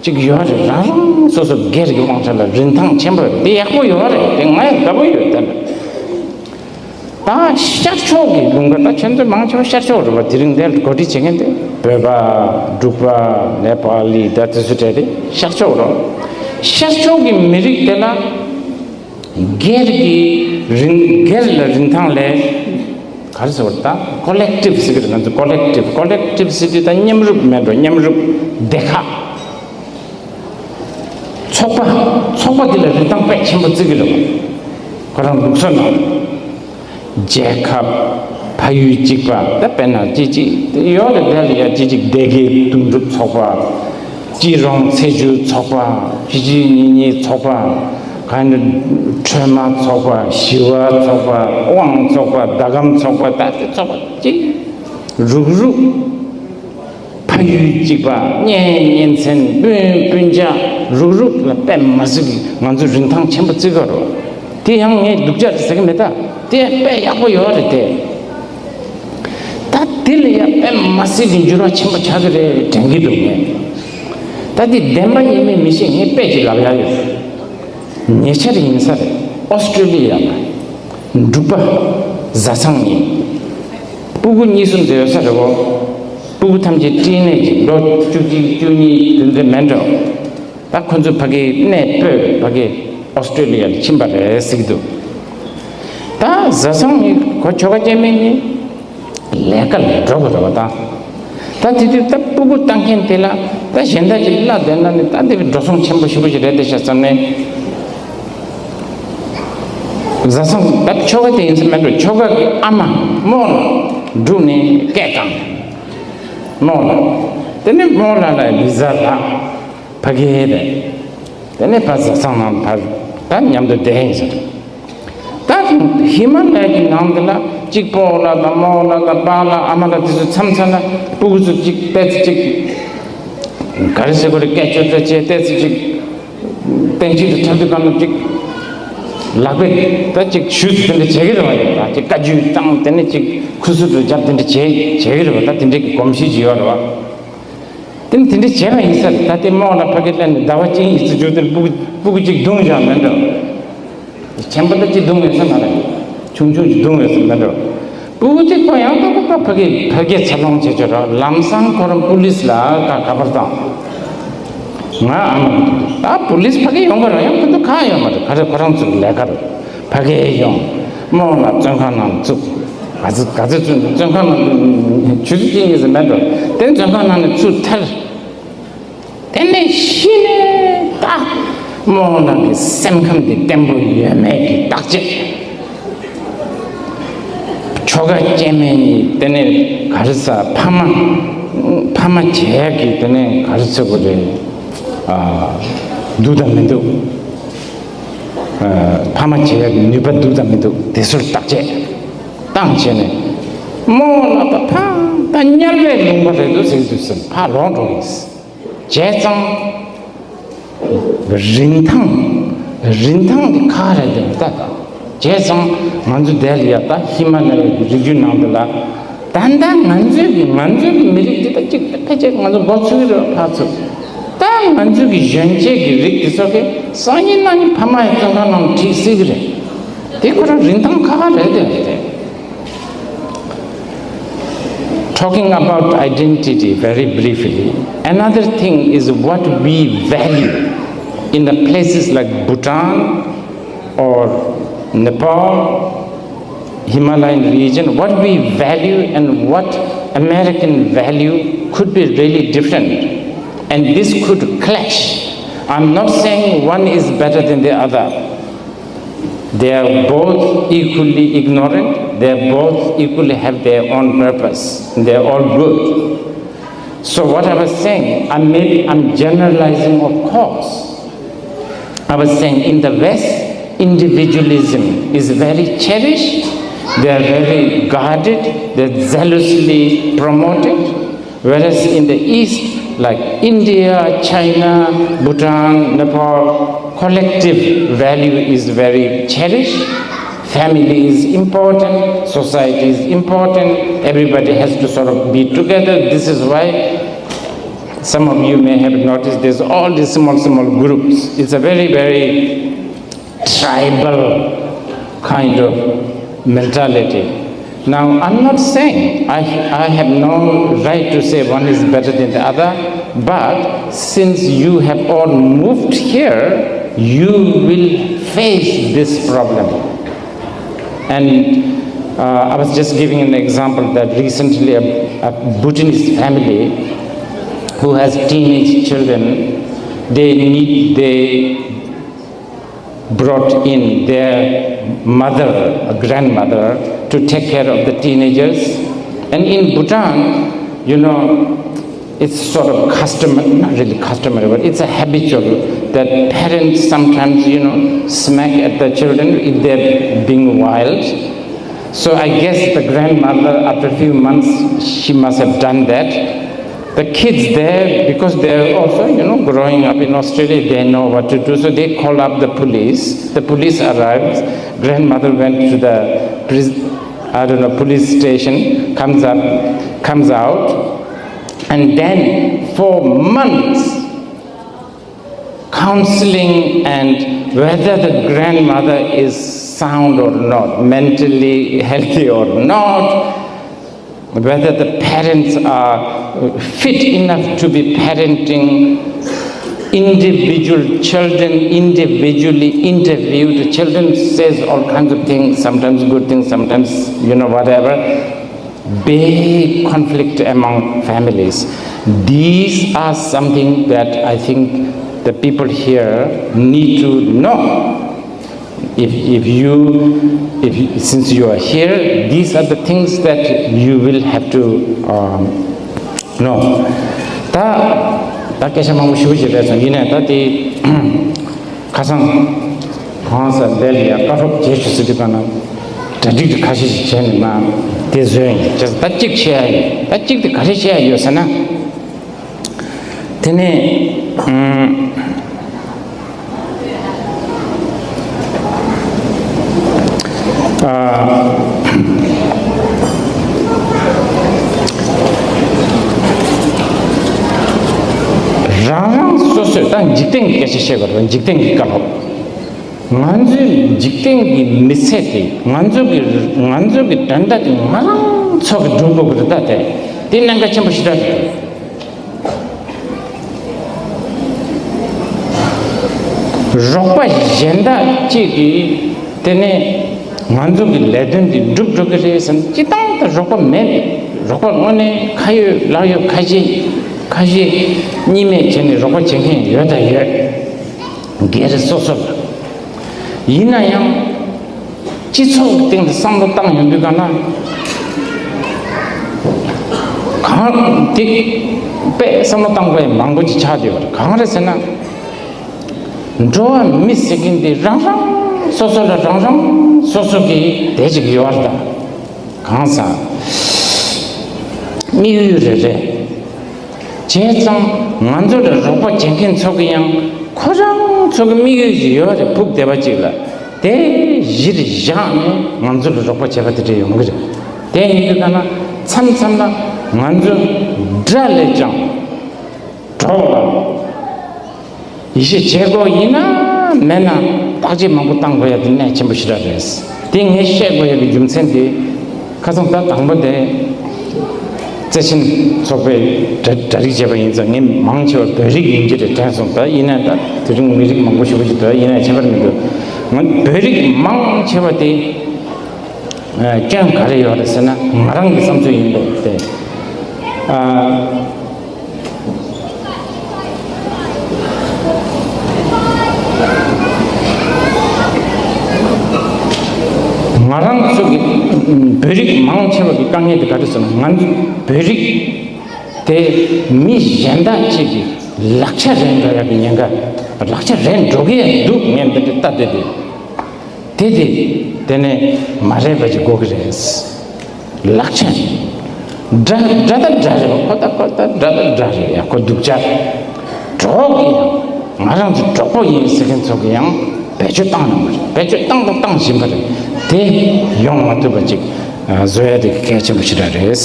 ཅིག་ཡོད་རེད། རང་རང་སོ་སོ་སྒེར་གྱི་དབང་ཆ་ལ་རིན་ཐང་ཆེན་པོ་ཡོད། དེ་ཡག་པོ་ཡོད་རེད། དེ་ང་ཡང་དགའ་པོ་ཡོད་དེ་ལ། ད་ཤར་ཕྱོགས་ཀྱི་ལུང་པ། ད་ཁྱེད་ཚོ་མང་ཆེ་བ་ཤར་ཕྱོགས་རེད་པ། དེ་རིང་འདིར་གོ་སྒྲིག་བྱེད་མཁན་དེ་བོད་པ། འབྲུག་པ། ནེ་པ་ལི། ད་དེ་ཚོ་གྲས་དེ་ཤར་ཕྱོགས་རེད། ཤར་ཕྱོགས་ཀྱི་མི་རིགས་དེ་ལ་སྒེར་གྱི་རིན། སྒེར་ལ་རིན་ཐང་ལས། ག་རེ་ཟེར་བ། ད་ཀོ་ལེག་ཊིབ་ཟེར་གྱི་རེད། ང་ཚོ་ཀོ་ལེག་ཊིབ། ཀོ་ལེག་ཊིབ་ཟེར་དུས་ད་མཉམ་རུབ་མེད་འགྲོ། མཉམ་རུབ་སྡེ་ཁག་ཚོགས་པ། ཚོགས་པ་འདི་ལ་རིན་ཐང་དཔེ་ཆེན་པོ་བརྩི་གི་རེད། ཁོ་རང་ལུགས་སྲོལ་ནང་རྒྱལ་ཁབ། ཕ་ཡུལ་གཅིག་པ། ད་དཔེར་ན་ཅི་ཅི་ཡོད་རེད། དེ་ལ་ཡ་ཅི་ཅིག་སྡེ་དགེ་དོན་གྲུབ་ཚོགས་པ། སྐྱིད་རོང་ཚེ་བཅུའི་ཚོགས་པ། ཆུ་བཞི་གཉིས་གཉིས་ཚོགས་པ། ག་ནི། ཁྲོས་མ་ཚོགས་པ། ཞི་བ་ཚོགས་པ། དབང་ཚོགས་པ། ཟླ་གམ་ཚོགས་པ། ད་དེ་ཚོགས་པ་ཅིག་རུག་རུག་ཕ་ཡུལ་གཅིག་པ། གཉེན་གཉེན་ཚན། སྤུན་སྤུན་ཆ་རུག་རུག་ལ་དཔེ་མ་སྲིད་ཀྱི་ང་ཚོ་རིན་ཐང་ཆེན་པོ་བརྩི་གི་རེད། དེ་ཡང་ངས་སྡུག་ཅག་རེད་ཟེར་གི་མེད། ད་དེ་དཔེ་ཡག་པོ་ཡོད་རེད་དེ། ད་དེ་ལ་ཡ་དཔེ་མ་སྲིད་ཀྱི་འགྱུར་བ་ཆེན་པོ་ཆགས་ཀྱི་རེད་དྲན་གྱི་འདུག་ངས། ད་དེ་བདེན་པ་ཡིན་མིན་མི་ཤེས། ངས་དཔེ་ཅིག་ལབ་ཡ་ཡོད། ཉེ་ཆར་ཡིན་ས་རེད། ཨོ་སི་ཀྲི་ལི་ཡ་ལ་འབྲུག་པ་བཟའ་ཚང་གཉིས། སྤུ་གུ་གཉིས་གསུམ་ཙམ་ཡོད་ས་རེད་བོ། སྤུ་གུ་ཐམས་ཅད་སྐྲན་ནད་ཀྱིས། ལོ་བཅུ་གཅིག་བཅུ་གཉིས་དེ་འདྲ་མེད་འགྲོ། ད་ཁོ་ཚོ་ཕ་གིའི་གནས་སྤོས། ཕ་གི་ཨོ་སི་ཀྲི་ལི་ཡ་ལ་ཕྱིན་པ་རེད་ཟེར་གྱི་འདུག། ད་བཟའ་ཚང་གཉིས། ཁོ་ཁྱོ་ག་སྐྱེ་དམན་གཉིས་ལས་ཀ་ལ་འགྲོ་དགོས་རེད་བ། ད་ད་དེ་དུས་ད་སྤུ་གུ་བཏང་མཁན་དེ་ལ་ད་གཞན་དག་གི་བླ་དེ་ན་ནི་ད་འདི་འགྲོ་སོང་ཆེན་པོ་ཞེ་པོ་ཞིག་རེད་དེ་ཤག་བསམ་ནས། བཟའ་ཚང་ད་ཁྱོ་ག་དེ་ཡིན་ས་མེད་འགྲོ། ཁྱོ་ག་གི་ཨ་མ་རྨོ་ལགས་འབྲུག་ནས་སྐད་བཏང་། རྨོ་ལགས། དེ་ནས་རྨོ་ལགས་ལ་བི་ཟ་རག། ཕ་གི་རེད། དེ་ནས་ཕར་བཟའ་ཚང་ནང་ཕར་ད་མཉམ་དུ་བསྡད་ཡིན་ཟེར། ད་ཧི་མ་ལ་ཡ་གི་ནང་དེ་ལ་གཅིག་སྤོ་ལགས་དང་རྨོ་ལགས་དང་པཱ་ལགས། ཨ་མ་ལགས། དེ་ཚོ་མཚམས་མཚམས་ལ་སྤུ་གུ་ཚོ་གཅིག་ཏོག་ཙམ་གཅིག་ག་རེ་ཟེར་དགོས་རེད། སྐད་ཅོར་ཅོར་བྱས། ཏོག་ཙམ་གཅིག་གཏན་ཚིགས་དང་འཁྲབ་དུས་སྒང་ལ་གཅིག་ལག་པས་ད་གཅིག་ཞུས་དེ་འདྲ་བྱེད་ཀྱི་རེད་བ། ཡ་ད་གཅིག་བཀའ་བརྒྱུད་བཏང་། དེ་ནས་གཅིག་ཁུ་ཚུར་དུ་རྒྱབ། དེ་འདྲ་བྱེད་བྱེད་ཀྱི་རེད་བ། ད་དེ་འདྲའི་གི་གོམས་གཤིས་ཅིག་ཡོད་རེད་བ། དེ་ནི་དེ་འདྲ་བྱས་པ་ཡིན་ས་རེད། ད་དེ་རྨོ་ལགས་ཕ་གིར་སླེབས་ནས་ཟླ་བ་གཅིག་གཉིས་ཙམ་འགྱོ་དུས་སྤུ་གུ་སྤུ་གུ་གཅིག་བརྡུངས་བཞག་མེད་འགྲོ། ཆེན་པོ་ད་གཅིག་བརྡུངས་ཡོད་ས་མ་རེད། ཆུང་ཆུང་གཅིག་བརྡུངས་ཡོད་ས་མེད་འགྲོ། སྤུ་གུ་གཅིག་པོ་ཡང་ཏོག་ཏོག་ཕ་གི་ཕ་གིར་འཚར་ལོངས་བྱེད་ཆོག་ར། ལམ་སང་ཁོ་རང་པུ་ལིས་ལ་ཁ་ཁ་པར་བཏང་། ང་ཨ་མ་ད་པུ་ལིས་ཕ་གིར་ཡོང་གི་རེད། ཡང་ཁོ་ཚོ་ཁག་ཡོད་མ་རེད། ག་རེ་ཁོ་རང་ཚོ་གི་ལས་ཀ་རེད། ཕ་གིར་ཡོང་། རྨོ་ལགས་བཙོན་ཁང་ནང་བཙུགས། ག་ཚོད་ག་ཚོད་བཙུགས། བཙོན་ཁང་ནང་ཆུ་ཚོད་གཅིག་གཉིས་ཙམ་མེད་འགྲོ། དེ་བཙོན་ཁང་ནང་ནས་ཚུར་ཐར། དེ་ནས་གཞི་ནས་ད་རྨོ་ལགས་ཀྱི་སེམས་ཁམས་དེ་བརྟན་པོ་ཡོད་མེད་ཀྱི་བརྟག་དཔྱད། ཁྱོ་ག་སྐྱེ་དམན་གཉིས་དེ་ནས་ག་རེ་ཟ། ཕ་མ་ཕ་མ་བྱེད་ཡག་གི་དེ་ནས་ག་རེ་ཟེར་དགོས་རེད། ཨ། འདུག་དང་མི་འདུག། ཨ། ཕ་མ་བྱེད་ཡག་གི་ནུས་པ་འདུག་དང་མི་འདུག། དེ་ཚོར་བརྟག་དཔྱད་བཏང་བྱས་ནས། རྨོ་ལགས་ད་ཕ་ད་དམྱལ་བའི་ལུང་པ་རེད་འདུག་ཟེར་གྱི་འདུག་ཟེར། ཕར་ལོག་འགྲོ་ཡིན། བྱས་ཙང་། རིན་ཐང་། རིན་ཐང་གི་ཁག་རེད་དེ་ད། བྱས་ཙང་ང་ཚོ་དེ་ལ་ཡ་ད་ཧི་མ་ལ་ཡའི་རི་རྒྱུད་ནང་དུ་ལ། ད་ལྟ་ང་ཚོའི་གི་ང་ཚོའི་གི་མི་རིགས་འདི་ད་གཅིག་ཕལ་ཆེར་ང་ཚོ་མགོ་ཚོས་ཀྱི་རེད། ཕར་ཚུར། ད་ང་ཚོའི་གི་གཞོན་སྐྱེས་ཀྱི་རིགས་འདི་ཚོ་གི་སང་ཉིན་གནངས་ཉིན་ཕ་མ་ཡི་བཙོན་ཁང་ནང་ཁྲིད་སྲིད་ཀྱི་རེད། དེ་ཁོ་རང་རིན་ཐང་ཁག་ཁག་རེད་དེ་རེད་དེ། Talking about identity very briefly, another thing is what we value in the places like Bhutan or Nepal, Himalayan region. What we value and what American value could be really different, and this could clash. I'm not saying one is better than the other. They are both equally ignorant. They both equally have their own purpose. They are all good. So what I was saying, I maybe I'm generalizing, of course. I was saying in the West, individualism is very cherished. They are very guarded. They're zealously promoted. Whereas in the East, like India, China, Bhutan, Nepal, collective value is very cherished. Family is important, society is important, everybody has to sort of be together. This is why Some of you may have noticed there's all these small, small groups. It's a very, very tribal kind of mentality. Now, I'm not saying, I, I have no right to say one is better than the other, but since you have all moved here, you will face this problem. And uh, I was just giving an example that recently a, a Bhutanese family who has teenage children, they need, they brought in their mother, a grandmother, to take care of the teenagers. And in Bhutan, you know, it's sort of customary, not really customary, but it's a habitual that parents sometimes, you know, smack at the children if they're being wild. So I guess the grandmother, after a few months, she must have done that. The kids there, because they're also, you know, growing up in Australia, they know what to do. So they call up the police. The police arrives. Grandmother went to the, I don't know, police station, comes up, comes out, and then for months, counseling and whether the grandmother is sound or not, mentally healthy or not, whether the parents are fit enough to be parenting individual children, individually interviewed. Children says all kinds of things, sometimes good things, sometimes, you know, whatever. Big conflict among families. These are something that I think the people here need to know. If, if you, if you, since you are here, these are the things that you will have to um, know. ད་ད་སྐད་ཆ་མང་པོ་ཞུ་རྒྱུ་རེད་སོང་། ཡིན་ནའི་ད་དེ་ཁ་སང་གང་ས་འདི་ལ་ཡ་བཀའ་སློབ་རྒྱས་ཞུ་ཟེར་དུས་ག་ན་གྲ་སྒྲིག་དེ་ཁ་ཤས་ཤིག་བྱས་ནས་མ་དེ་བཟོས་ཡིན། བྱས་ཙང་ད་གཅིག་བཤད་ཡ་ཡིན། ད་གཅིག་དེ་ག་རེ་བཤད་ཡ་ཡོད་ཟེར་ན། དེ་ནས་ཨུམ། ཨ། རང་རང་སོ་སོས་ད་འཇིག་རྟེན་གྱི་སྐད་ཆ་བཤད་དགོས་རེད། འཇིག་རྟེན་གྱི་བཀའ་སློབ། ང་ཚོའི་འཇིག་རྟེན་གྱི་མི་ཚེ་དེ། ང་ཚོ་གི་ང་ཚོ་གི་དོན་དག་དེ་ང་རང་ཚོ་གི་སྒྲུབ་དགོས་ཀྱི་རེད། ད་དེ་དེ་གནད་འགག་ཆེན་པོ་ཞེ་དྲག་རེད། རོགས་པ་གཞན་དག་ཅིག་གིས་དེ་ནས་ང་ཚོ་གི་ལས་དོན་འདི་འགྲུབ་འགྲོ་གི་རེད་བསམ། སྤྱིར་བཏང་དུ་རོགས་པ་མེད། རོགས་པ་དངོས་གནས་ཁ་ཡོད་ལག་ཡོད་ཁ་ཤས་ཁ་ཤས་གཉིས་མེད་བྱས་ནས་རོགས་པ་བྱེད་མཁན་ཡོད་དང་ཡོད། སྒེར་སོ་སོ་ལ། ཡིན་ན་ཡང་། སྤྱི་ཚོགས་ཀྱི་སྟེང་དུ་བསམ་བློ་བཏང་ཡོང་དུས་ག་ན། གང་དེ་དཔེ་བསམ་བློ་བཏང་དགོས་ཡ་མང་པོ་ཅིག་ཆགས་བསྡད་ཡོད་རེད། གང་རེད་ཟེར་ན། འགྲོ་བ་མི་ཟེར་མཁན་དེ་རང་རང་སོ་སོ་ལ་རང་རང་སོ་སོ་གི་དེ་ཅིག་ཡོད་རེད། ད་གང་ཟག་དམིགས་ཡུལ་རེ་རེ། བྱས་ཙང་ང་ཚོ་ལ་རོགས་པ་བྱེད་མཁན་ཚོ་གི་ཡང་ཁོ་རང་ཚོ་གི་དམིགས་ཡུལ་ཞིག་ཡོད་རེད། ཕུགས་བདེ་བ་ཅིག་ལ་དེ་གཞིར་བཞག་ནས་ང་ཚོ་ལ་རོགས་པ་བྱེད་པ་དེ་འདྲ་ཡོང་གི་རེད། དེ་ཡིན་དུས་ག་ན་མཚམས་མཚམས་ལ་ང་ཚོ་དགྲ་ལས་ཀྱང་གྲོགས་ལ། ཡིད་ཆེས་བྱེད་དགོས་ཡིན་ན་མེད་ན་བརྟག་དཔྱད་མང་པོ་བཏང་དགོས་ཡ་དེ་གནད་ཆེན་པོ་ཞེ་དྲག་རེད། དེ་ངས་བཤད་དགོས་ཡ་གི་རྒྱུ་མཚན་དེ་ཁ་སང་ད་དང་པོ་དེ་བརྩེ་ཆེན་ཚོགས་པས་གྲ་གྲ་སྒྲིག་བྱས་པ་ཡིན་ཙང་ངས་མང་ཆེ་བ་བོད་རིགས་ཡིན་གྱི་རེད་དྲན་སོང་། ད་ཡིན་ན་ད་དེ་རིང་མི་རིགས་མང་པོ་ཞེ་པོ་ཞིག་འདུག་ཡིན་ན་ཁྱད་པར་མི་འདུག་ང་བོད་རིགས་མང་ཆེ་བ་དེ་སྐྱོན་ག་རེ་ཡོད་རེད་ཟེར་ན་ང་རང་གི་བསམ་ཚུལ་ཡིན་པས་དེ། ང་རང་ཚོ་གི་བོད་རིགས་མང་ཆེ་བ་གི་དཀའ་ངལ་དེ་ག་རེ་ཟེར་ན། ང་ཚོ་བོད་རིགས་དེ་མི་གཞན་དག་ཅིག་གི་ལག་ཆ་རེད་འགྲོ་ཡ་གི་ཉེན་ཁ། ལག་ཆ་རེད་འགྲོ་གི་འདུག་ངས་འདི་འདྲ་ལྟ་བསྡད་དེ། དེ་དེ་དེ་ནས་མ་རེད་པ་ཅིག་དགོས་ཀྱི་རེད། ལག་ཆ་འདྲ་འདྲ་ད་འདྲ་རེད་པ། ཁོ་ད་ཁོ་ད་འདྲ་ད་འདྲ་རེད་ཡ། ཁོ་སྡུག་ཅག་གྲོགས་ཀྱི་ཡང་ང་རང་ཚོ་གྲོགས་པོ་ཡིན་ཟེར་མཁན་ཚོ་གི་ཡང་བེད་སྤྱོད་བཏང་གནང་བ་རེད། བེད་སྤྱོད་བཏང་དང་བཏང་བཞིན་པ་རེད། དེ་ཡོང་མ་ཐུབ་པ་ཅིག་བཟོ་ཡ་དེ་གལ་ཆེན་པོ་ཞེ་དྲག་རེད།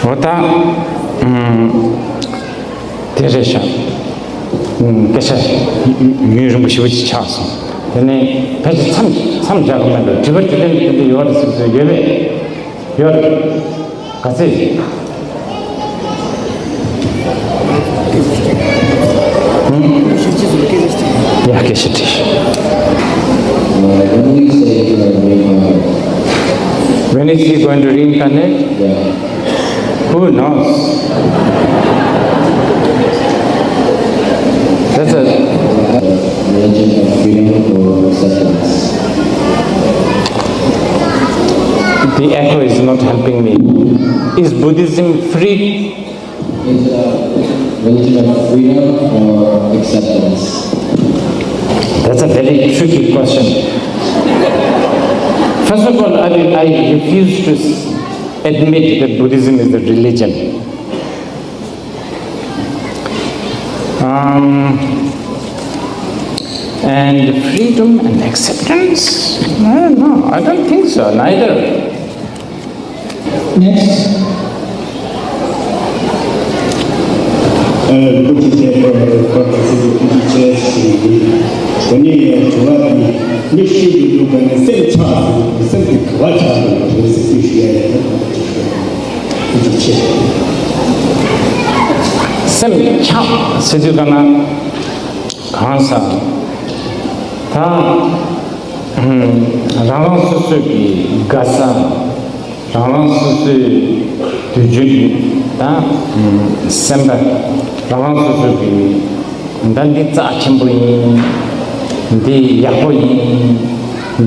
འོ་ད་ དེ་རེད་ཤག་སྐད་ཆ་ཡུན་རིང་པོ་ཞེ་པོ་ཅིག་ཆགས་སོང་། དེ་ནས་ཕལ་ཆེར་མཚམས་མཚམས་བཞག་གི་མེད་འགྲོ། དྲི་བ་དེ་འདྲ་དེ་འདྲ་ཡོད་རེད་ཟེར་ཟེར་ཡོད་པས། ཡོད་རེད། ག་ཚད། ཡ། སྐད་ཆ་དྲིས། When is he going to reincarnate? Who knows? That's a religion of freedom or acceptance. The echo is not helping me. Is Buddhism free? Is a religion of freedom or acceptance? That's a very tricky question. First of all, I, I refuse to s- admit that Buddhism is a religion. Um, and freedom and acceptance? No, no, I don't think so, neither. Next. ཨ། སྐུ་མཁྱེན་ཆེན་པོ་ཁོང་ཚོ་སྐུ་མཁྱེན་ཆེན་ཞིག་ཡིན། དེ་ནས་དྲི་བ་དེ་མི་ཤི་དུས་སྒང་ནས་སེམས་ཆགས་སོང་། སེམས་དེ་ག་པར་ཆགས་སོང་། དེ་ཟེར་ཞུ་ཡ་ཡིན། སྐུ་མཁྱེན་ཆེན། སེམས་ཆགས་ཟེར་དུས་སྒང་ན་གང་ཟག་ད་རང་རང་སོ་སོ་གི་དགའ་ས། རང་རང་སོ་སོའི་དུས་རྒྱུན་གྱི་ད་སེམས་པ། རང་རང་སོ་སོ་གི་ད་འདི་རྩ་ཆེན་པོ་ཡིན། འདི་ཡག་པོ་ཡིན།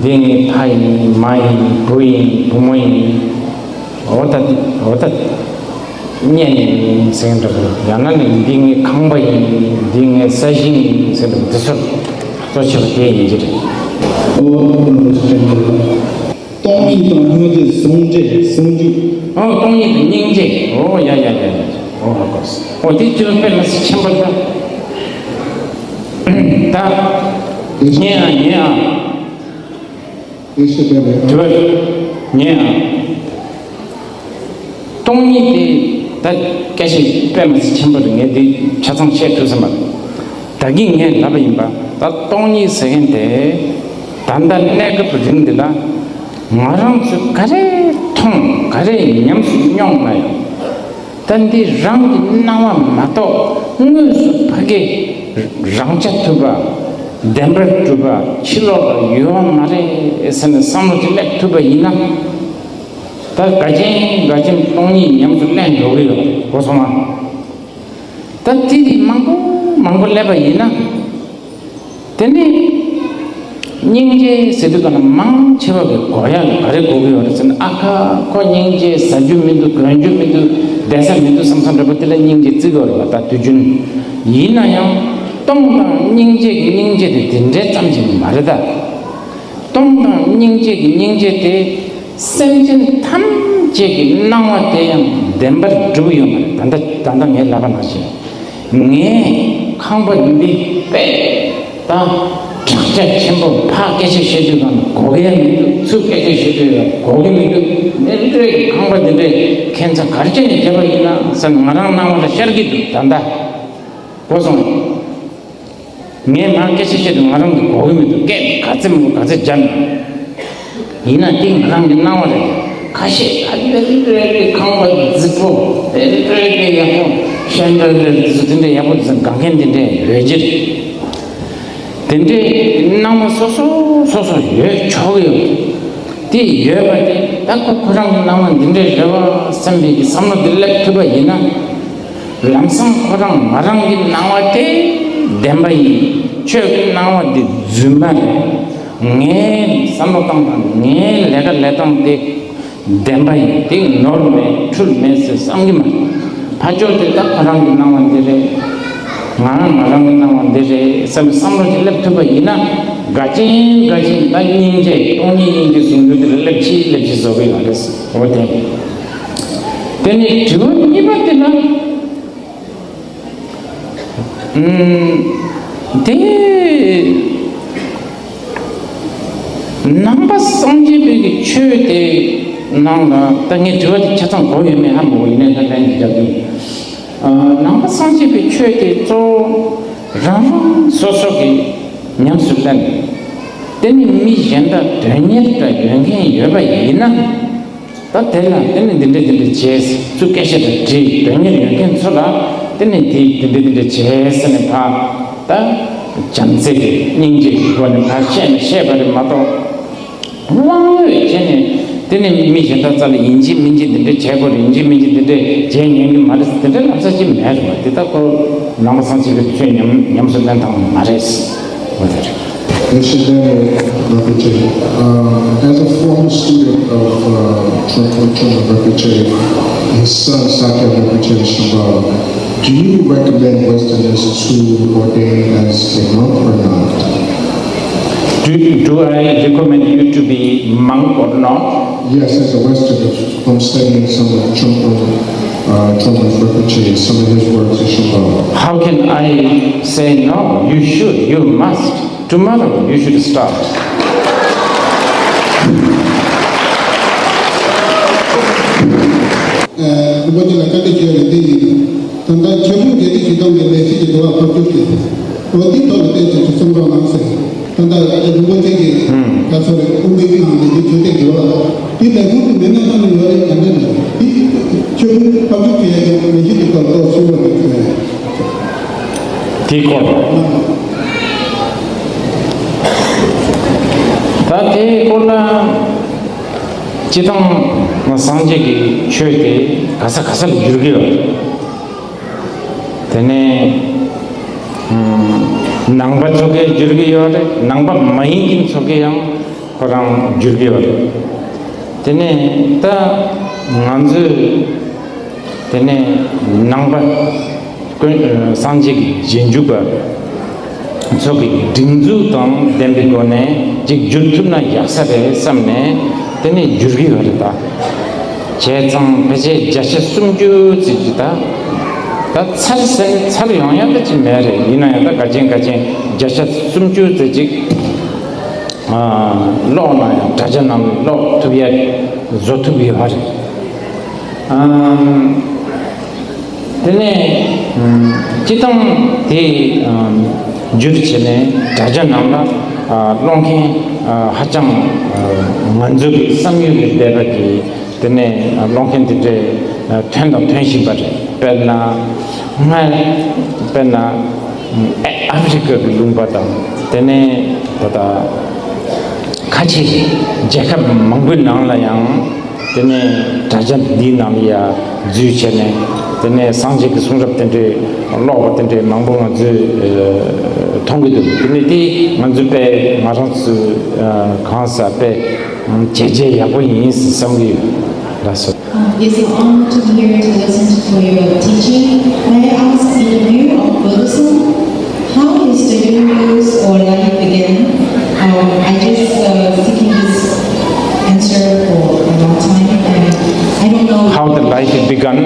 འདི་ངའི་ཕ་ཡིན། མ་ཡིན། བུ་ཡིན། བུ་མོ་ཡིན། འོ་ད་འོ་ད་གཉེན་ཡིན་ཟེར་འདྲ་པོ། ཡང་ན་ནི་འདི་ངའི་ཁང་པ་ཡིན། འདི་ངའི་ས་ཞིང་ཡིན་ཟེར་འདྲ་པོ། འདི་ཚོ་གཙོ་ཆེ་བ་དེ་ཡིན་གྱི་རེད། འོ། སྟོང་ཉིད་དང་སྙིང་རྗེ་ཟུང་འབྲེལ་ཟུང་འཇུག་ཨོ། སྟོང་ཉིད་དང་སྙིང་རྗེ། ཨོ་ཡ་ཡ་ཡ་ཡ། ཨོ་ཧ་གོ་སོང་། ཨོ་དེ་ཅི་ལ་དཔེ་མི་སྲིད་ཆེན་པོ་རེད་ད། ད་ཉན་ཨ་ཉན་ཨ། དེ་ཤེས་པ་རེད། དྲི་བ་ཉན་ཨ། སྟོང་ཉིད་དེ་ད་སྐད་ཆ་དཔེ་མི་སྲིད་ཆེན་པོ་རེད། ངས་འདི་ཆ་ཚང་བཤད་ཐུབ་ས་མ་རེད། ད་གིན་ངས་ལབ་པ་ཡིན་པ། ད་སྟོང་ཉིད་ཟེར་མཁན་དེ་ད་ལྟ་གནས་སྐབས་རིང་འདི་ལ་ང་རང་ཚོས་ག་རེ་མཐོང་། ག་རེ་ཉམས་སུ་མྱོང་ན་ཡང་། ད་འདི་རང་གི་སྣང་བ་མ་གཏོགས་དངོས་སུ་ཕ་གི་རང་རྐྱ་ཐུབ་པ། བདེན་པར་གྲུབ་པ། ཕྱི་ལོགས་ལ་ཡོད་པ་མ་རེད་ཟེར་ནས་བསམ་བློ་ཅིག་སླེབས་ཐུབ་པ་ཡིན་ན། ད་འགལ་རྐྱེན་འགལ་རྐྱེན་སྟོང་ཉིད་ཉམས་སུ་ལེན་འགྲོ་གི་ཡོད། གོ་སོང་ང་། ད་དེ་རིགས་མང་པོ་མང་པོ་སླེབས་པ་ཡིན་ན། དེ་ནས་སྙིང་རྗེ་ཟེར་དུས་ག་ལ་མང་ཆེ་བ་གི་གོ་ཡ་ལ་ག་རེ་གོ་གི་ཡོད་རེད་ཟེར་ན། ཨ་ཁ། ཁོ་སྙིང་རྗེ་ཟ་རྒྱུ་མི་འདུག་གོན་རྒྱུ་མི་འདུག་བསྡད་ས་མི་འདུག་བསམ་བསམ་འདྲ་པོ་དེ་ལ་སྙིང་རྗེ་བརྩི་གི་ཡོད་རེད་པ། ད་དུས་རྒྱུན་ཡིན་ན་ཡང་། སྟོང་དང་སྙིང་རྗེ་གི་སྙིང་རྗེ་དེ་དེ་འདྲའི་ཙམ་ཞིག་མ་རེད་ད། སྟོང་དང་སྙིང་རྗེ་གི་སྙིང་རྗེ་དེ་སེམས་ཅན་ཐམས་ཅད་ཀྱི་སྣང་བ་དེ་ཡང་བདེན་པར་གྲུབ་ཡོད་མ་རེད། ད་ལྟ་ད་ལྟ་ངས་ལབ་པ་ནང་བཞིན། ངས་ཁང་པ་འདི་དཔེ་ད་དྲག་ཆ་ཆེན་པོ། ཕར་སྐད་ཆ་བཤད་དུས་གང་གོ་གི་ཡ་མི་འདུག་ཚུར་སྐད་ཆ་བཤད་དུས་ཡ་གོ་གི་མི་འདུག་དེ་འདྲའི་ཁང་པ་འདི་འདྲའི་ཁྱད་མཚར་ག་རེ་བྱས་ནས་བརྒྱབ་པ་ཡིན་ན་ཟེར་ང་རང་སྣང་བ་ལ་ཤར་གྱི་འདུག་ད་ལྟ་གོ་སོང་། ངས་མར་སྐད་ཆ་བཤད་དུས་ང་རང་གིས་གོ་གི་མི་འདུག་སྐད་ག་ཚད་མང་པོ་ག་ཚད་རྒྱབ་ན། ཡིན་ན་དེ་ང་རང་གི་སྣང་བ་རེད། ཁ་ཤས་ཨ་ལེ་ལེ་ལེ་ཁང་པ་རྫིག་པོ། ཨེ་ལེ་ལེ་ཡག་པོ། ཤན་ཏྲ་ལེ་དེ་ཚོ་དེ་འདྲ་ཡག་པོ་དེ་ཚོ་དགའ་མཁན་དེ་འདྲ་ཡོད་ཀྱི་རེད། དེ་འདྲའི་སྣང་བ་སོ་སོ་སོ་སོ་ཡོད་ཆོག་གི་ཡོད། དེ་ཡོད་པ་དེ་ད་ཁོ་ཁོ་རང་གི་སྣང་བ་འདི་འདྲའི་རེད་བ་བསམ་པའི་གི་བསམ་བློ་འདི་སླེབས་ཐུབ་པ་ཡིན་ན། ལམ་སང་ཁོ་རང་ང་རང་གི་སྣང་བ་དེ་བདེན་པ་ཡིན། ཁྱོད་ཀྱི་སྣང་བ་འདི་རྫུན་མ་རེད། ངའི་བསམ་བློ་བཏང་སྟངས། ངའི་ལས་ཀ་ལས་སྟངས་དེ་བདེན་པ་ཡིན། དེ་ནོར་མེད་འཁྲུལ་མེད་ཟེར་བསམ་གྱི་མ་རེད། ཕར་ཕྱོགས་དེ་ད་ཁོ་རང་གི་སྣང་བ་འདི་རེད། ང་རང་ང་རང་གི་སྣང་བ་འདི་རེད་བསམ་བསམ་བློ་དེ་སླེབས་ཐུབ་པ་ཡིན་ན། འགལ་རྐྱེན་འགལ་རྐྱེན་ད་སྙིང་རྗེ། སྟོང་ཉིད་སྙིང་རྗེ་ཟུང་འཇུག་དེ་ལ་སླེབས་ཤིག་སླེབས་ཤིག་བཟོ་གི་ཡོད་རེད། འོ་དེ། དེ་ནས་དྲི་བ་གཉིས་པ་དེ་ལ། ཨུམ། དེ། ནང་པ་སངས་རྒྱས་པའི་གི་ཆོས་དེ་ནང་ལ། ད་ངས་དྲི་བ་དེ་ཆ་ཚང་གོ་ཡོད་མེད་ཧ་མ་གོ། ཡིན་ནའི་ད་ལན་འདི་རྒྱབ་ཀྱི། ནང་པ་སངས་རྒྱས་པའི་ཆོས་དེ་གཙོ་བོ་རང་རང་སོ་སོ་གིས་ཉམས་སུ་ལེན། དེ་ནི་མི་གཞན་དག་དོན་གཉེར་འདྲ་ཡོད་མཁན་ཡོད་པ་ཡིན་ན། ད་དེ་ལ་དེ་ནི་འདི་འདྲ་འདི་འདྲ་བྱས་ཚུལ་སྐད་ཆ་དང་འདྲི་དོན་གཉེར་ཡོད་མཁན་ཚོ་ལ་དེ་ནི་འདི་འདི་འདྲ་འདི་འདྲ་བྱས་ཟེར་ནས་ཕར་ད་བྱམས་བརྩེ་གི་སྙིང་རྗེ་གི་སྒོ་ནས་ཕར་བཤད་ནས་བཤད་པ་རེད་མ་གཏོགས། དབང་ཡོད་བྱས་ནས་དེ་ནི་མི་གཞན་དག་རྩ་ལ་ཡིན་གཅིག་མིན་གཅིག་འདི་འདྲ་བྱས་དགོས་རེད། ཡིན་གཅིག་མིན་གཅིག་འདི་འདྲ་བྱས་ཉན་གི་མ་རེད་ཟེར་དེ་འདྲ་ལབ་ས་ཅིག་མེད་རེད་བ། དེ་ད་ཁོ་ནང་པ་སངས་རྒྱས་པའི་ཆོས་ཉམས་ཉམས་སུ་ལེན་སྟངས་མ་རེད་ཟེར་བ་དེ་རེད། Nishidevmo Rinpoche, um, as a former student of uh, Trungpa Trungpa Rinpoche, his son Sakya Rinpoche Shambhala, do you recommend Westerners to ordain as a monk or not? Do, do I recommend you to be monk or not? Yes, as a Westerner, from studying some of Trungpa, uh, Trungpa Rinpoche, some of his works in Shambhala. How can I say no? You should, you must. Tomorrow you should start. རིན་པོ་ཆེ་ལ་བཀའ་འདྲི་ཞུ་ཡ་ལ་འདི་ཡིན། ད་ལྟ་ཆོས་ཕུང་རྒྱལ་སྲས་ཞི་བ་འཚོའི་ལས་གཞི་གི་འགྲོ་བ་ཕབ་སྒྱུར་དེ། འོ་འདི་ཐོག་ལ་བལྟས་ཚེ་ཅིག་གསུང་རོགས་གནང་ཟེར། ད་ལྟ་རིན་པོ་ཆེ་གིས་ད་ཚོ་རེ་དབུ་མའི་ནང་ནས་འདི་བརྗོད་བསྡད་ཡོད་ལ། འདི་ལས་ཁུངས་དེ་མི་སྣ་ཁང་ནས་ཡོད་རེད་ག་འདྲ་རེད། འདི་ཆོས་ཕུང་ཕབ་སྒྱུར་བྱེད་ཡ་གི་ལས་གཞི་གི་ཐོག་ཏོག་གསུང་རོགས་གནང་ཟེར། དེའི་སྐོར། ད་དེའི་སྐོར་ལ་སྤྱི་བཏང་སངས་རྒྱས་ཀྱི་ཆོས་དེ་ག་ས་ག་ས་ལ་བསྒྱུར་གྱི་ཡོད་རེད། དེ་ནས་ནང་པ་ཚོ་གིས་བསྒྱུར་གྱི་ཡོད་རེད། ནང་པ་མ་ཡིན་མཁན་ཚོ་གིས་ཡང་ཁོ་རང་བསྒྱུར་གྱི་ཡོད་རེད། དེ་ནས་ད་ང་ཚོས། དེ་ནས་ནང་པ་ཀུན་སངས་རྒྱས་ཀྱི་རྗེས་འཇུག་པ་ཚོ་གི་སྒྲིག་འཛུགས་དང་ལྡན་པའི་སྒོ་ནས་ཅིག་བསྒྱུར་ཐུབ་ན་ཡག་ས་རེད་བསམ་ནས་དེ་ནས་བསྒྱུར་གི་ཡོད་རེད་ད། བྱས་ཙང་ཕལ་ཆེར་བརྒྱ་ཆ་སུམ་ཅུ་ཙམ་ཅིག་ད། ད་ཚར་ཟེར་ནས་ཚར་ཡོང་ཡ་ད་ཅིག་མེད་རེད། ཡིན་ན་ཡང་ད་ག་ཅན་ག་ཅན་བརྒྱ་ཆ་སུམ་ཅུ་ཙམ་ཅིག་ཀློག་ན་ཡང་དྲ་རྒྱ་ནང་ནས་ཀློག་ཐུབ་ཡ་བཟོ་ཐུབ་ཡོད་པ་རེད། དེ་ནས་སྤྱི་བཏང་དེ་བསྒྱུར་བྱས་ནས་དྲ་རྒྱ་ནང་ལ་ཀློག་མཁན་ཧ་ཅང་ང་ཚོ་གི་བསམ་ཡུལ་ལས་འདས་པ་གི། དེ་ནས་ཀློག་མཁན་དེ་འདྲས་ཐོན་དང་ཐོན་བཞིན་པ་རེད། དཔེར་ན་སྔར་དཔེར་ན་ཨ་ཨ་ཧྥེ་རི་ཀ་གི་ལུང་པ་དང་དེ་ནས་ད་ལྟ་ཁ་ཆེ་རྒྱལ་ཁབ་མང་པོའི་ནང་ལ་ཡང་དེ་ནས་དྲ་རྒྱ་འདིའི་ནང་ལ་ཡ་འཛུལ་བྱས་ནས་དེ་ནས་སངས་རྒྱས་ཀྱི་གསུང་རབ་དེ་འདྲས་ཀློག་པ་དེ་འདྲས་མང་པོ་ང་ཚོས་མཐོང་གི་འདུག་དེ་ནས་དེ་ང་ཚོས་དཔེ་ང་རང་ཚོས་གང་ཟག་དཔེ་བྱས་རྗེས་ཡག་པོ་ཡིན་བསམ་གྱི་ཡོད། ལགས་སོ། Um, it's an honor to be here to listen for your teaching. May I ask, in the view of Buddhism, how is the universe or life begin? Um, I just uh, seeking this answer for a long time, and I don't know. How the life begun?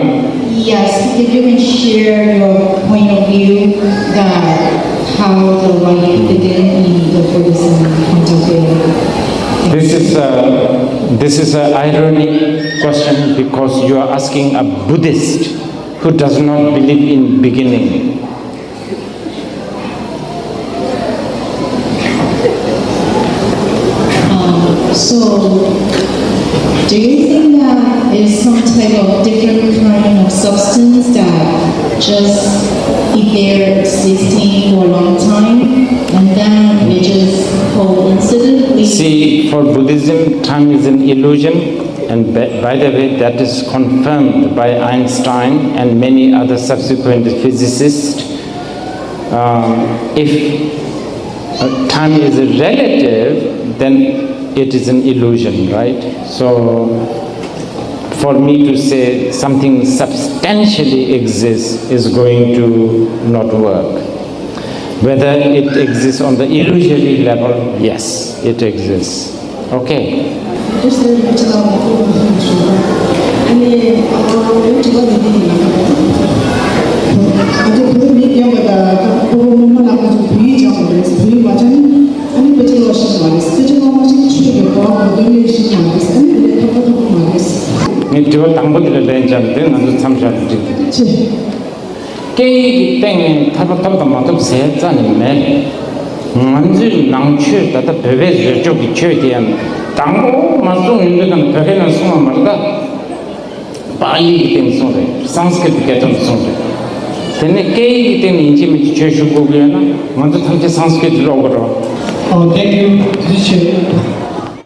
Yes, if you can share your point of view that how the life began in the Buddhism point of view. This is a, this is an ironic question because you are asking a Buddhist who does not believe in beginning. Um, so, do you think that is some type of different kind of substance that just if they're existing for a long time and then they just coincidentally See, for Buddhism, time is an illusion, and by, by the way, that is confirmed by Einstein and many other subsequent physicists. Um, if uh, time is relative, then it is an illusion, right? So, for me to say something substantially exists is going to not work. Whether it exists on the illusory level, yes, it exists. Okay. ངས་དྲི་བ་དང་པོ་དེ་ལ་ལན་བརྒྱབ་སྟེ་ང་ཚོ་མཚམས་བཞག་ནས་འགྲིག་གི། སྐད་ཡིག་གི་སྟེང་ནས་ཐར་པ་ཐོབ་དང་མ་ཐོབ་ཟེར་རྩ་ནས་མེད། ང་ཚོའི་ནང་ཆོས་ད་ལྟ་བོད་པའི་བཟོས་ཕྱོགས་ཀྱི་ཆོས་དེ་ཡང་དང་པོ་མ་གསུངས་ཡོང་དུས་ཀྱང་བོད་སྐད་ནང་གསུངས་པ་མ་གཏོགས་ད། པཱ་ལི་གི་སྟེང་གསུངས་རེད། སཾ་སྐྲྀཏ་གི་སྐད་ཐོག་ནས་གསུངས་རེད། དེ་ནས་སྐད་ཡིག་གི་སྟེང་ནས་ཡིན་གཅིག་མིན་གཅིག་ཆོས་ཞུ་དགོས་ཀྱི་ཡོད་ན་ང་ཚོ་ཐམས་ཅད་སཾ་སྐྲྀཏ་ཀློག་དགོས་རེད། Oh, thank you. This is